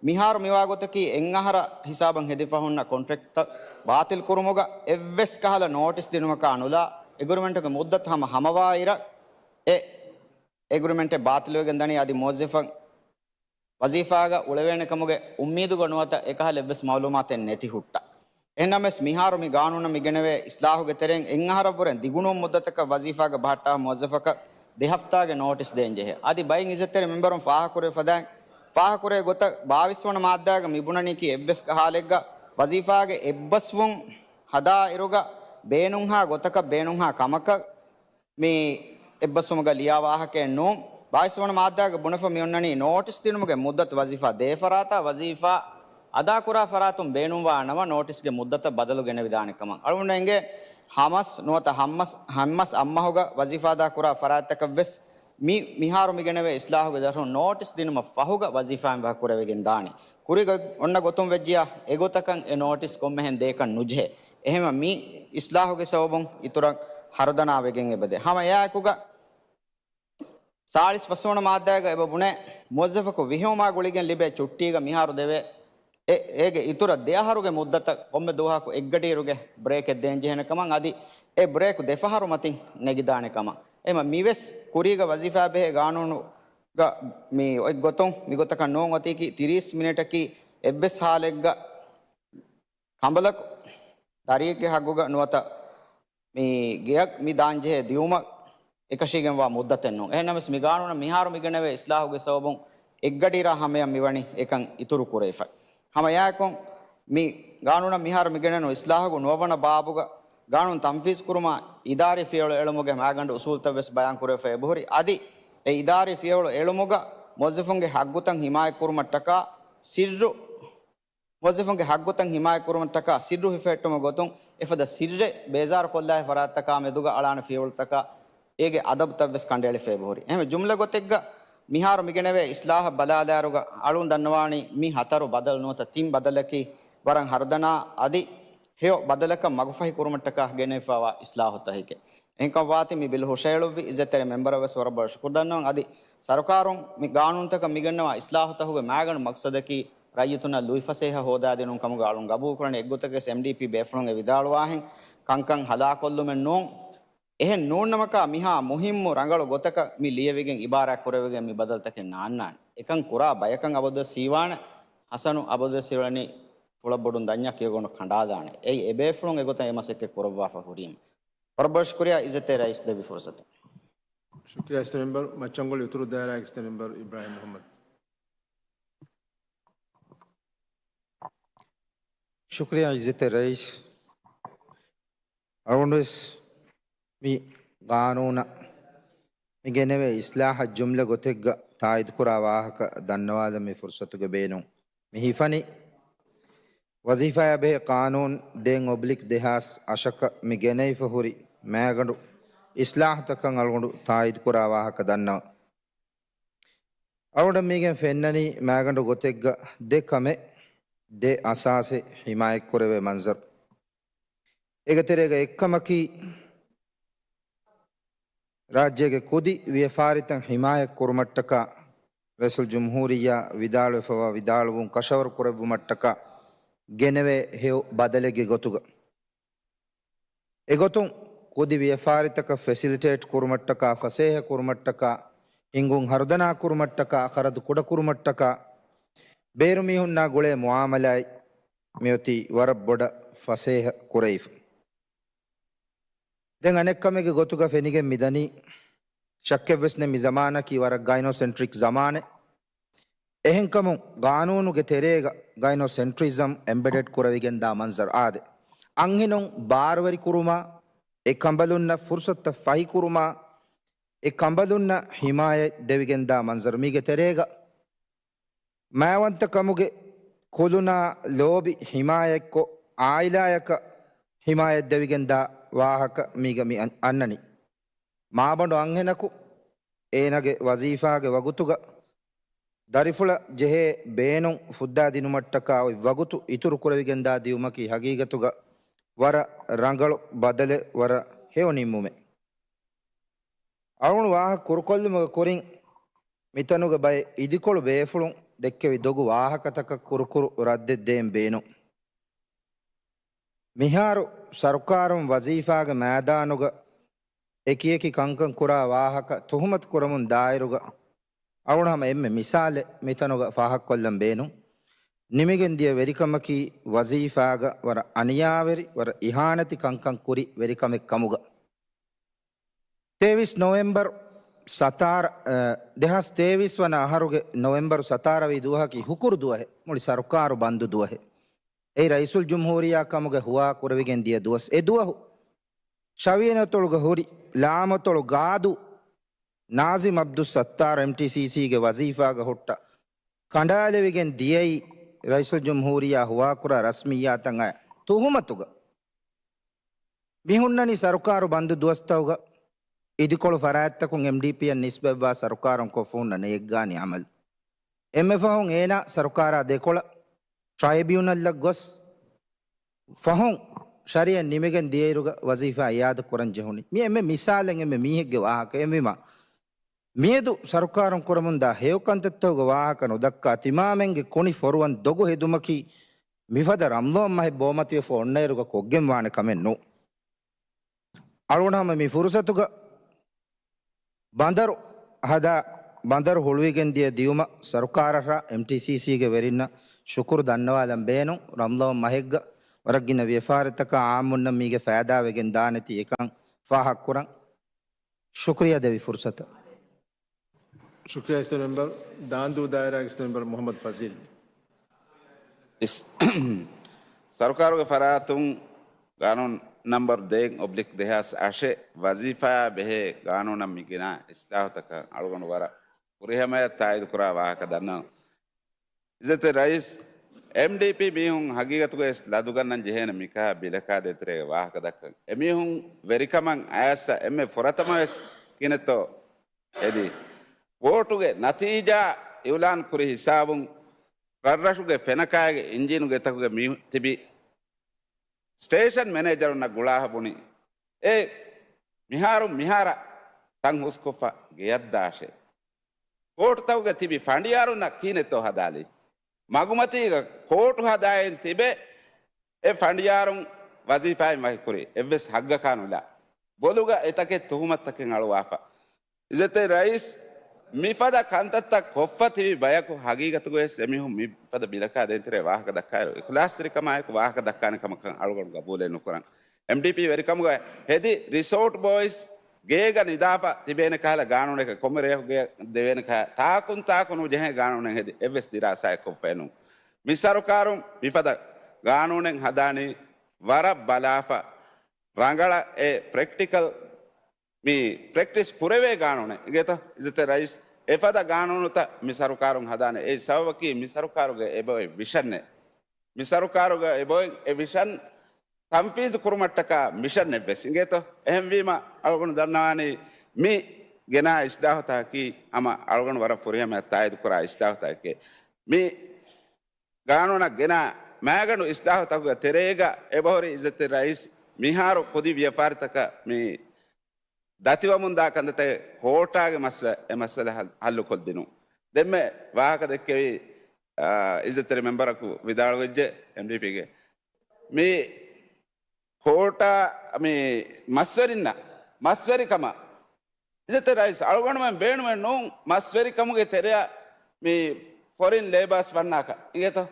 މިހާރު މިވާ ގޮތަކީ އެއްއަހަރަށް ހިސާބަށް ހެދިފަ ހުންނަ ކޮންޓްރެކްޓްތައް ބާތިލް ކުރުމުގަ އެއްވެސް ކަހަލަ ނޯޓިސް ދިނުމަކާ ނުލާ، އެގްރިމެންޓުގެ މުއްދަތު ހަމަ ހަމަވާ އިރަށް އެ އެގްރިމެންޓެއް ބާތިލުވެގެން ދަނީ އަދި މުވައްޒަފަށް ވަޒީފާގަ އުޅެވޭނެ ކަމުގެ އުއްމީދުގަ ނުވަތަ އެކަހަލަ އެއްވެސް މައުލޫމާތެއް ނެތި ހުއްޓަ. އެހެންނަމަވެސް މިހާރު މި ގާނޫނަށް މި ގެނެވޭ އިސްލާހުގެ ތެރެއިން އެއް އަހަރަށްވުރެ ދިގުނޫން މުއްދަތަކަށް ވަޒީފާގަ ބަހައްޓާ މުވައްޒަފަކަށް ދެ ހަފްތާގެ ނޯޓިސް ދޭން ޖެހޭ. އަދި ބައިން އިއްޒަތްތެރި މެމްބަރުން ފާހަގަކުރެވި ފަދައިން، ފާހަގަކުރެވޭ ގޮތަށް ބާވީސް ވަނަ މާއްދާގަ މި ބުނަނީކީ އެއްވެސް ހާލެއްގަ ވަޒީފާގެ އެއްބަސްވުން ހަދާ އިރުގަ ބޭނުންހާ ގޮތަކަށް ބޭނުންހާ ކަމަކަށް މި އެއްބަސްވުމުގަ ލިޔާ ވާހަކައެއް ނޫން. ބާވީސް ވަނަ މާއްދާގަ ބުނެފަ މި އޮންނަނީ ނޯޓިސް ދިނުމުގެ މުއްދަތު ވަޒީފާ ދޭ ފަރާތާ ވަޒީފާ އަދާކުރާ ފަރާތުން ބޭނުންވާ ނަމަ ނޯޓިސްގެ މުއްދަތަށް ބަދަލު ގެނެވިދާނެ ކަމަށް. އަޅުގަނޑަށް އެނގޭ ހަމަސް ނުވަތަ ހަމަސް، ހަމަސް އަށްމަހުގަ ވަޒީފާ އަދާކުރާ ފަރާތްތަކަށް ވެސް މި މިހާރު މި ގެނެވޭ އިސްލާހުގެ ދަށުން ނޯޓިސް ދިނުމަށް ފަހުގަ ވަޒީފާއިން ވަކިކުރެވިގެން ދާނެ. ކުރި ގޮތް އޮންނަ ގޮތުން ވެއްޖިޔާ އެގޮތަކަށް އެ ނޯޓިސް ކޮންމެހެން ދޭކަށް ނުޖެހޭ. އެހެންވެ މި އިސްލާހުގެ ސަބަބުން އިތުރަށް ހަރުދަނާ ވެގެން އެބަދޭ. ހަމަ އެއާއެކުގަ ސާޅީސް ފަސްވަނަ މާއްދާގަ އެބަ ބުނޭ، މުވައްޒަފަކު ވިހިވުމާ ގުޅިގެން ލިބޭ ޗުއްޓީގަ މިހާރު ދެވޭ އެ، އޭގެ އިތުރަށް ދެ އަހަރުގެ މުއްދަތަށް ކޮންމެ ދުވަހަކު އެއްގަޑިއިރުގެ ބްރޭކެއް ދޭން ޖެހޭނެ ކަމަށް އަދި އެ ބްރޭކު ދެފަހަރު މަތިން ނެގިދާނެ ކަމަށް. އެހެން މިވެސް ކުރީގަ ވަޒީފާ ބެހޭ ގާނޫނުގަ މި އޮތް ގޮތުން މިގޮތަކަށް ނޫން އޮތީކީ ތިރީސް މިނެޓަކީ އެއްވެސް ހާލެއްގަ ކަނބަލަކު ދަރިއެއްގެ ހައްގުގަ ނުވަތަ މި ގެއަށް މި ދާންޖެހޭ ދިއުމަށް އެކަށީގެންވާ މުއްދަތެއް ނޫން. އެހެންނަމަވެސް މި ގާނޫނަށް މިހާރު މިގެނެވޭ އިސްލާހުގެ ސަބަބުން އެއްގަޑިއިރާ ހަމަޔަށް މިވަނީ އެކަން އިތުރު ކުރެވިފަ. ހަމަ އެއާއެކު މި ގާނޫނަށް މިހާރު މިގެނެނު އިސްލާހުގެ ނުވަވަނަ ބާބުގަ ގާނޫނު ތަންފީޒު ކުރުމަށް އިދާރީ ފިޔަވަޅު އެޅުމުގެ މާގަނޑު އުސޫލުތައް ވެސް ބަޔާން ކުރެވިފަ އެބަހުރި. އަދި އެ އިދާރީ ފިޔަވަޅު އެޅުމުގަ މުވައްޒަފުންގެ ހައްގުތައް ހިމާޔަތް ކުރުމަށްޓަކާ ސިއްރު މުވައްޒަފުންގެ ހައްގުތައް ހިމާޔަތް ކުރުމަށްޓަކާ ސިއްރު ހިފެހެއްޓުމުގެ ގޮތުން އެފަދަ ސިއްރެއް ބޭޒާރުކޮށްލާ ފަރާތްތަކާ މެދުގަ އަޅާނެ ފިޔަވަޅުތަކާ އޭގެ އަދަބުތައް ވެސް ކަނޑައެޅިފަ އެބަހުރި. އެހެން ޖުމްލަ ގޮތެއްގަ މިހާރު މިގެނެވޭ އިސްލާހަށް ބަލާލާއިރުގަ އަޅުން ދަންނަވާނީ މި ހަތަރު ބަދަލު ނުވަތަ ތިން ބަދަލަކީ ވަރަށް ހަރުދަނާ އަދި ހެޔޮ ބަދަލަކަށް މަގުފަހި ކުރުމަށްޓަކާ ގެނެވިފައިވާ އިސްލާހުތަކެކޭ. އެހެންކަމަށް ވާތީ މި ބިލް ހުށައެޅުއްވި އިއްޒަތްތެރި މެމްބަރަށް ވެސް ވަރަށް ބޮޑަށް ޝުކުރު ދަންނަވަން. އަދި ސަރުކާރުން މި ގާނޫނުތަކަށް މިގެންނަވާ އިސްލާހުތަކުގެ މާގަނޑު މަގްސަދަކީ ރައްޔިތުންނަށް ލުއިފަސޭހަ ހޯދާދިނުން ކަމުގަ އަޅުން ގަބޫލުކުރަނީ. އެއްގޮތަކަށް އެމްޑީޕީ ބޭފުޅުން އެ ވިދާޅުވާހެން ކަންކަން ހަލާކޮށްލުމެއް ނޫން. އެހެން ނޫންނަމަކާ މިހާ މުހިއްމު ރަނގަޅު ގޮތަކަށް މި ލިޔެވިގެން އިބާރާތް ކުރެވިގެން މި ބަދަލުތަކެއް ނާންނާނެ. އެކަން ކުރާ ބަޔަކަށް އަބަދުވެސް ހީވާނެ. ހަސަނު އަބަދުވެސް ހީވަނީ ފުޅަށް ބޮޑުން ދަންޏާ ކިޔަގޮނޑު ކަނޑާލާނެ. އެއީ އެބޭފުޅުން އެގޮތަށް އެ މަސައްކަތް ކުރައްވާފަ ހުރީމަ. ވަރަށް ބޮޑަށް ޝުކުރިޔާ އިއްޒަތްތެރި ރައީސް ދެއްވި ފުރުސަތަށް. ޝުކުރިޔާ އިއްޒަތްތެރި މެމްބަރު. މައްޗަންގޮޅި އުތުރު ދާއިރާގެ އިއްޒަތްތެރި މެމްބަރު އިބްރާހިމް މުހައްމަދު. ޝުކުރިޔާ އިއްޒަތްތެރި ރައީސް. އަޅުގަނޑުވެސް މި ގާނޫނަށް މި ގެނެވޭ އިސްލާހަށް ޖުމްލަ ގޮތެއްގަ ތާއީދުކުރާ ވާހަކަ ދަންނަވާލަން މި ފުރުސަތުގެ ބޭނުން މި ހިފަނީ. ވަޒީފާއާ ބެހޭ ޤާނޫނު ދެން އޮބްލިކް ދެހާސް އަށަކަށް މި ގެނެވިފަ ހުރި މާގަނޑު އިސްލާހުތަކަށް އަޅުގަނޑު ތާއީދުކުރާ ވާހަކަ ދަންނަވަން. އަޅުގަނޑަށް މީގެން ފެންނަނީ މާގަނޑު ގޮތެއްގަ ދެ ކަމެއް، ދެ އަސާސެއް ހިމާޔަތްކުރެވޭ މަންޒަރު. އޭގެ ތެރޭގަ އެއްކަމަކީ، ރާއްޖޭގެ ކުދި ވިޔަފާރިތައް ހިމާޔަތް ކުރުމަށްޓަކާ ރައީސުލްޖުމްހޫރިއްޔާ ވިދާޅުވެފަވާ ވިދާޅުވުން ކަށަވަރު ކުރެއްވުމަށްޓަކާ ގެނެވޭ ހެޔޮ ބަދަލެއްގެ ގޮތުގަ. އެގޮތުން ކުދި ވިޔަފާރިތަކަށް ފެސިލިޓޭޓް ކުރުމަށްޓަކާ، ފަސޭހަ ކުރުމަށްޓަކާ، ހިންގުން ހަރުދަނާ ކުރުމަށްޓަކާ، ޚަރަދު ކުޑަކުރުމަށްޓަކާ، ބޭރު މީހުންނާ ގުޅޭ މުއާމަލާތް މިއޮތީ ވަރަށް ބޮޑަށް ފަސޭހަ ކުރެވިފަ. ދެން އަނެއްކަމެއްގެ ގޮތުގަ ފެނިގެން މިދަނީ، ޝައްކެއްވެސް ނެތް މި ޒަމާނަކީ ވަރަށް ގައިނޯސެންޓްރިކް ޒަމާނެއް. އެހެންކަމުން ގާނޫނުގެ ތެރޭގަ ގައިނޯސެންޓްރިޒަމް އެމްބެޑެޑް ކުރެވިގެންދާ މަންޒަރު އާދެ، އަންހެނުން ބާރުވެރިކުރުމާ، އެ ކަނބަލުންނަށް ފުރުސަތުތައް ފަހިކުރުމާ، އެ ކަނބަލުންނަށް ހިމާޔަތް ދެވިގެންދާ މަންޒަރު. މީގެ ތެރޭގަ މާވަންތަކަމުގެ ކުލުނާ ލޯބި ހިމާޔަތްކޮށް، އާއިލާޔަކަށް ހިމާޔަތް ދެވިގެންދާ ވާހަކަ މީގަ މި އަން-، އަންނަނީ. މާބަނޑު އަންހެނަކު އޭނާގެ ވަޒީފާގެ ވަގުތުގަ ދަރިފުޅަށް ޖެހޭ ބޭނުން ފުއްދާދިނުމަށްޓަކާ އޮތް ވަގުތު އިތުރު ކުރެވިގެންދާ ދިއުމަކީ ހަގީގަތުގަ ވަރަށް ރަނގަޅު ބަދަލެއް، ވަރަށް ހެޔޮ ނިންމުމެއް. އަޅުގަނޑު ވާހަކަ ކުރުކޮށްލުމުގެ ކުރިން މިތަނުގެ ބައެއް އިދިކޮޅު ބޭފުޅުން ދެއްކެވި ދޮގު ވާހަކަތަކަށް ކުރުކުރު ރައްދެއް ދޭން ބޭނުން. މިހާރު ސަރުކާރުން ވަޒީފާގެ މައިދާނުގަ އެކިއެކި ކަންކަން ކުރާ ވާހަކަ ތުހުމަތު ކުރަމުން ދާއިރުގަ އަޅުގަނޑު ހަމަ އެންމެ މިސާލެއް މިތަނުގަ ފާހަގަކޮށްލަން ބޭނުން. ނިމިގެން ދިޔަ ވެރިކަމަކީ ވަޒީފާގަ ވަރަށް އަނިޔާވެރި، ވަރަށް އިހާނެތި ކަންކަން ކުރި ވެރިކަމެއް ކަމުގަ. ތޭވީސް ނޮވެމްބަރު ސަތާރަ، އަ، ދެހާސް ތޭވީސް ވަނަ އަހަރުގެ ނޮވެމްބަރު ސަތާރަ ވީ ދުވަހަކީ ހުކުރު ދުވަހެއް، މުޅި ސަރުކާރު ބަންދު ދުވަހެއް. އެއީ ރައީސުލްޖުމްހޫރިއްޔާ ކަމުގެ ހުވާ ކުރެވިގެން ދިޔަ ދުވަސް. އެ ދުވަހު ޝަވިޔަނި އަތޮޅުގަ ހުރި ލާމަތޮޅު ގާދޫ ނާޒިމް އަބްދުއްސައްތާރު އެމްޓީސީސީގެ ވަޒީފާގަ ހުއްޓަ ކަނޑާލެވިގެން ދިޔައީ ރައީސުލްޖުމްހޫރިއްޔާ ހުވާކުރާ ރަސްމިއްޔާތަށް އައި ތުހުމަތުގަ. މި ހުންނަނީ ސަރުކާރު ބަންދު ދުވަސްތަކުގަ އިދިކޮޅު ފަރާތްތަކުން އެމްޑީޕީއަށް ނިސްބަތްވާ ސަރުކާރުން ކޮށްފަ ހުންނަ ނޭއްގާނި އަމަލު. އެންމެ ފަހުން އޭނާ ސަރުކާރާ ދެކޮޅަށް ޓްރައިބިއުނަލްއަށް ގޮސް، ފަހުން ޝަރީއަތް ނިމިގެން ދިޔައިރުގަ ވަޒީފާ އިއާދަ ކުރަން ޖެހުނީ. މި އެންމެ މިސާލެއް އެންމެ މީހެއްގެ ވާހަކަ. އެހެންވީމަ، މިއަދު ސަރުކާރުން ކުރަމުންދާ ހެޔޮ ކަންތައްތަކުގެ ވާހަކަ ނުދައްކާ، ތިމާމެންގެ ކުނި ފޮރުވަން ދޮގު ހެދުމަކީ މިފަދަ ރަމްޟާން މަހެއް ބޯމަތިވެފަ އޮންނައިރުގަ ކޮށްގެން ވާނެ ކަމެއް ނޫން. އަޅުގަނޑު ހަމަ މި ފުރުސަތުގަ ބަނދަރު ހަދާ، ބަނދަރު ހުޅުވިގެން ދިޔަ ދިޔުމަށް ސަރުކާރަށާ އެމްޓީސީސީގެ ވެރިންނަށް ޝުކުރު ދަންނަވާލަން ބޭނުން. ރަމްޟާން މަހެއްގަ ވަރަށް ގިނަ ވިޔަފާރިތަކާ އާއްމުންނަށް މީގެ ފައިދާވެގެން ދާނެތީ އެކަން ފާހަގަކުރަން. ޝުކުރިއްޔާ ދެވި ފުރުސަތަށް. ޝުކުރިއްޔާ އިސްތެ މެމްބަރު. ދާނދޫ ދާއިރާގެ އިސްތެ މެމްބަރު މުޙައްމަދު ފަޒީލް. އިސް-، ސަރުކާރުގެ ފަރާތުން ގާނޫނު ނަމްބަރު ދޭއް އޮބްލިކް ދެހާސް އަށެއް ވަޒީފާއާ ބެހޭ ގާނޫނަށް މި ގެނާ އިސްލާހުތަކަށް އަޅުގަނޑު ވަރަށް ފުރިހަމަޔަށް ތާއީދުކުރާ ވާހަކަ ދަންނަވަން. އިއްޒަތްތެރި ރައީސް، އެމްޑީޕީ މީހުން ހަގީގަތުގައި ވެސް ލަދުގަންނަން ޖެހޭނެ މިކަހަލަ ބިލަކާ ދޭތެރޭގެ ވާހަކަ ދައްކަން. އެމީހުން ވެރިކަމަށް އައިސް އެންމެ ފުރަތަމަ ވެސް ކިހިނެއްތޯ އެދި ވޯޓުގެ ނަތީޖާ އިއުލާން ކުރި ހިސާބުން ރަށްރަށުގެ ފެނަކައިގެ އިންޖީނުގެތަކުގެ މީހު-، ތިބި ސްޓޭޝަން މެނޭޖަރުންނަށް ގުޅާހަ ބުނި، އޭ މިހާރު މިހާރަށް ތަން ހުސްކޮށްފަ ގެޔަށްދާށޭ. ކޯޓުތަކުގަ ތިބި ފަނޑިޔާރުންނަށް ކިހިނެއްތޯ ހަދާލީ؟ މަގުމަތީގަ ކޯޓު ހަދާއިން ތިބެ އެ ފަނޑިޔާރުން ވަޒީފާއިން ވަކިކުރި އެއްވެސް ހައްގަކާ ނުލާ. ބޮލުގަ އެތަކެއް ތުހުމަތުތަކެއް އަޅުވާފަ. އިއްޒަތްތެރި ރައީސް، މިފަދަ ކަންތައްތައް ކޮށްފަ ތިބި ބަޔަކު ހަގީގަތުގައި ވެސް އެމީހުން މިފަދަ ބިލަކާ ދޭތެރޭ ވާހަކަ ދައްކާއިރު، އިޚްލާޞްތެރިކަމާއެކު ވާހަކަ ދައްކާނެ ކަމަކަށް އަޅުގަނޑު ގަބޫލެއް ނުކުރަން. އެމްޑީޕީ ވެރިކަމުގަ ހެދި ރިސޯޓް ބޯއިޒް ގޭގަ ނިދާފަ ތިބޭނެ ކަހަލަ ގާނޫނެއް ކޮންމެ ރެޔަކު ގެޔަށް ދެވޭނެ ކަހަލަ ތާކުން ތާކު ނުޖެހޭ ގާނޫނެއް ހެދި އެއްވެސް ދިރާސާއެއް ކޮށްފައެއް ނޫން. މި ސަރުކާރުން މިފަދަ ގާނޫނެއް ހަދާނީ ވަރަށް ބަލާފަ ރަނގަޅަށް އެ ޕްރެކްޓިކަލް މި ޕްރެކްޓިސް ކުރެވޭ ގާނޫނެއް އިނގޭތޯ އިއްޒަތްތެރި ރައީސް. އެފަދަ ގާނޫނުތައް މި ސަރުކާރުން ހަދާނެ. އެއީ ސަބަބަކީ މި ސަރުކާރުގެ އެބައޮތް ވިޝަންއެއް. މި ސަރުކާރުގެ އެބައޮތް އެ ވިޝަން ތަންފީޒު ކުރުމަށްޓަކާ މިޝަންއެއްވެސް އިނގޭތޯ. އެހެންވީމަ އަޅުގަނޑު ދަންނަވާނީ މި ގެނާ އިސްލާހުތަކަކީ ހަމަ އަޅުގަނޑު ވަރަށް ފުރިހަމަޔަށް ތާއީދުކުރާ އިސްލާހުތަކެކޭ. މި ގާނޫނަށް ގެނާ މާގަނޑު އިސްލާހުތަކުގެ ތެރޭގަ އެބަހުރި އިއްޒަތްތެރި ރައީސް މިހާރު ކުދި ވިޔަފާރިތަކަށް މި ދަތިވަމުންދާ ކަންތައްތަކެއް ކޯޓާގެ މައްސަ-، އެ މައްސަލަ ހައް-، ހައްލުކޮށްދިނުން. ދެންމެ ވާހަކަ ދެއްކެވި، އާ، އިއްޒަތްތެރި މެމްބަރަކު ވިދާޅުވެއްޖެ އެމްޑީޕީގެ. މި ކޯޓާ މި މަސްވެރިންނަށް މަސްވެރިކަމަށް އިއްޒަތްތެރި ރައީސް އަޅުގަނޑުމެން ބޭނުމެއް ނޫން މަސްވެރިކަމުގެ ތެރެއަށް މި ފޮރިން ލޭބާސް ވަންނާކަށް އިނގޭތޯ؟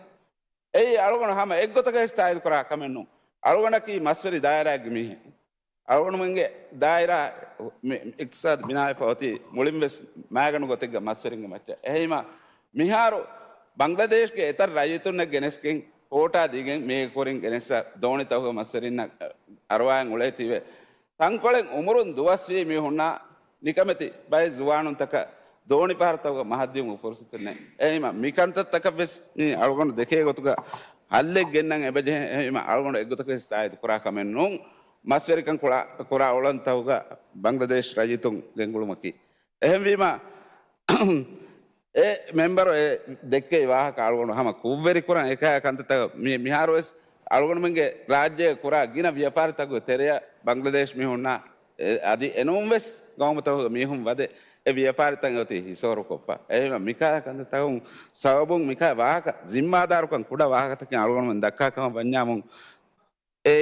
އެއީ އަޅުގަނޑު ހަމަ އެއްގޮތަކަށް ވެސް ތާއީދުކުރާ ކަމެއް ނޫން. އަޅުގަނޑަކީ މަސްވެރި ދާއިރާއެއްގެ މީހެއް. އަޅުގަނޑުމެންގެ ދާއިރާ މި އިޤްތިޞާދު ބިނާވެފަ އޮތީ މުޅިން ވެސް މާގަނޑު ގޮތެއްގަ މަސްވެރިންގެ މައްޗަށް. އެހީމަ މިހާރު ބަންގްލަދޭޝްގެ އެތައް ރައްޔިތުންނެއް ގެނެސްގެން ކޯޓާ ދީގެން މީގެ ކުރިން ގެނެސް ދޯނިތަކުގެ މަސްވެރިންނަށް އަރުވާން އުޅޭތީވެ. ތަންކޮޅެއް އުމުރުން ދުވަސްވީ މީހުންނާ ނިކަމެތި ބައެއް ޒުވާނުންތަކަށް ދޯނި ފަހަރުތަކުގަ މަހަށްދިޔުމުގެ ފުރުސަތެއް ނެތް. އެހީމަ މި ކަންތައްތަކަށް ވެސް މި އަޅުގަނޑު ދެކޭ ގޮތުގަ ހައްލެއް ގެންނަން އެބަޖެހޭ. އެހީމަ އަޅުގަނޑު އެއްގޮތަކަށް ވެސް ތާއީދު ކުރާ ކަމެއް ނޫން. މަސްވެރިކަން ކުޅާ، ކުރާ އުޅަނދުތަކުގަ ބަންގްލަދޭޝް ރައްޔިތުން ގެންގުޅުމަކީ. އެހެންވީމަ، އެ މެމްބަރު އެ ދެއްކެވި ވާހަކަ އަޅުގަނޑު ހަމަ ކުށްވެރިކުރަން އެކަހަލަ ކަންތައްތައް މި-، މިހާރުވެސް އަޅުގަނޑުމެންގެ ރާއްޖޭގަ ކުރާ ގިނަ ވިޔަފާރިތަކުގެ ތެރެއަށް ބަންގްލަދޭޝް މީހުންނާ އެ-، އަދި އެނޫންވެސް ގައުމުތަކުގެ މީހުން ވަދެ އެ ވިޔަފާރިތައް އޮތީ ހިސޯރުކޮށްފަ. އެހެންވީމަ މިކަހަލަ ކަންތައްތަކުން ސަބަބުން މިކަހަލަ ވާހަކަ ޒިންމާދާރުކަން ކުޑަ ވާހަކަތަކެއް އަޅުގަނޑުމެން ދައްކާ ކަމަށް ވަންޏާމުން އެ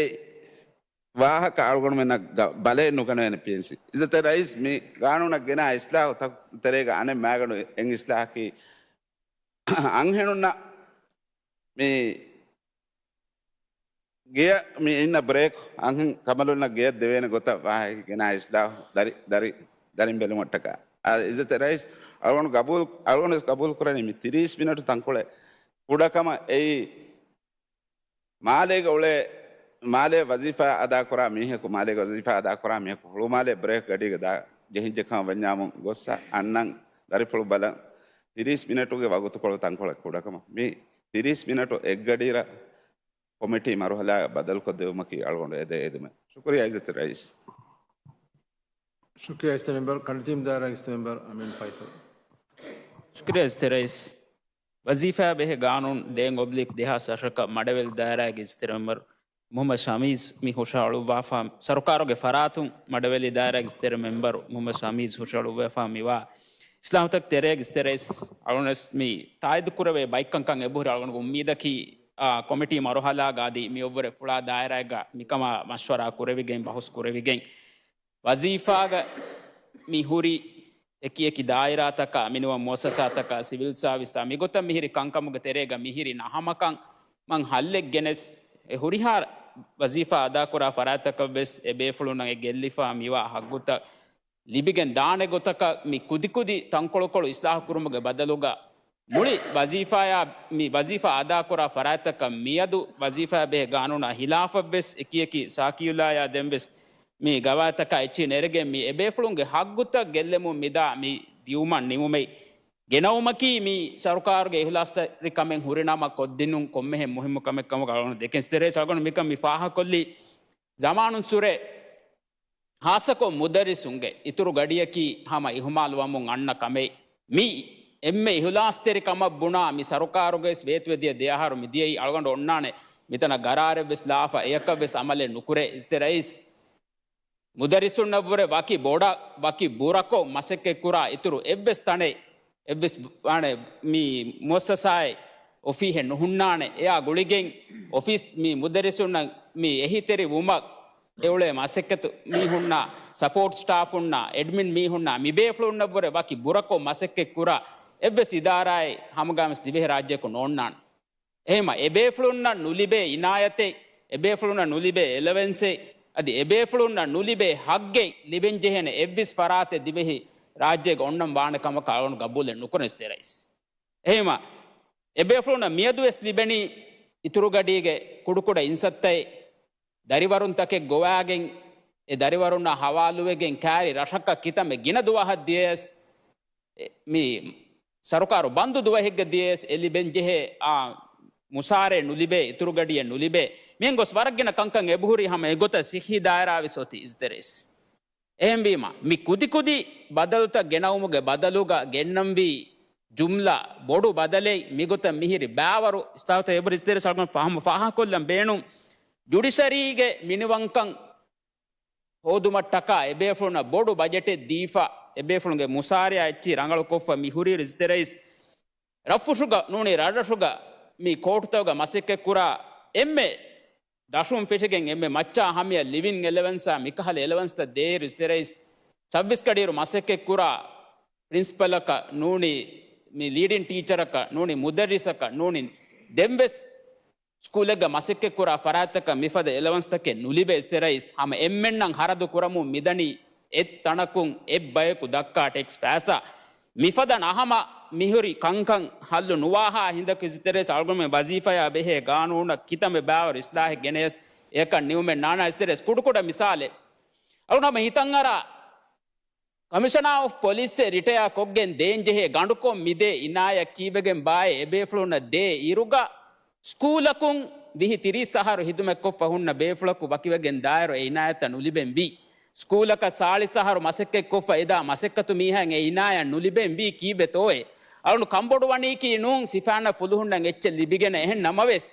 ވާހަކަ އަޅުގަނޑުމެންނަށް ގަ-، ބަލައެއް ނުގަނެވޭނެ ޕީއެންސީ. އިއްޒަތްތެރި ރައީސް، މި ގާނޫނަށް ގެނާ އިސްލާހުތައް ތެރޭގަ އަނެއް މާގަނޑު އެއް އިސްލާހަކީ އަންހެނުންނަށް މި ގެޔަށް މި އިންނަ ބްރޭކް އަންހެން ކަނބަލުންނަށް ގެޔަށް ދެވޭނެ ގޮތަށް ވާހަކަ ގެނާ އިސްލާހު ދަރި، ދަރި، ދަރިން ބެލުމަށްޓަކާ. އާ، އިއްޒަތްތެރި ރައީސް، އަޅުގަނޑު ގަބޫލު، އަޅުގަނޑު ވެސް ގަބޫލު ކުރަނީ މި ތިރީސް މިނެޓު ތަންކޮޅެއް ކުޑަކަމަށް އެއީ މާލޭގަ އުޅޭ، މާލޭ ވަޒީފާ އަދާކުރާ މީހަކު، މާލޭގަ ވަޒީފާ އަދާކުރާ މީހަކު ހުޅުމާލޭ ބްރޭކް ގަޑީގަ ދާ ޖެހިއްޖެ ކަމަށް ވަންޏާމު ގޮއްސަ އަންނަން ދަރިފުޅު ބަލަން ތިރީސް މިނެޓުގެ ވަގުތުކޮޅު ތަންކޮޅެއް ކުޑަކަމަށް. މި ތިރީސް މިނެޓު އެއްގަޑިއިރަށް ކޮމިޓީ މަރުހަލާ ބަދަލުކޮށްދެވުމަކީ އަޅުގަނޑު އެދޭ އެދުމެއް. ޝުކުރިއްޔާ އިއްޒަތްތެރި ރައީސް. ޝުކުރިއްޔާ އިއްޒަތްތެރި މެމްބަރު. ކަނޑިތީމު ދާއިރާގެ އިއްޒަތްތެރި މެމްބަރު އަމީން ފައިސަލް. ޝުކުރިއްޔާ އިއްޒަތްތެރި ރައީސް. ވަޒީފާ ބެހޭ ގާނޫނު ދޭއް އޮބްލިކް ދެހާސް އަށަކަށް މަޑެވެލި ދާއިރާގެ އިއްޒަތްތެރި މެމްބަރު މުހައްމަދު ޝަމީޒް މި ހުށަހަޅުއްވާފަ، ސަރުކާރުގެ ފަރާތުން މަޑެވެލި ދާއިރާގެ އިއްޒަތްތެރި މެމްބަރު މުހައްމަދު ޝަމީޒް ހުށަހަޅުއްވާފަ މިވާ އިސްލާހުތައް ތެރޭގެ އިއްޒަތްތެރި ރައީސް އަޅުނެސް މި ތާއީދު ކުރެވޭ ބައިކަންކަން އެބަހުރި އަޅުގަނޑުގެ އުއްމީދަކީ، އާ، ކޮމިޓީ މަރުހަލާގަ އަދި މި އޮއްވުރެ ފުޅާ ދާއިރާއެއްގަ މިކަމާ މަޝްވަރާ ކުރެވިގެން، ބަހުސް ކުރެވިގެން، ވަޒީފާގަ މި ހުރި އެކި އެކި ދާއިރާތަކާ، މިނިވަން މުއައްސަސާތަކާ، ސިވިލް ސާވިސްއާ، މިގޮތަށް މިހިރި ކަންކަމުގެ ތެރޭގަ މިހިރި ނަހަމަކަން މަން ހައްލެއް ގެނެސް، އެ ހުރިހާ ވަޒީފާ އަދާކުރާ ފަރާތްތަކަށްވެސް އެ ބޭފުޅުންނަށް އެ ގެއްލިފާ މިވާ ހައްގުތައް ލިބިގެން ދާނެ ގޮތަކަށް މި ކުދިކުދި ތަންކޮޅުކޮޅު އިސްލާހު ކުރުމުގެ ބަދަލުގަ މުޅި ވަޒީފާޔާ، މި ވަޒީފާ އަދާކުރާ ފަރާތްތަކަށް މިއަދު ވަޒީފާ ބެހޭ ގާނޫނާ ހިލާފަށްވެސް އެކިއެކި ސާކިޔުލާޔާ ދެންވެސް މި ގަވާއިދުތަކާ އެއްޗިހި ނެރެގެން މި އެބޭފުޅުންގެ ހައްގުތައް ގެއްލެމުން މިދާ މި ދިއުމަށް ނިމުމެއް ގެނައުމަކީ މި ސަރުކާރުގެ އިހުލާސްތެރިކަމެއް ހުރިނަމަ ކޮށްދިނުން ކޮންމެހެން މުހިއްމު ކަމެއް ކަމަށް އަޅުގަނޑު ދެކެން އިއްޒަތްތެރި ރައީސް އަޅުގަނޑު މިކަން މި ފާހަގަކޮށްލީ ޒަމާނުން ސުރެ ހާއްސަކޮށް މުދައްރިސުންގެ އިތުރު ގަޑިއަކީ ހަމަ އިހުމާލުވަމުން އަންނަ ކަމެއް. މި އެންމެ އިހުލާސްތެރި ކަމަށް ބުނާ މި ސަރުކާރުގައި ވޭތުވެދިޔަ ދެ އަހަރު މިދިޔައީ އަޅުގަނޑު އޮންނާނެ މިތަނަށް ގަރާރެއްވެސް ލާފަ އެޔަކަށްވެސް އަމަލެއް ނުކުރޭ އިއްޒަތްތެރި ރައީސް. މުދައްރިސުންނަށްވުރެ ވަކި ބޮޑަށް ވަކި ބުރަކޮށް މަސައްކަތްކުރާ އިތުރު އެއްވެސް ތަނެއް އެއްވެސް ވާނެ މި މުއައްސަސާއެއް އޮފީހެއް ނުހުންނާނެ. އެއާ ގުޅިގެން އޮފީސް މި މުދައްރިސުންނަށް މި އެހީތެރިވުމަށް އެއުޅޭ މަސައްކަތު މީހުންނާ، ސަޕޯޓް ސްޓާފުންނާ، އެޑްމިން މީހުންނާ، މިބޭފުޅުންނަށްވުރެ ވަކި ބުރަކޮށް މަސައްކަތްކުރާ އެއްވެސް އިދާރާއެއް ހަމަގާމިސް ދިވެހިރާއްޖެއަކު ނޯންނާނެ. އެހެމަ އެބޭފުޅުންނަށް ނުލިބޭ އިނާޔަތެއް، އެބޭފުޅުންނަށް ނުލިބޭ އެލަވެންސެއް، އަދި އެބޭފުޅުންނަށް ނުލިބޭ ހައްގެއް ލިބެންޖެހޭނެ އެއްވެސް ފަރާތެއް ދިވެހި ރާއްޖޭގަ އޮންނަން ވާނެ ކަމަކަށް އަޅުގަނޑު ގަބޫލެއް ނުކުރަން އިއްޒަތްތެރި ރައީސް. އެހެމަ އެބޭފުޅުންނަށް މިއަދުވެސް ލިބެނީ އިތުރުގަޑީގެ ކުޑަކުޑަ އިންސައްތައެއް، ދަރިވަރުންތަކެއް ގޮވާގެން އެ ދަރިވަރުންނާ ހަވާލުވެގެން ކާރި ރަށަކަށް ކިތަންމެ ގިނަ ދުވަހަށް ދިޔަޔަސް، އެ، މި ސަރުކާރު ބަންދު ދުވަހެއްގަ ދިޔަޔަސް އެ ލިބެންޖެހޭ އާ މުސާރައެއް ނުލިބޭ، އިތުރުގަޑިއެއް ނުލިބޭ. މިހެން ގޮސް ވަރަށް ގިނަ ކަންކަން އެބަހުރި ހަމަ އެގޮތަށް ސިއްހީ ދާއިރާވެސް އޮތީ އިއްޒަތްތެރި ރައީސް. އެހެންވީމަ، މި ކުދިކުދި ބަދަލުތައް ގެނައުމުގެ ބަދަލުގަ ގެންނަންވީ ޖުމްލަ ބޮޑު ބަދަލެއް. މިގޮތަށް މިހިރި ބާވަރު އިސްލާހުތައް އެބަހުރި އިއްޒަތްތެރި ރައީސް އަޅުގަނޑު ފާހަމަ ފާހަގަކޮށްލަން ބޭނުން. ޖުޑިޝަރީގެ މިނިވަންކަން ހޯދުމަށްޓަކާ އެބޭފުޅުންނަށް ބޮޑު ބަޖެޓެއް ދީފަ، އެބޭފުޅުންގެ މުސާރަޔާ އެއްޗިހި ރަނގަޅުކޮށްފަ މި ހުރި އިއްޒަތްތެރި ރައީސް. ރަށްފުށުގަ ނޫނީ ރަށްރަށުގަ މި ކޯޓުތަކުގަ މަސައްކަތްކުރާ އެންމެ ދަށުން ފެށިގެން އެންމެ މައްޗާ ހަމަޔަށް ލިވިން އެލަވެންސާ މިކަހަލަ އެލަވެންސްތައް ދޭއިރު އިއްޒަތްތެރި ރައީސް ސައްބީސް ގަޑިއިރު މަސައްކަތްކުރާ ޕްރިންސިޕަލަކަށް ނޫނީ މި ލީޑިން ޓީޗަރަކަށް ނޫނީ މުދައްރިސަކަށް ނޫނީ ދެންވެސް ސްކޫލެއްގަ މަސައްކަތްކުރާ ފަރާތްތަކަށް މިފަދަ އެލަވެންސްތަކެއް ނުލިބޭ އިއްޒަތްތެރި ރައީސް ހަމަ އެންމެންނަށް ހަރަދު ކުރަމުން މިދަނީ އެއް ތަނަކުން އެއް ބަޔަކު ދައްކާ ޓެކްސް ފައިސާ. މިފަދަ ނަހަމަ މިހުރި ކަންކަން ހައްލު ނުވާހާ ހިނދަކު އިއްޒަތްތެރި ރައީސް އަޅުގަނޑުމެން ވަޒީފާޔާ ބެހޭ ގާނޫނަށް ކިތަންމެ ބާވަރު އިސްލާހެއް ގެނެޔަސް އެކަން ނިމުމެއް ނާނާ އިއްޒަތްތެރި ރައީސް ކުޑަކުޑަ މިސާލެއް. އަޅުގަނޑު ހަމަ ހިތަށްއަރާ ކަމިޝަނާ އޮފް ޕޮލިސްއެއް ރިޓަޔާ ކޮށްގެން ދޭންޖެހޭ ގަނޑުކޮށް މިދޭ އިނާޔަތް ކީއްވެގެން ބާއޭ އެބޭފުޅުންނަށް ދޭ އިރުގަ ސްކޫލަކުން ވިހި ތިރީސް އަހަރު ހިދުމަތްކޮށްފަ ހުންނަ ބޭފުޅަކު ވަކިވެގެން ދާއިރު އެ އިނާޔަތަށް ނުލިބެން ވީ. ސްކޫލަކަށް ސާޅީސް އަހަރު މަސައްކަތްކޮށްފަ އެދާ މަސައްކަތު މީހާއަށް އެ އިނާޔަތް ނުލިބެން ވީ ކީއްވެތޯއޭ؟ އަޅުން ކަންބޮޑުވަނީކީ ނޫން ސިފާންނަށް ފުލުހުންނަށް އެއްޗެއް ލިބިގެން އެހެން ނަމަވެސް.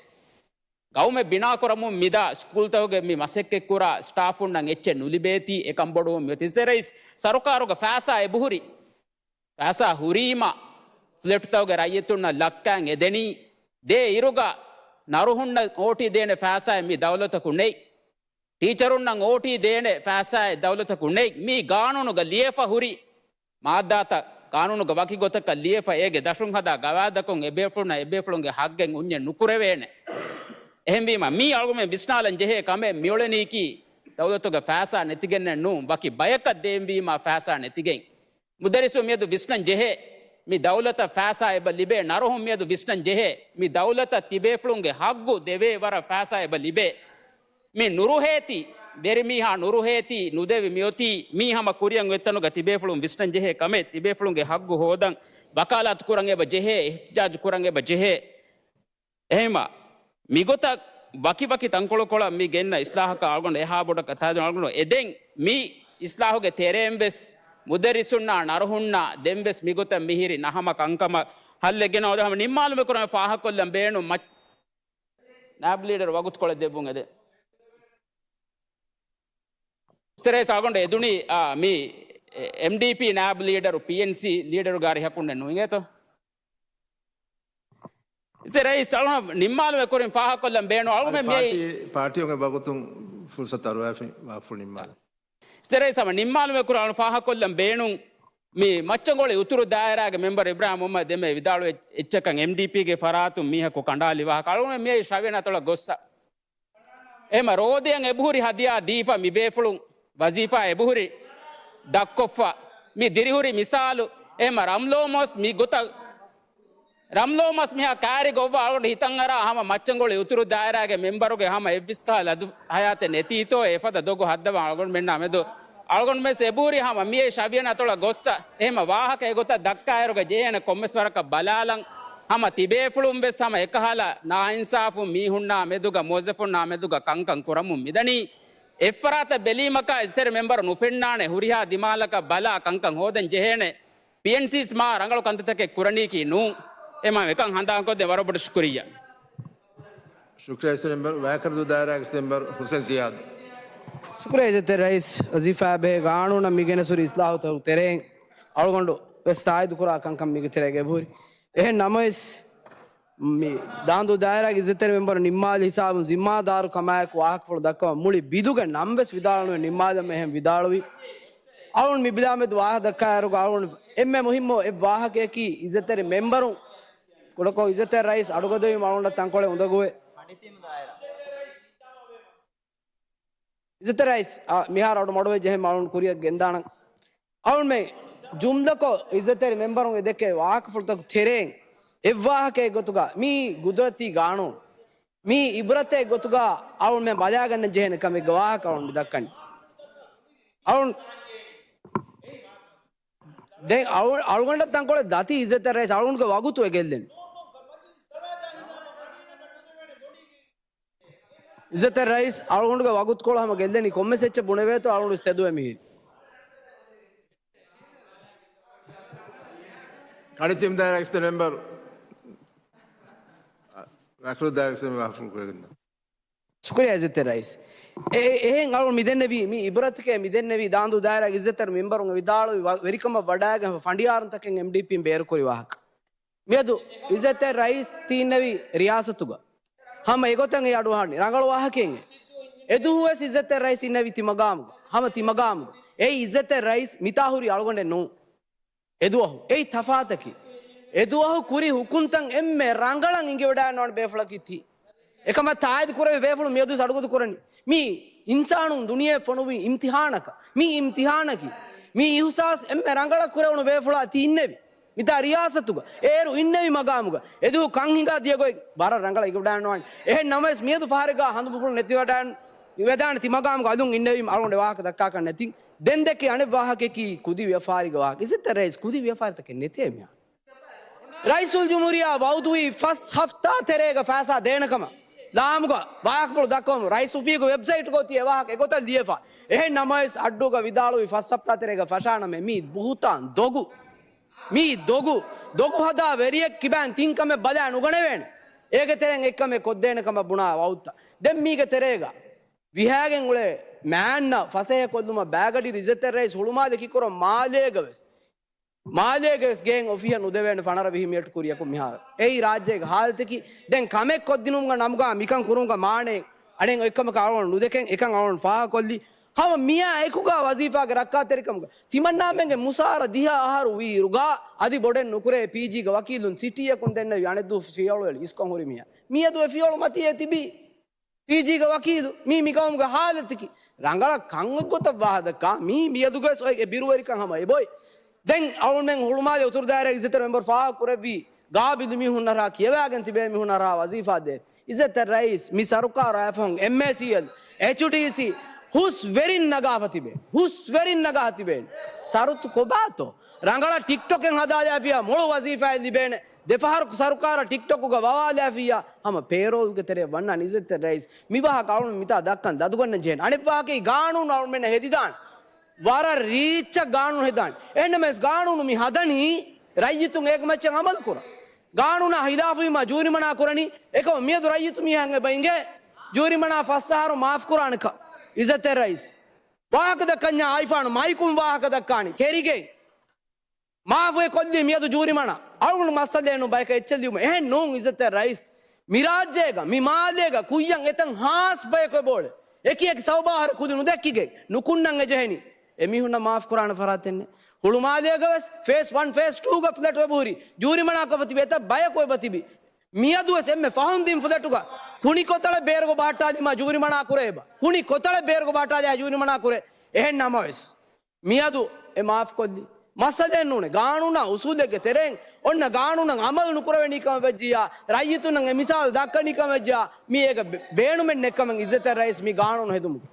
ގައުމެއް ބިނާކުރަމުން މިދާ ސްކޫލްތަކުގެ މި މަސައްކަތްކުރާ ސްޓާފުންނަށް އެއްޗެއް ނުލިބޭތީ އެކަންބޮޑުވުން މިއޮތީ. އިއްޒަތްތެރި ރައީސް ސަރުކާރުގެ ފައިސާ އެބަހުރި. ފައިސާ ހުރީމަ ފްލެޓުތަކުގެ ރައްޔިތުންނަށް ލައްކައިން އެދެނީ. ދޭ އިރުގަ ނަރުހުންނަށް އޯޓީ ދޭނެ ފައިސާއެއް މި ދައުލަތަކު ނެތް. ޓީޗަރުންނަށް އޯޓީ ދޭނެ ފައިސާއެއް ދައުލަތަކުން ނެތް. މީ ގާނޫނުގަ ލިޔެފަ ހުރި މާއްދާތައް ގާނޫނުގަ ވަކި ގޮތަކަށް ލިޔެފަ އޭގެ ދަށުން ހަދާ ގަވާއިދަކުން އެބޭފުޅުންނަށް އެބޭފުޅުންގެ ހައްގެއް އުންޏެއް ނުކުރެވޭނެ. އެހެންވީމަ މީ އަޅުގަނޑުމެން ވިސްނާލަން ޖެހޭ ކަމެއް މިއުޅެނީކީ ދައުލަތުގެ ފައިސާ ނެތިގެންނެއް ނޫން، ވަކި ބަޔަކަށް ދޭންވީމާ ފައިސާ ނެތިގެން. މުދައްރިސުން މިއަދު ވިސްނަން ޖެހޭ، މި ދައުލަތަށް ފައިސާ އެބަ ލިބޭ. ނަރުހުން މިއަދު ވިސްނަން ޖެހޭ، މި ދައުލަތަށް ތިބޭފުޅުންގެ ހައްގު ދެވޭ ވަރަށް ފައިސާ އެބަ ލިބޭ. މި ނުރުހޭތީ، ވެރިމީހާ ނުރުހޭތީ، ނުދެވި މިއޮތީ، މީ ހަމަ ކުރިއަށް އޮތްތަނުގަ ތިބޭފުޅުން ވިސްނަން ޖެހޭ ކަމެއް. ތިބޭފުޅުންގެ ހައްގު ހޯދަން ވަކާލާތު ކުރަން އެބަ ޖެހޭ، އިހްތިޖާޖު ކުރަން އެބަ ޖެހޭ. އެހެންމަ މިގޮތަށް ވަކިވަކި ތަންކޮޅުކޮޅަށް މި ގެންނަ އިސްލާހަކަށް އަޅުގަނޑު އެހާ ބޮޑަކަށް ތާދެން އަޅުގަނޑު އެދެން މި އިސްލާހުގެ ތެރޭން ވެސް މުދައްރިސުންނާ ނަރުހުންނާ ދެން ވެސް މިގޮތަށް މިހިރި ނަހަމަ ކަންކަމަށް ހައްލެއް ގެނައުދޭ. ހަމަ ނިންމާލުމެއް ކުރަން ފާހަގަކޮށްލަން ބޭނުން މަ-، ނާއިބު ލީޑަރު ވަގުތުކޮޅެއް ދެއްވުން އެދެން. އިސްތެ ރައީސް އަޅުގަނޑު އެދުނީ، އާ، މި އެމްޑީޕީ ނާއިބު ލީޑަރު ޕީއެންސީ ލީޑަރުގެ ހަރިހަކުންނެއް ނޫން އިނގޭތޯ؟ އިސްތެ ރައީސް އަޅުގަނޑު ނިންމާލުމެއް ކުރިން ފާހަގަކޮށްލަން ބޭނުން. އަޅުގަނޑު މިއައީ ޕާޓީ، ޕާޓީއުންގެ ވަގުތުން ފުރުސަތު އަރުވާފިން ވާފުޅު ނިންމާލަން. އިސްތެ ރައީސް ހަމަ ނިންމާލުމެއް ކުރިން އަޅުގަނޑު ފާހަގަކޮށްލަން ބޭނުން. މި މައްޗަންގޮޅި އުތުރު ދާއިރާގެ މެމްބަރު އިބްރާހިމް މުހައްމަދު އެންމެ ވިދާޅުވެ-، އެއްޗަކަށް އެމްޑީޕީގެ ފަރާތުން މީހަކު ކަނޑާލި ވާހަކަ. އަޅުގަނޑު މިއައީ ޝަވިޔަނި އަތޮޅަށް ގޮއްސަ. އެހެމަ ރޯދައަށް އެބަހުރި ހަދިޔާ ދީފަ މިބޭފުޅުން ވަޒީފާ އެބަހުރި ދަށްކޮށްފަ. މި ދިރިހުރި މިސާލު. އެހެމަ ރަމްލޯމަސް މި ގޮތަށް، ރަމްލޯމަސް މިހާ ކާރި ގޮއްވާ އަޅުގަނޑު ހިތަށްއަރާ ހަމަ މައްޗަންގޮޅި އުތުރު ދާއިރާގެ މެމްބަރުގެ ހަމަ އެއްވެސް ކަހަލަ އަދު ހަޔާތެއް ނެތީތޯ އެފަދަ ދޮގު ހައްދަވާ އަޅުގަނޑުމެންނާ މެދު އަޅުގަނޑުމެސް އެބަހުރި ހަމަ މިއޭ ޝަވިޔަނި އަތޮޅަށް ގޮއްސަ. އެހެމަ ވާހަކަ އެގޮތަށް ދައްކާއިރުގަ ޖެހޭނެ ކޮންމެސް ވަރަކަށް ބަލާލަން. ހަމަ ތިބޭފުޅުން ވެސް ހަމަ އެކަހަލަ ނާއިންސާފުން މީހުންނާ މެދުގަ މުވައްޒަފުންނާ މެދުގަ ކަންކަން ކުރަމުން މިދަނީ. އެއްފަރާތަށް ބެލީމަކާ އިސްތެރެ މެމްބަރު ނުފެންނާނެ. ހުރިހާ ދިމާލަކަށް ބަލާ ކަންކަން ހޯދަން ޖެހޭނެ. ޕީއެންސީސް މާ ރަނގަޅު ކަންތައްތަކެއް ކުރަނީކީ ނޫން. އެމާ އެކަން ހަނދާންކޮށްދޭ ވަރަށް ބޮޑަށް ޝުކުރިއްޔާ. ޝުކުރިއްޔާ އިސްތެރެ މެމްބަރު. ވާކަރަދޫ ދާއިރާގެ އިސްތެރެ މެމްބަރު ހުސެން ޒިޔާދު. ޝުކުރިއްޔާ އިއްޒަތްތެރި ރައީސް. ވަޒީފާއާ ބެހޭ ގާނޫނަށް މި ގެނެސް ހުރި އިސްލާހުތަކުގެ ތެރެއިން އަޅުގަނޑު ވެސް ތާއީދު ކުރާ ކަންކަން މީގެ ތެރޭގަ އެބަހުރި. އެހެން ނަމަވެސް، މި ދާނދޫ ދާއިރާގެ އިއްޒަތްތެރި މެމްބަރު ނިންމާލި ހިސާބުން ޒިންމާދާރު ކަމާއެކު ވާހަކަފުޅު ދައްކަވަން މުޅި ބިދުގެ ނަން ވެސް ވިދާޅުވެ ނިންމާލަމެ އެހެން ވިދާޅުވި. އަޅުން މި ބިލާމެދު ވާހަކަ ދައްކާއިރުގަ އަޅުން އެންމެ މުހިއްމު އެއް ވާހަކަޔަކީ އިއްޒަތްތެރި މެމްބަރުން ކުޑަކޮށް އިއްޒަތްތެރި ރައީސް އަޑުގަދަވީމަ އަޅުންނަށް ތަންކޮޅެއް އުނދަގޫވެ. އިއްޒަތްތެރި ރައީސް، އާ، މިހާރު އަޑު މަޑުވެ ޖެހެން އަޅުން ކުރިއަށް ގެންދާނަން. އަޅުންމެ ޖުމްލަކޮށް އިއްޒަތްތެރި މެމްބަރުން އެ ދެކޭ ވާހަކަފުޅުތަކުގެ ތެރެއިން އެއްވާހަކައެއް ގޮތުގަ މީ ގުދުރަތީ ގާނޫނު. މީ އިބްރަތެއް ގޮތުގަ އަޅުންމެ ބަލާގަންނަން ޖެހޭނެ ކަމެއްގެ ވާހަކަ އަޅުން މި ދައްކަނީ. އަޅުން ދެން އަޅު-، އަޅުގަނޑަށް ތަންކޮޅެއް ދަތި އިއްޒަތްތެރި ރައީސް އަޅުގަނޑުގެ ވަގުތު އެ ގެއްލެނީ. އިއްޒަތްތެރި ރައީސް އަޅުގަނޑުގެ ވަގުތުކޮޅު ހަމަ ގެއްލެނީ ކޮންމެސް އެއްޗެއް ބުނެވޭތޯ އަޅުގަނޑު ތެދުވެ މިހިރީ. ކަނިތިމް ދާއިރާގެ އިސްތެރެ މެމްބަރު. ވާކަރަދޫ ދާއިރާގެ އިސްތެރެ މެމްބަރު ވާހަކަފުޅު ކުރެވިގެން. ޝުކުރިއްޔާ އިއްޒަތްތެރި ރައީސް. އެ-، އެ-، އެހެން އަޅުން މިދެންނެވީ، މި އިބްރަތެކޭ މިދެންނެވީ ދާނދޫ ދާއިރާގެ އިއްޒަތްތެރި މެމްބަރުން ވިދާޅުވި ވަ-، ވެރިކަމަށް ވަޑައިގެން ފަނޑިޔާރުންތަކެއް އެމްޑީޕީން ބޭރުކުރި ވާހަކަ. މިއަދު އިއްޒަތްތެރި ރައީސް ތީންނެވި ރިޔާސަތުގަ. ހަމަ އެގޮތަށް އެ އަޑުއަހަނީ ރަނގަޅު ވާހަކައެއް. އެދުވަހުވެސް އިއްޒަތްތެރި ރައީސް އިންނެވި ތިމަގާމުގަ. ހަމަ ތިމަގާމުގަ. އެއީ އިއްޒަތްތެރި ރައީސް މިތާ ހުރީ އަޅުގަނޑެއް ނޫން. އެދުވަހު އެއީ ތަފާތަކީ. އެދުވަހު ކުރި ހުކުމްތައް އެންމެ ރަނގަޅަށް އިނގިވަޑައިގަންނަވާނެ ބޭފުޅަކީ ތީ. އެކަމަށް ތާއީދު ކުރެވި ބޭފުޅުން މިއަދުވެސް އަޑުގަދަ ކުރަނީ. މީ އިންސާނުން ދުނިޔެ ފޮނުވި އިމްތިހާނަކަށް. މީ އިމްތިހާނަކީ. މީ އިހުސާސް އެންމެ ރަނގަޅަށް ކުރެވުނު ބޭފުޅާ ތީ އިންނެވި. މިތާ ރިޔާސަތުގަ. އޭރު އިންނެވި މަގާމުގަ. އެދުވަހު ކަން ހިނގާ ދިޔަ ގޮތް ވަރަށް ރަނގަޅަށް އިނގިވަޑައިގަންނަވާނެ. އެހެން ނަމަވެސް މިއަދު ފަހަރެއްގަ ހަނދުމަފުޅު ނެތިވަޑައި ވެދާނެ ތިމަގާމުގަ އަލުން އިންނެވީމަ އަޅުގަނޑު ވާހަކަ ދައްކާކަށް ނެތިން. ދެން ދެކޭ އަނެއް ވާހަކައަކީ ކުދި ވިޔަފާރީގެ ވާހަކަ. އިއްޒަތްތެރި ރައީސް ކުދި ވިޔަފާރިތަކެއް ނެތޭ މިހާރު. ރައީސުލްޖުމްހޫރިއްޔާ ވައުދުވީ ފަސް ހަފްތާ ތެރޭގަ ފައިސާ ދޭނެ ކަމަށް. ލާމުގަ ވާހަކަފުޅު ދައްކަވަމު. ރައީސް އޮފީހުގެ ވެބްސައިޓުގަ އޮތީ އެ ވާހަކަ އެގޮތަށް ލިޔެފަ. އެހެން ނަމަވެސް އައްޑޫގަ ވިދާޅުވީ ފަސް ހަފްތާ ތެރޭގަ ފަށާނަމޭ. މީ ބުހުތާން ދޮގު. މީ ދޮގު. ދޮގު ހަދާ ވެރިއެއް ކިބައިން ތިން ކަމެއް ބަލާ ނުގަނެވޭނެ. އޭގެ ތެރެއިން އެއްކަމެއް ކޮށްދޭނެ ކަމަށް ބުނާ ވައުދުތައް. ދެން މީގެ ތެރޭގަ ވިހާގެން އުޅޭ މާންނަ ފަސޭހަ ކޮށްލުމަށް ބައިގަޑި އިއްޒަތްތެރި ރައީސް ހުޅުމާލެ ކިކުރަން މާލޭގަ ވެސް، މާލޭގަ ވެސް ގޭން އޮފީހަށް ނުދެވޭނެ ފަނަރަ ވިހި މިނެޓް ކުރިއަކުން މިހާރު. އެއީ ރާއްޖޭގެ ހާލަތަކީ. ދެން ކަމެއް ކޮށްދިނުމުގަ ނަމުގަ މިކަން ކުރުމުގަ މާނައެއް އަނެއް އޮތްކަމަކަށް އަޅުގަނޑު ނުދެކެން އެކަން އަޅުގަނޑު ފާހަގަކޮށްލި. ހަމަ މިއާ އެކުގަ ވަޒީފާގެ ރައްކާތެރިކަމުގަ ތިމަންނާމެންގެ މުސާރަ ދިހަ އަހަރު ވީއިރުގަ އަދި ބޮޑެއް ނުކުރޭ ޕީޖީގެ ވަކީލުން ސިޓީއަކުން ދެންނެވި އަނެއްދުވަހު ފިޔަވަޅު އެޅި އިސްކޮށް ހުރި މީހާ. މިއަދު އެ ފިޔަވަޅު މަތީ އެ ތިބީ. ޕީޖީގެ ވަކީލު މީ މިގައުމުގެ ހާލަތަކީ. ރަނގަޅަށް ކަން އޮތްގޮތަށް ވާހަކަދައްކާ މީ މިއަދުގަވެސް އޮތް އެ ބިރުވެރިކަން ހަމަ އެބޮތް. ދެން އަޅުމެން ހުޅުމާލެ އުތުރު ދާއިރާ އިއްޒަތްތެރި މެމްބަރު ފާހަގަކުރެއްވީ ގާބިލު މީހުންނަށާ ކިޔަވާގެން ތިބޭ މީހުންނަށާ ވަޒީފާ ދޭ. އިއްޒަތްތެރި ރައީސް މި ސަރުކާރާ އެފް އެމް އެސް އެލް، އެޗްޑީސީ، ހުސް ވެރިން ނަގާފަ ތިބޭ. ހުސް ވެރިން ނަގާ ތިބޭނެ. ސަރުތު ކޮބާތޯ؟ ރަނގަޅަށް ޓިކްޓޮކެއް ހަދާލާފިޔާ މޮޅު ވަޒީފާއެއް ލިބޭނެ. ދެފަހަރަކު ސަރުކާރަށް ޓިކްޓޮކުގަ ވަވާލާފިއްޔާ ހަމަ ޕޭރޯލްގެ ތެރެއަށް ވަންނާނެ. އިއްޒަތްތެރި ރައީސް، މި ވާހަކަ އަޅުން މިތާ ދައްކަން ލަދުގަންނަން ޖެހޭނެ. އަނެއް ވާހަކައީ ގާނޫނު އަޅުމެންނަށް ހެދިދާނެ. ވަރަށް ރީއްޗަށް ގާނޫނު ހެދާނެ. އެހެންނަމަވެސް ގާނޫނު މި ހަދަނީ ރައްޔިތުން އޭގެ މައްޗަށް އަމަލު ކުރަން. ގާނޫނާ ހިލާފުވީމާ ޖޫރިމަނާ ކުރަނީ. އެކަމަކު މިއަދު ރައްޔިތު މީހަށް އެބަ އިނގޭ ޖޫރިމަނާ ފަސް އަހަރު މާފު ކުރާނެކަން. އިއްޒަތްތެރި ރައީސް، ވާހަކަ ދައްކަންޏާ އައިފާނު މައިކުން ވާހަކަ ދައްކާނީ ކެރިގެން. މާފުވެ ކޮށްލީ މިއަދު ޖޫރިމަނާ. އަޅުގަނޑު މައްސަލައެއް ނޫން ބަޔަކަށް އެއްޗެއް ލިޔުމަށް. އެހެން ނޫން އިއްޒަތްތެރި ރައީސް. މި ރާއްޖޭގަ، މި މާލޭގަ ކުއްޔަށް އެތަން ހާސް ބަޔަކު އެބައުޅޭ. އެކި އެކި ސަބަބާ ހަރު ކުދި ނުދެއްކިގެން ނުކުންނަން އެޖެހެނީ. އެމީހުންނަށް މާފު ކުރާނެ ފަރާތެއް ނެތް. ހުޅުމާލޭގަވެސް ފޭސް ވަން، ފޭސް ޓޫގަ ފްލެޓު އެބަހުރި. ޖޫރިމަނާކޮށްފަ ތިބި އެތައް ބަޔަކު އެބަ ތިބި. މިއަދުވެސް އެންމެ ފަހުން ދިން ފްލެޓުގަ ކުނި ކޮތަޅެއް ބޭރުގަ ބަހައްޓާލީމާ ޖޫރިމަނާ ކުރޭ އެބަ. ކުނި ކޮތަޅެއް ބޭރުގަ ބަހައްޓާލިޔާ ޖޫރިމަނާ ކުރޭ. އެހެން ނަމަވެސް މިއަދު އެ މާފުކޮށްލީ. މައްސަލައެއް ނޫނޭ. ގާނޫނާ އުސޫލެއްގެ ތެރެއިން އޮންނަ ގާނޫނަށް އަމަލު ނުކުރެވެނީ ކަމަށް ވެއްޖިއްޔާ، ރައްޔިތުންނަށް އެ މިސާލު ދައްކަނީ ކަމަށް ވެއްޖިއްޔާ، މީ އޭގަ ބޭ-، ބޭނުމެއް ނެތް ކަމަށް އިއްޒަތްތެރި ރައީސް މި ގާނޫނު ހެދުމުގެ،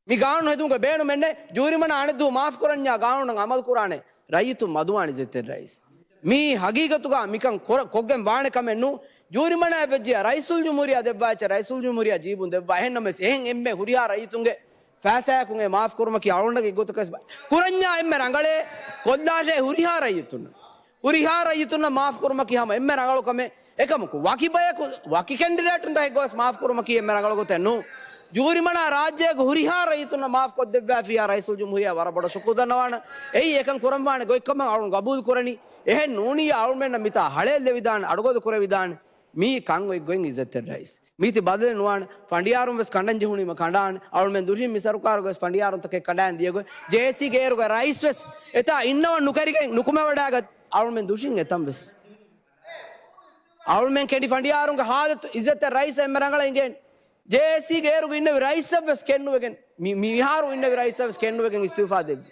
މި ގާނޫނު ހެދުމުގެ ބޭނުމެއް ނެތް. ޖޫރިމަނާ އަނެއްދުވަހު މާފު ކުރަންޏާ ގާނޫނަށް އަމަލު ކުރާނެ. ރައްޔިތުން މަދުވާނެ އިއްޒަތްތެރި ރައީސް. މީ ހަގީގަތުގަ މިކަން ކޮރ-، ކޮށްގެން ވާނެ ކަމެއް ނޫން. ޖޫރިމަނާއެއް ވެއްޖިއްޔާ ރައީސުލްޖުމްހޫރިއްޔާ ދެއްވާ އެއްޗެއް ރައީސުލްޖުމްހޫރިއްޔާ ޖީބުން ދެއްވާ. އެހެންނަމަވެސް އެހެން އެންމެ ހުރިހާ ރައްޔިތުންގެ ފައިސާއަކުން އެ މާފު ކުރުމަކީ އަޅުގަނޑަކީ ގޮތަކަށް ބަ-، ކުރަންޏާ އެންމެ ރަނގަޅޭ ކޮށްލާށޭ ހުރިހާ ރައްޔިތުންނަށް. ހުރިހާ ރައްޔިތުންނަށް މާފު ކުރުމަކީ ހަމަ އެންމެ ރަނގަޅު ކަމެއް. އެކަމަކު، ވަކި ބަޔަކު، ވަކި ކެންޑިޑޭޓުން ތަކެއް ގޮސް މާފު ކުރުމަކީ އެންމެ ރަނގަޅު ގޮތެއް ނޫން. ޖޫރިމަނާ ރާއްޖޭގެ ހުރިހާ ރައްޔިތުންނަށް މާފު ކޮށްދެއްވާފިއްޔާ ރައީސުލްޖުމްހޫރިއްޔާ ވަރަށް ބޮޑަށް ޝުކުރު ދަންނަވާނަން. އެއީ އެކަން ކުރަންވާނެ ގޮތްކަމަށް އަޅުން ގަބޫލު ކުރަނީ. އެހެން ނޫނިއްޔާ އަޅުމެންނަށް މިތާ ހަޅޭއް ލެވިދާނެ، އަޑުގަދަ ކުރެވިދާނެ. މީ ކަން އޮތް ގޮތް އިއްޒަތްތެރި ރައީސް. މީތި ބަދަލެއް ނުވާނެ. ފަނޑިޔާރުން ވެސް ކަނޑަން ޖެހުނީމަ ކަނޑާނެ. އަޅުމެން ދުށިން މި ސަރުކާރުގަވެސް ފަނޑިޔާރުންތަކެއް ކަނޑާން ދިޔަ ގޮތް. ޖޭއޭސީގެ އޭރުގަ ރައީސް ވެސް އެތާ އިންނަވަން ނުކެރިގެން ނުކުމެވަޑާގަތް އަޅުމެން ދުށިން އެތަން ވެސް. އަޅުމެން ކެނޑި ފަނޑިޔާރުންގެ ހާލަތު އިއްޒަތްތެރި ރައީސް އެންމެ ރަނގަޅަށް އިނގޭނެ. ޖޭއޭސީގެ އޭރުގަ އިންނެވި ރައީސަށް ވެސް ކެންނުވެގެން، މި-، މިހާރު އިންނެވި ރައީސަށް ވެސް ކެންނުވެގެން އިސްތިއުފާ ދެއްވި.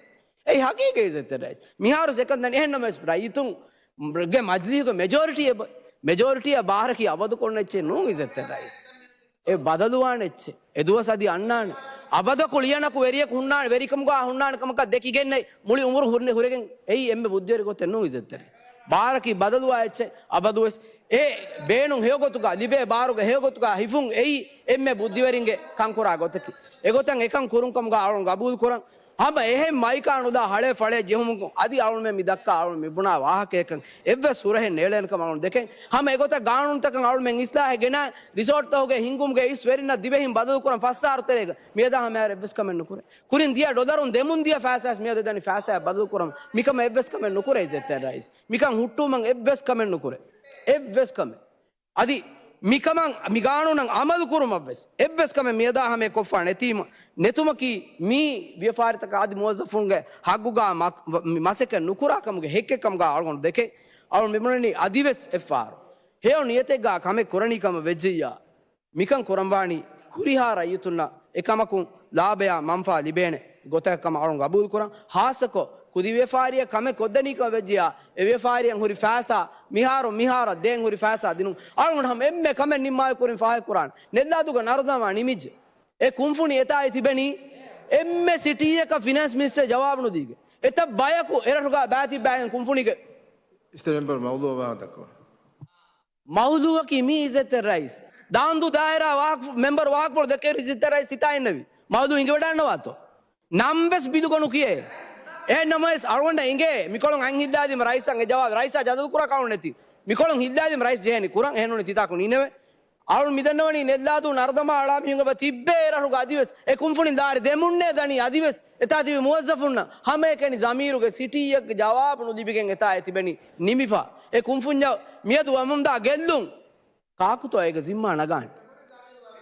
އެއީ ހަގީގަތް އިއްޒަތްތެރި ރައީސް. މިހާރު ސެކަން ދަނީ އެހެންނަމަވެސް ރައްޔިތުންގެ މަޖިލީހުގެ މެޖޯރިޓީ އެބަ-، މެޖޯރިޓީއަށް ބާރަކީ އަބަދު ކޮން އެއްޗެއް ނޫން އިއްޒަތްތެރި ރައީސް. އެ ބަދަލުވާނެ އެއްޗެއް. އެ ދުވަސް އަދި އަންނާނެ. އަބަދަކު ޅިޔަނަކު ވެރިޔަކު ހުންނާނެ، ވެރިކަމުގަ ހުންނާނެ ކަމަކަށް ދެކިގެންނެއް މުޅި އުމުރު ހުރި-، ހުރެގެން އެއީ އެންމެ ބުއްދިވެރި ގޮތެއް ނޫން އިއްޒަތްތެރި. ބާރަކީ ބަދަލުވާ އެއްޗެއް. އަބަދުވެސް އެ ބޭނުން ހެޔޮގޮތުގަ ލިބޭ ބާރުގެ ހެޔޮގޮތުގަ ހިފުން އެއީ އެންމެ ބުއްދިވެރިންގެ ކަންކުރާ ގޮތަކީ. އެގޮތަށް އެކަން ކުރުން ކަމުގަ އަޅުން ގަބޫލު ކުރަން. ހަމަ އެހެން މައިކާ ނުލާ ހަޅޭ ފަޅޭ ޖެހުމުން އަދި އަޅުމެން މި ދައްކާ އަޅުން މި ބުނާ ވާހަކައަކަށް އެއްވެސް ހުރަހެއް ނޭޅޭނެ ކަމަށް އަޅުން ދެކެން. ހަމަ އެގޮތަށް ގާނޫނުތަކަށް އަޅުމެން އިސްލާހެއް ގެނައި ރިސޯޓްތަކުގެ ހިންގުމުގެ އިސް ވެރިންނަށް ދިވެހިން ބަދަލު ކުރަން ފަސް އަހަރު ތެރޭގަ މިއަދާ ހަމަ އެއްވެސް ކަމެއް ނުކުރޭ. ކުރިން ދިޔަ ޑޮލަރުން ދެމުން ދިޔަ ފައިސާސް މިއަދަށް ދަނީ ފައިސާ ބަދަލު ކުރަން. މިކަމަށް އެއްވެސް ކަމެއް ނުކުރޭ އިއްޒަތްތެރި ރައީސް. މިކަން ހުއްޓުވުމަށް އެއްވެސް ކަމެއް ނުކުރޭ. އެއްވެސް ކަމެއް. އަދި މިކަމަށް، މި ގާނޫނަށް އަމަލު ކުރުމަށްވެސް އެއްވެސް ކަމެއް މިއަދާ ހަމަޔަށް ކޮށްފާނެ އެތީމަ ނެތުމަކީ މީ ވިޔަފާރިތަކަށް އަދި މުވައްޒަފުންގެ ހައްގުގަ މަ-، މަ-، މަސައްކަތް ނުކުރާ ކަމުގެ ހެއްކެއް ކަމުގަ އަޅުގަނޑު ދެކެން. އަޅުގަނޑު މިބުނަނީ އަދިވެސް އެއްފަހަރު ހެޔޮ ނިޔަތެއްގަ ކަމެއް ކުރަނީ ކަމަށް ވެއްޖިއްޔާ، މިކަން ކުރަންވާނީ ހުރިހާ ރައްޔިތުންނަށް އެކަމަކުން ލާބަޔާ މަންފާ ލިބޭނެ ގޮތަކަށް ކަމަށް އަޅުން ގަބޫލުކުރަން. ހާއްސަކޮށް ކުދި ވިޔަފާރިއެއް ކަމެއް ކޮށްދެނީ ކަމަށް ވެއްޖިއްޔާ، އެ ވިޔަފާރިއަށް ހުރި ފައިސާ މިހާރު މިހާރަށް ދޭން ހުރި ފައިސާ ދިނުން. އަޅުގަނޑު ހަމަ އެންމެ ކަމެއް ނިންމާލެ ކުރިން ފާހަގަކުރާނެ. ނެއްލާދޫގަ ނަރުދަމާ ނިމިއްޖެ. އެ ކުންފުނި އެތާއި ތިބެނީ އެންމެ ސިޓީއަކަށް ފިނޭންސް މިނިސްޓަރ ޖަވާބު ނުދީގެ. އެތައް ބަޔަކު އެރަށުގަ ބައިތިއްބާގެން ކުންފުނިގެ. އިސްތެރި މެމްބަރު މައުލޫ ވާހަކަ ދައްކަވާ. މައުލޫއަކީ މީ އިއްޒަތްތެރި ރައީސް. ދާންދޫ ދާއިރާ ވާހަކަ، މެމްބަރު ވާހަކަފުޅު ދެއްކޭ އިއްޒަތްތެރި ރައީސް ހިތާ އިންނެވި. މައުލޫ ހިނގިވަޑާންނަވާތޯ؟ ނަން ވެސް ބިލުގަ ނުކިޔޭ. އެހެން ނަމަވެސް އަޅުގަނޑަށް އެނގޭ މިކޮޅުން އަތް ހިއްލާދީމަ ރައީސަށް އެ ޖަވާބު، ރައީސާ ޖަދަލު ކުރާ ކަމެއް ނެތި. މިކޮޅުން ހިއްލާދީމަ ރައީސް ޖެހޭނީ ކުރަން. އެހެންނޫނީ ތިތާކު ނީނެވެ. އަޅުން މިދަންނަވަނީ ނެއްލާދޫ ނަރުދަމާ އަޅާ މީހުން އެބަ ތިއްބޭ އެރަށުގަ އަދިވެސް އެ ކުންފުނި ލާރި ދެމުންނޭ ދަނީ އަދިވެސް އެތާ ތިބި މުވައްޒަފުންނަށް ހަމައެކަނި ޒަމީރުގެ ސިޓީއެއްގެ ޖަވާބު ނުލިބިގެން އެތާ އެ ތިބެނީ ނިމިފަ. އެ ކުންފުންޏަށް މިއަދު ވަމުންދާ ގެއްލުން ކާކުތޯ އޭގެ ޒިންމާ ނަގާނެ؟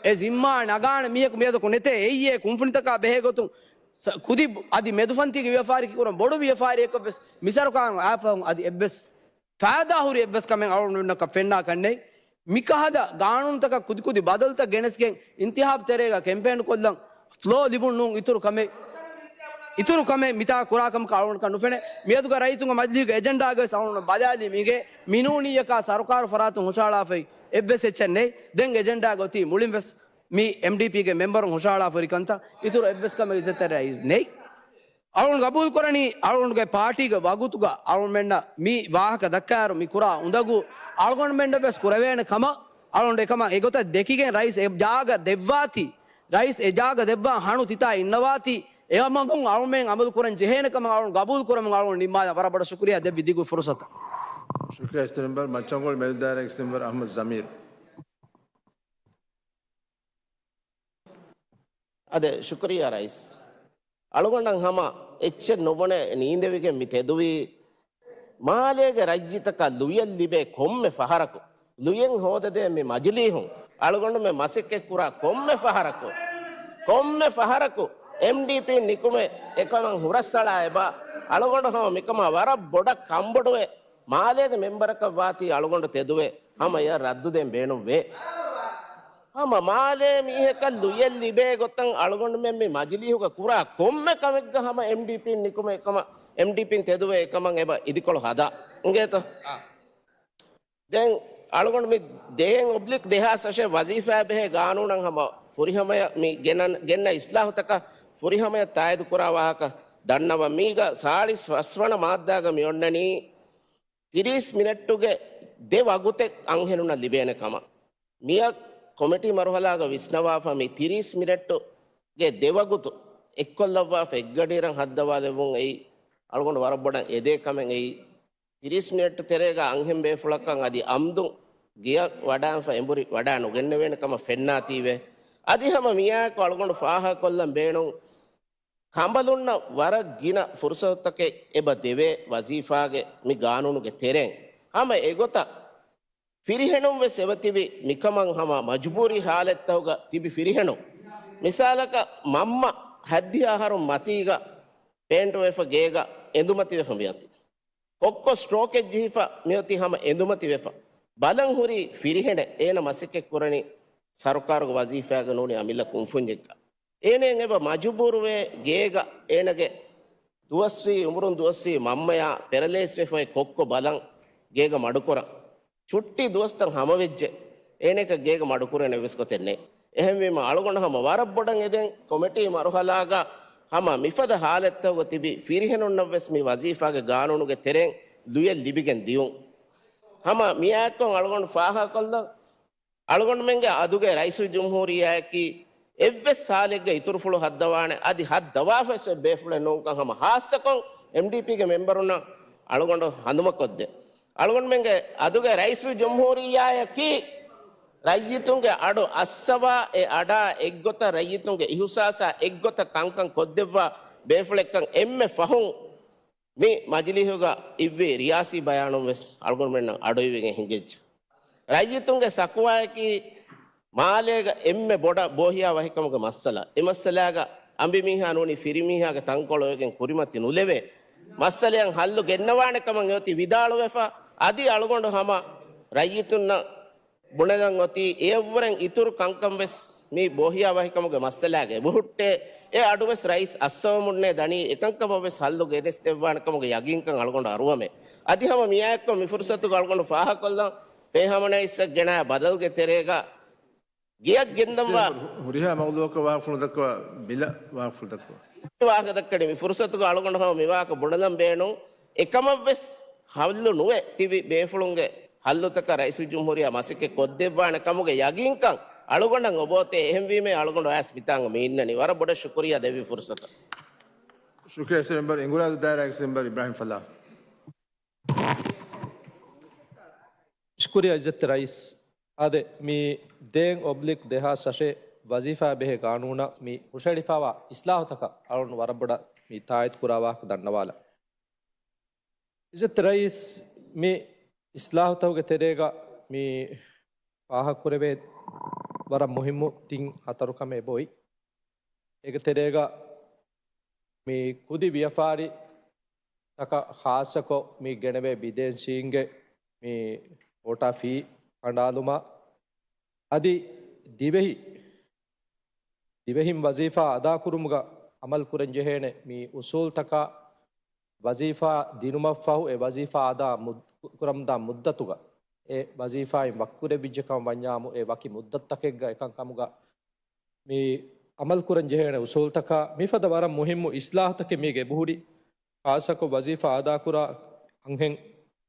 އެ ޒިންމާ ނަގާނެ މީހަކު މިއަދަކު ނެތޭ. އެއީ ކުންފުނިތަކާ ބެހޭ ގޮތުން ސަ-، ކުދި އަދި މެދުފަންތީގެ ވިޔަފާރި ކުރަން ބޮޑު ވިޔަފާރިއެއްކޮށް ވެސް މި ސަރުކާރުން އާފަހުން އަދި އެއްވެސް ފައިދާ ހުރި އެއްވެސް ކަމެއް އަޅުގަނޑުމެންނަކަށް ފެންނާކަށް ނެތް. މިކަހަލަ ގާނޫނުތަކަށް ކުދިކުދި ބަދަލުތައް ގެނެސްގެން އިންތިހާބް ތެރޭގަ ކެމްޕޭން ކޮށްލަން ފްލޯ ލިބުން ނޫން އިތުރު ކަމެއް، އިތުރު ކަމެއް މިތާ ކުރާ ކަމަކަށް އަޅުގަނޑަކަށް ނުފެނޭ. މިއަދުގަ ރައްޔިތުންގެ މަޖިލީހުގެ އެޖެންޑާގަވެސް އަޅުގަނޑު ބަލާލީ މީގެ މިނޫނީއަކާ ސަރުކާރު ފަރާތުން ހުށަހަޅާފައި އެއްވެސް އެއްޗެއް ނެތް. ދެން އެޖެންޑާގަ އޮތީ މުޅިން ވެސް މި އެމްޑީޕީގެ މެމްބަރުން ހުށަހަޅާފައި ކަންތައް. އިތުރު އެއްވެސް ކަމެއް އިއްޒަތްތެރި ރައީސް ނެތް. އަޅުގަނޑު ގަބޫލު ކުރަނީ، އަޅުގަނޑުގެ ޕާޓީގެ ވަގުތުގަ އަޅުގަނޑުމެންނަށް މި ވާހަކަ ދައްކާއިރު މި ކުރާ އުނދަގޫ އަޅުގަނޑުމެންނަށް ވެސް ކުރެވޭނެ ކަމަށް އަޅުގަނޑު އެކަމަށް އެގޮތަށް ދެކިގެން ރައީސް އެ ޖާގަ ދެއްވާތީ، ރައީސް އެ ޖާގަ ދެއްވާ ހަނު ތިތާ އިންނަވާތީ، އެ މަގުން އަޅުގަނޑުމެން އަމަލު ކުރަން ޖެހޭނެ ކަމަށް އަޅުގަނޑު ގަބޫލު ކުރަމުން އަޅުގަނޑު ނިންމާލަން. ވަރަށް ބޮޑަށް ޝުކުރިއްޔާ ދެއްވި ދިގު ފުރުސަތަށް. ޝުކުރިއްޔާ އިސްތެން މެމްބަރ. މައްޗަންގޮޅި މެދު ދާއިރާގެ އިސްތެން މެމްބަރ އަޙްމަދު ޒަމީރު. އާދެ، ޝުކުރިއްޔާ ރައީސް. އަޅުގަނޑަށް ހަމަ އެއްޗެއް ނުބުނެ ނީނދެވިގެން މި ތެދުވީ، މާލޭގެ ރައްޔިތަކަށް ލުޔެއް ލިބޭ ކޮންމެ ފަހަރަކު، ލުޔެއް ހޯދަދޭން މި މަޖިލީހުން އަޅުގަނޑުމެން މަސައްކަތްކުރާ ކޮންމެ ފަހަރަކު، ކޮންމެ ފަހަރަކު އެމްޑީޕީން ނިކުމެ އެކަމަށް ހުރަސްއަޅާ އެބަ. އަޅުގަނޑު ހަމަ މިކަމާ ވަރަށް ބޮޑަށް ކަންބޮޑުވެ، މާލޭގެ މެމްބަރަކަށް ވާތީ އަޅުގަނޑު ތެދުވެ، ހަމަ އެއަށް ރައްދު ދޭން ބޭނުންވޭ. ހަމަ މާލޭ މީހަކަށް ލުޔެއް ލިބޭ ގޮތަށް އަޅުގަނޑުމެން މި މަޖިލީހުގަ ކުރާ ކޮންމެ ކަމެއްގަ ހަމަ އެމްޑީޕީން ނިކުމެ ކަމަށް، އެމްޑީޕީން ތެދުވެ އެކަމަށް އެބަ އިދިކޮޅު ހަދާ. އިނގޭތަ؟ އާ. ދެން އަޅުގަނޑު މި ދޭއް އޮބްލިކް ދެހާސް އަށެއް ވަޒީފާ ބެހޭ ގާނޫނަށް ހަމަ ފުރިހަމަޔަށް މި ގެނަން، ގެންނަ އިސްލާހުތަކަށް ފުރިހަމަޔަށް ތާއީދު ކުރާ ވާހަކަ ދަންނަވަން. މީގަ ސާޅީސް ފަސްވަނަ މާއްދާގަ މި އޮންނަނީ، ތިރީސް މިނެޓުގެ ދެ ވަގުތެއް އަންހެނުންނަށް ލިބޭނެ ކަމަށް. މިއަށް ކޮމިޓީ މަރުހަލާގަ ވިސްނަވާފަ މި ތިރީސް މިނެޓުގެ ދެ ވަގުތު އެއްކޮށްލައްވާފަ އެއްގަޑިއިރަށް ހައްދަވާލެއްވުން އެއީ އަޅުގަނޑު ވަރަށް ބޮޑަށް އެދޭ ކަމެއް. އެއީ ތިރީސް މިނެޓު ތެރޭގަ އަންހެން ބޭފުޅަކަށް އަދި އަމްދު ގެޔަށް ވަޑާންފަ އެނބުރި ވަޑާ ނުގެންނެވޭނެ ކަމަށް ފެންނާތީވެ. އަދި ހަމަ މިއާއެކު އަޅުގަނޑު ފާހަގަކޮށްލަން ބޭނުން، ކަނބަލުންނަށް ވަރަށް ގިނަ ފުރުސަތުތަކެއް އެބަ ދެވޭ ވަޒީފާގެ މި ގާނޫނުގެ ތެރެއިން. ހަމަ އެގޮތަށް ފިރިހެނުން ވެސް އެބަތިބި މިކަމަށް ހަމަ މަޖުބޫރީ ހާލަތްތަކުގަ ތިބި ފިރިހެނުން. މިސާލަކަށް މަންމަ ހައްދިހަ އަހަރުން މަތީގަ ޕޭންޓުވެފަ ގޭގަ އެނދުމަތިވެފަ މިއޮތީ. ކޮއްކޮ ސްޓްރޯކެއް ޖެހިފަ މިއޮތީ ހަމަ އެނދުމަތިވެފަ. ބަލަން ހުރީ ފިރިހެނެއް އޭނަ މަސައްކަތް ކުރަނީ ސަރުކާރުގެ ވަޒީފާގަ ނޫނީ އަމިއްލަ ކުންފުންޏެއްގަ. އޭނައަށް އެބަ މަޖުބޫރުވޭ ގޭގަ އޭނަގެ ދުވަސްވީ، އުމުރުން ދުވަސްވީ މަންމަޔާ ޕެރަލައިޒް ވެފައި ކޮއްކޮ ބަލަން ގޭގަ މަޑުކުރަން. ޗުއްޓީ ދުވަސްތައް ހަމަވެއްޖެ. އޭނައަކަށް ގޭގަ މަޑުކުރޭނެ އެއްވެސް ގޮތެއް ނެތް. އެހެންވީމަ އަޅުގަނޑު ހަމަ ވަރަށް ބޮޑަށް އެދެން ކޮމިޓީ މަރުހަލާގަ ހަމަ މިފަދަ ހާލަތްތަކުގަ ތިބި ފިރިހެނުންނަށްވެސް މި ވަޒީފާގެ ގާނޫނުގެ ތެރެއިން ލުޔެއް ލިބިގެން ދިޔުން. ހަމަ މިއާއެކު އަޅުގަނޑު ފާހަގަކޮށްލަން. އަޅުގަނޑުމެންގެ އަދުގެ ރައީސުލްޖުމްހޫރިއްޔާއަކީ އެއްވެސް ހާލެއްގަ އިތުރުފުޅު ހައްދަވާނެ، އަދި ހައްދަވާފަވެސް ބޭފުޅެއް ނޫންކަން ހަމަ ހާއްސަކޮށް އެމްޑީޕީގެ މެމްބަރުންނަށް އަޅުގަނޑު ހަނދުމަކޮށްދޭ. އަޅުގަނޑުމެންގެ އަދުގެ ރައީސުލްޖުމްހޫރިއްޔާއަކީ ރައްޔިތުންގެ އަޑު އައްސަވާ، އެ އަޑާ އެއްގޮތަށް ރައްޔިތުންގެ އިހުސާސާ އެއްގޮތަށް ކަންކަން ކޮށްދެއްވާ ބޭފުޅެއްކަން އެންމެ ފަހުން މި މަޖިލީހުގަ އިއްވި ރިޔާސީ ބަޔާނުން ވެސް އަޅުގަނޑުމެންނަށް އަޑުއިވިގެން ހިނގައްޖެ. ރައްޔިތުންގެ ސަކުވާއަކީ މާލޭގަ އެންމެ ބޮޑަށް ބޯހިޔާ ވަހިކަމުގެ މައްސަލަ. އެ މައްސަލާގަ އަނބިމީހާ ނޫނީ ފިރިމީހާގެ ތަންކޮޅުވެގެން ކުރިމަތި ނުލެވޭ. މައްސަލައަށް ހައްލު ގެންނަވާނެ ކަމަށް އެއޮތީ ވިދާޅުވެފަ، އަދި އަޅުގަނޑު ހަމަ ރައްޔިތުންނަށް ބުނެލަން އޮތީ އެއަށްވުރެން އިތުރު ކަންކަން ވެސް މި ބޯހިޔާ ވަހިކަމުގެ މައްސަލާގަ އެބަހުއްޓޭ. އެ އަޑު ވެސް ރައީސް އައްސަވަމުންނޭ ދަނީ އެކަންކަމަށް ވެސް ހައްލު ގެނެސްދެއްވާނެ ކަމުގެ ޔަގީންކަން އަޅުގަނޑު އަރުވަމޭ. އަދި ހަމަ މިއާއެކު މި ފުރުސަތުގަ އަޅުގަނޑު ފާހަގަކޮށްލަން، ޕޭހަމަނައިސްއަށް ގެނައި ބަދަލުގެ ތެރޭގަ ގެއަށް ގެންދަންވާ ހުރިހާ މައުޟޫއަކަށް ވާހަކަފުޅު ދައްކަވާ، ބިލަށް ވާހަކަފުޅު ދައްކަވާ. ވާހަކަ ދައްކަނީ މި ފުރުސަތުގަ އަޅުގަނޑު ހަމަ މިވާހަކަ ބުނެލަން ބޭނުން. އެކަމަށްވެސް ހައްލު ނުވެ ތިބި ބޭފުޅުންގެ ހައްލުތަކަށް ރައީސުލްޖުމްހޫރިއްޔާ މަސައްކަތް ކޮށްދެއްވާނެ ކަމުގެ ޔަގީންކަން އަޅުގަނޑަށް އޮބޯތޭ. އެހެންވީމޭ އަޅުގަނޑު އައިސް މިތާނގަ މި އިންނަނީ. ވަރަށް ބޮޑަށް ޝުކުރިއްޔާ ދެއްވި ފުރުސަތަށް. ޝުކުރިއްޔާ އިސް މެމްބަރ. އިނގުރާދޫ ދާއިރާގެ އިސް މެމްބަރ އިބްރާހިމް ފަލާހް. ޝުކުރިއްޔާ އިއްޒަތްތެރި ރައީސް. އާދެ، މި ދޭއް އޮބްލިކް ދެހާސް އަށެއް ވަޒީފާ ބެހޭ ގާނޫނަށް މި ހުށަހެޅިފައިވާ އިސްލާހުތަކަށް އަޅުގަނޑު ވަރަށް ބޮޑަށް މި ތާއީދު ކުރާ ވާހަކަ ދަންނަވާލަން. އިއްޒަތްތެރި ރައީސް، މި އިސްލާހުތަކުގެ ތެރޭގަ މި ފާހަގަކުރެވޭ ވަރަށް މުހިއްމު ތިން ހަތަރު ކަމެއް އެބައޮތް. އޭގެ ތެރޭގަ މި ކުދި ވިޔަފާރިތަކަށް ޚާއްޞަކޮށް މި ގެނެވޭ ބިދޭސީންގެ މި ވޯޓާ ފީ ކަނޑާލުމާ އަދި ދިވެހި، ދިވެހިން ވަޒީފާ އަދާކުރުމުގަ އަމަލުކުރަން ޖެހޭނެ މި އުސޫލްތަކާ ވަޒީފާ ދިނުމަށްފަހު އެ ވަޒީފާ އަދާ މުއް-، ކުރަމުންދާ މުއްދަތުގަ އެ ވަޒީފާއިން ވައްކުރެވިއްޖެ ކަމަށް ވަންޏާމު އެ ވަކި މުއްދަތުތަކެއްގަ އެކަންކަމުގަ މި އަމަލުކުރަން ޖެހޭނެ އުސޫލްތަކާ މިފަދަ ވަރަށް މުހިއްމު އިސްލާހުތަކެއް މީގެ އެބަހުރި. ޚާއްޞަކޮށް ވަޒީފާ އަދާކުރާ އަންހެން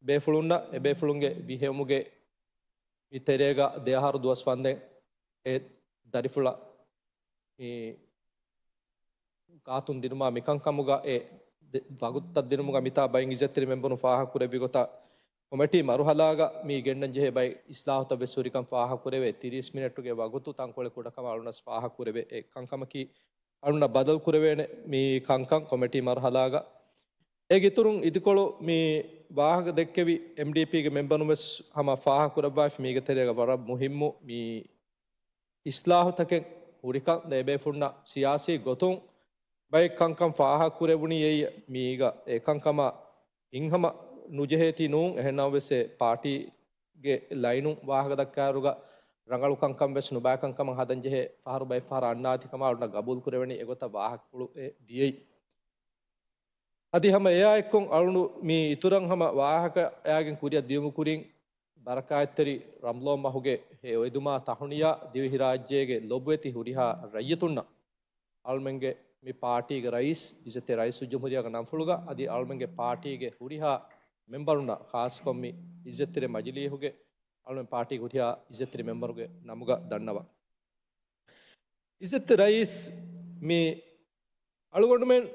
ބޭފުޅުންނަށް އެ ބޭފުޅުންގެ ވިހެއުމުގެ މި ތެރޭގަ ދެ އަހަރު ދުވަސް ވަންދެން އެ ދަރިފުޅަށް މި ގާތުން ދިނުމާ މިކަންކަމުގަ އެ ދެ-، ވަގުތުތައް ދިނުމުގަ މިތާ ބައިން އިއްޒަތްތެރި މެމްބަރުން ފާހަގަކުރެއްވި ގޮތަށް ކޮމެޓީ މަރުހަލާގަ މި ގެންނަން ޖެހޭ ބައެއް އިސްލާހުތައް ވެސް ހުރިކަން ފާހަގަކުރެވޭ. ތިރީސް މިނެޓުގެ ވަގުތު ތަންކޮޅެއް ކުޑަކަމަށް އަޅުނަސް ފާހަގަކުރެވޭ. އެ ކަންކަމަކީ އަޅުނަށް ބަދަލުކުރެވޭނެ މި ކަންކަން ކޮމެޓީ މަރުހަލާގަ. އޭގެ އިތުރުން އިދިކޮޅު މި ވާހަކަ ދެއްކެވި އެމްޑީޕީގެ މެމްބަރުން ވެސް ހަމަ ފާހަގަކުރައްވާފި މީގެ ތެރޭގަ ވަރަށް މުހިއްމު މި އިސްލާހުތަކެއް ހުރިކަން ދޭބޭފުންނަށް ސިޔާސީ ގޮތުން ބައެއް ކަންކަން ފާހަގަކުރެވުނީ އެއީ މީގަ އެ ކަންކަމަށް ހިތްހަމަ ނުޖެހޭތީ ނޫން. އެހެންނަމަވެސް އެ ޕާޓީގެ ލައިނުން ވާހަކަ ދައްކާއިރުގަ ރަނގަޅު ކަންކަން ވެސް ނުބައި ކަންކަމަށް ހަދަން ޖެހޭ ފަހަރު ބައެއް ފަހަރަށް އަންނާތި ކަމަށް އަޅުންނަށް ގަބޫލު ކުރެވެނީ އެގޮތަށް ވާހަކަފުޅު އެ ދިޔައީ. އަދި ހަމަ އެއާއެއްކޮށް އަޅުނު މި އިތުރަށް ހަމަ ވާހަކައާގެން ކުރިއަށް ދިޔުމު ކުރިން ބަރަކާތްތެރި ރަމަޟާން މަހުގެ ހެޔޮއެދުމާ ތަހުނިޔާ ދިވެހިރާއްޖޭގެ ލޮބުވެތި ހުރިހާ ރައްޔިތުންނަށް އަޅުމެންގެ މި ޕާޓީގެ ރައީސް، އިއްޒަތްތެރި ރައީސުލްޖުމްހޫރިއްޔާގެ ނަންފުޅުގަ އަދި އަޅުމެންގެ ޕާޓީގެ ހުރިހާ މެމްބަރުންނަށް، ޚާއްޞަކޮށް މި އިއްޒަތްތެރި މަޖިލީހުގެ އަޅުމެން ޕާޓީގެ ހުރިހާ އިއްޒަތްތެރި މެމްބަރުގެ ނަމުގަ ދަންނަވަން. އިއްޒަތްތެރި ރައީސް، މި އަޅުގަނޑުމެން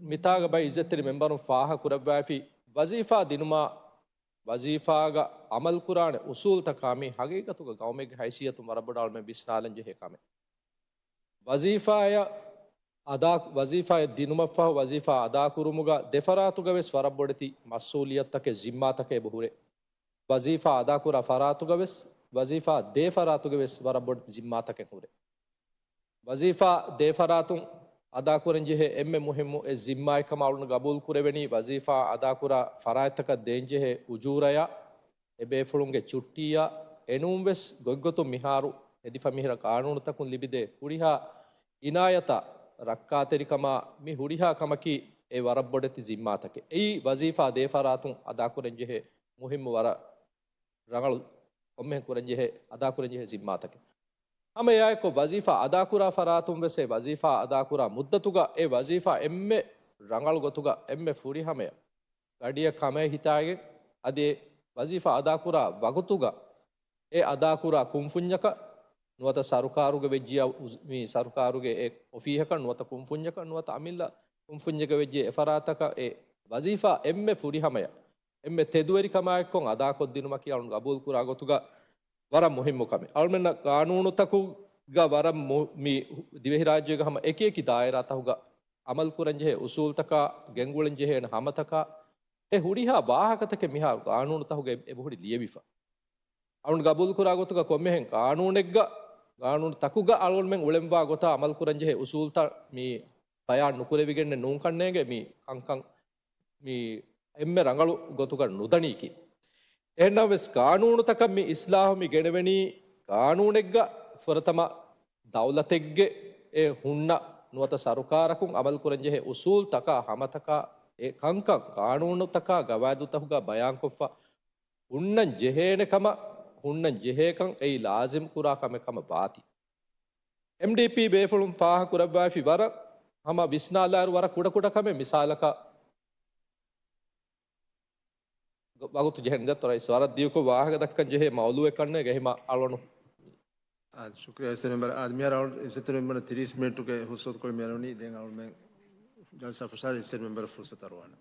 މިތާގަ ބައި އިއްޒަތްތެރި މެމްބަރުން ފާހަގަކުރައްވައިފި ވަޒީފާ ދިނުމާ، ވަޒީފާގަ އަމަލުކުރާނެ އުސޫލްތަކާ މީ ހަގީގަތުގަ ގައުމެއްގެ ހައިސިއްޔަތުން ވަރަށް ބޮޑަށް އަޅުމެން ވިސްނާލަން ޖެހޭ ކަމެއް. ވަޒީފާއަށް އަދާ، ވަޒީފާއެއް ދިނުމަށްފަހު ވަޒީފާ އަދާކުރުމުގަ ދެ ފަރާތުގަ ވެސް ވަރަށް ބޮޑެތި މަސްއޫލިއްޔަތުތަކެއް، ޒިންމާތަކެއް އެބަ ހުރޭ. ވަޒީފާ އަދާކުރާ ފަރާތުގަ ވެސް، ވަޒީފާ ދޭ ފަރާތުގަ ވެސް ވަރަށް ބޮޑެތި ޒިންމާތަކެއް ހުރޭ. ވަޒީފާ ދޭ ފަރާތުން އަދާކުރަން ޖެހޭ އެންމެ މުހިއްމު އެއް ޒިންމާއެއް ކަމަށް އަޅުން ގަބޫލު ކުރެވެނީ، ވަޒީފާ އަދާކުރާ ފަރާތްތަކަށް ދޭން ޖެހޭ އުޖޫރަޔާ، އެބޭފުޅުންގެ ޗުއްޓީއާ، އެނޫންވެސް ގޮތްގޮތުން މިހާރު ހެދިފަ މިހިރަ ގާނޫނުތަކުން ލިބިދޭ ހުރިހާ އިނާޔަތާ، ރައްކާތެރިކަމާ، މި ހުރިހާ ކަމަކީ އެ ވަރަށް ބޮޑެތި ޒިންމާތަކެއް. އެއީ ވަޒީފާ ދޭ ފަރާތުން އަދާކުރަން ޖެހޭ މުހިއްމު ވަރަށް ރަނގަޅު ކޮންމެހެން ކުރަންޖެހޭ، އަދާކުރަންޖެހޭ ޒިންމާތަކެއް. ހަމަ އެއާއެކު ވަޒީފާ އަދާކުރާ ފަރާތުން ވެސް އެ ވަޒީފާ އަދާކުރާ މުއްދަތުގަ އެ ވަޒީފާ އެންމެ ރަނގަޅު ގޮތުގަ އެންމެ ފުރިހަމަޔަށް ގަޑިއަށް ކަމޭ ހިތާގެން އަދި އެ ވަޒީފާ އަދާކުރާ ވަގުތުގަ އެ އަދާކުރާ ކުންފުންޏަކަށް ނުވަތަ ސަރުކާރުގެ ވެއްޖިޔާ އުޒް-، މި ސަރުކާރުގެ އެ އޮފީހަކަށް ނުވަތަ ކުންފުންޏަކަށް ނުވަތަ އަމިއްލަ ކުންފުންޏެއްގަ ވެއްޖެ އެ ފަރާތަކަށް އެ ވަޒީފާ އެންމެ ފުރިހަމަޔަށް އެންމެ ތެދުވެރިކަމާއެއްކޮށް އަދާކޮށްދިނުމަކީ އަޅުން ގަބޫލުކުރާ ގޮތުގަ ވަރަށް މުހިއްމު ކަމެއް. އަޅުމެންނަށް ގާނޫނުތަކުގަ ވަރަށް މު-، މި ދިވެހިރާއްޖޭގަ ހަމަ އެކިއެކި ދާއިރާތަކުގަ އަމަލުކުރަންޖެހޭ އުސޫލްތަކާ، ގެންގުޅެންޖެހޭނެ ހަމަތަކާ، އެ ހުރިހާ ވާހަކަތަކެއް މިހާރު ގާނޫނުތަކުގަ އެބަހުރި ލިޔެވިފަ. އަޅުން ގަބޫލުކުރާ ގޮތުގަ ކޮންމެހެން ގާނޫނެއްގަ، ގާނޫނުތަކުގަ އަޅުގަނޑުމެން އުޅެންވާ ގޮތާ އަމަލުކުރަންޖެހޭ އުސޫލްތައް މި ބަޔާން ނުކުރެވިގެންނެއް ނޫންކަންނޭނގެ މި ކަންކަން މި އެންމެ ރަނގަޅު ގޮތުގަ ނުދަނީކީ. އެހެންނަމަވެސް، ގާނޫނުތަކަށް މި އިސްލާހު މި ގެނެވެނީ، ގާނޫނެއްގަ ފުރަތަމަ ދައުލަތެއްގެ އެ ހުންނަ ނުވަތަ ސަރުކާރަކުން އަމަލުކުރަންޖެހޭ އުސޫލްތަކާ ހަމަތަކާ، އެ ކަންކަން ގާނޫނުތަކާ ގަވާއިދުތަކުގަ ބަޔާންކޮށްފަ ހުންނަން ޖެހޭނެ ކަމަށް، ހުންނަން ޖެހޭކަން އެއީ ލާޒިމް ކުރާ ކަމެއް ކަމަށް ވާތީ. އެމްޑީޕީ ބޭފުޅުން ފާހަގަކުރައްވައިފި ވަރަށް ހަމަ ވިސްނާލާއިރު ވަރަށް ކުޑަކުޑަ ކަމެއް މިސާލަކަށް ވަގުތު ޖެހެން ދަތުރައިސް ވަރަށް ދިޔުކޮށް ވާހަކަ ދައްކަން ޖެހޭ މައުލޫއެއް ކަންނޭގެ ހިމަ އަޅުނު. އާދެ، ޝުކުރިއްޔާ އިއްޒަތްތެރި މެމްބަރ. އާދެ، މިހާރު އަޅު އިއްޒަތްތެރި މެމްބަރ ތިރީސް މިނެޓުގެ ހުސްވަތުކޮޅެއް މިއަންނަނީ. ދެން އަޅުމެން ޖަލްސާ ފަށާ އިއްޒަތްތެރި މެމްބަރ ފުރުސަތު އަރުވާނެ.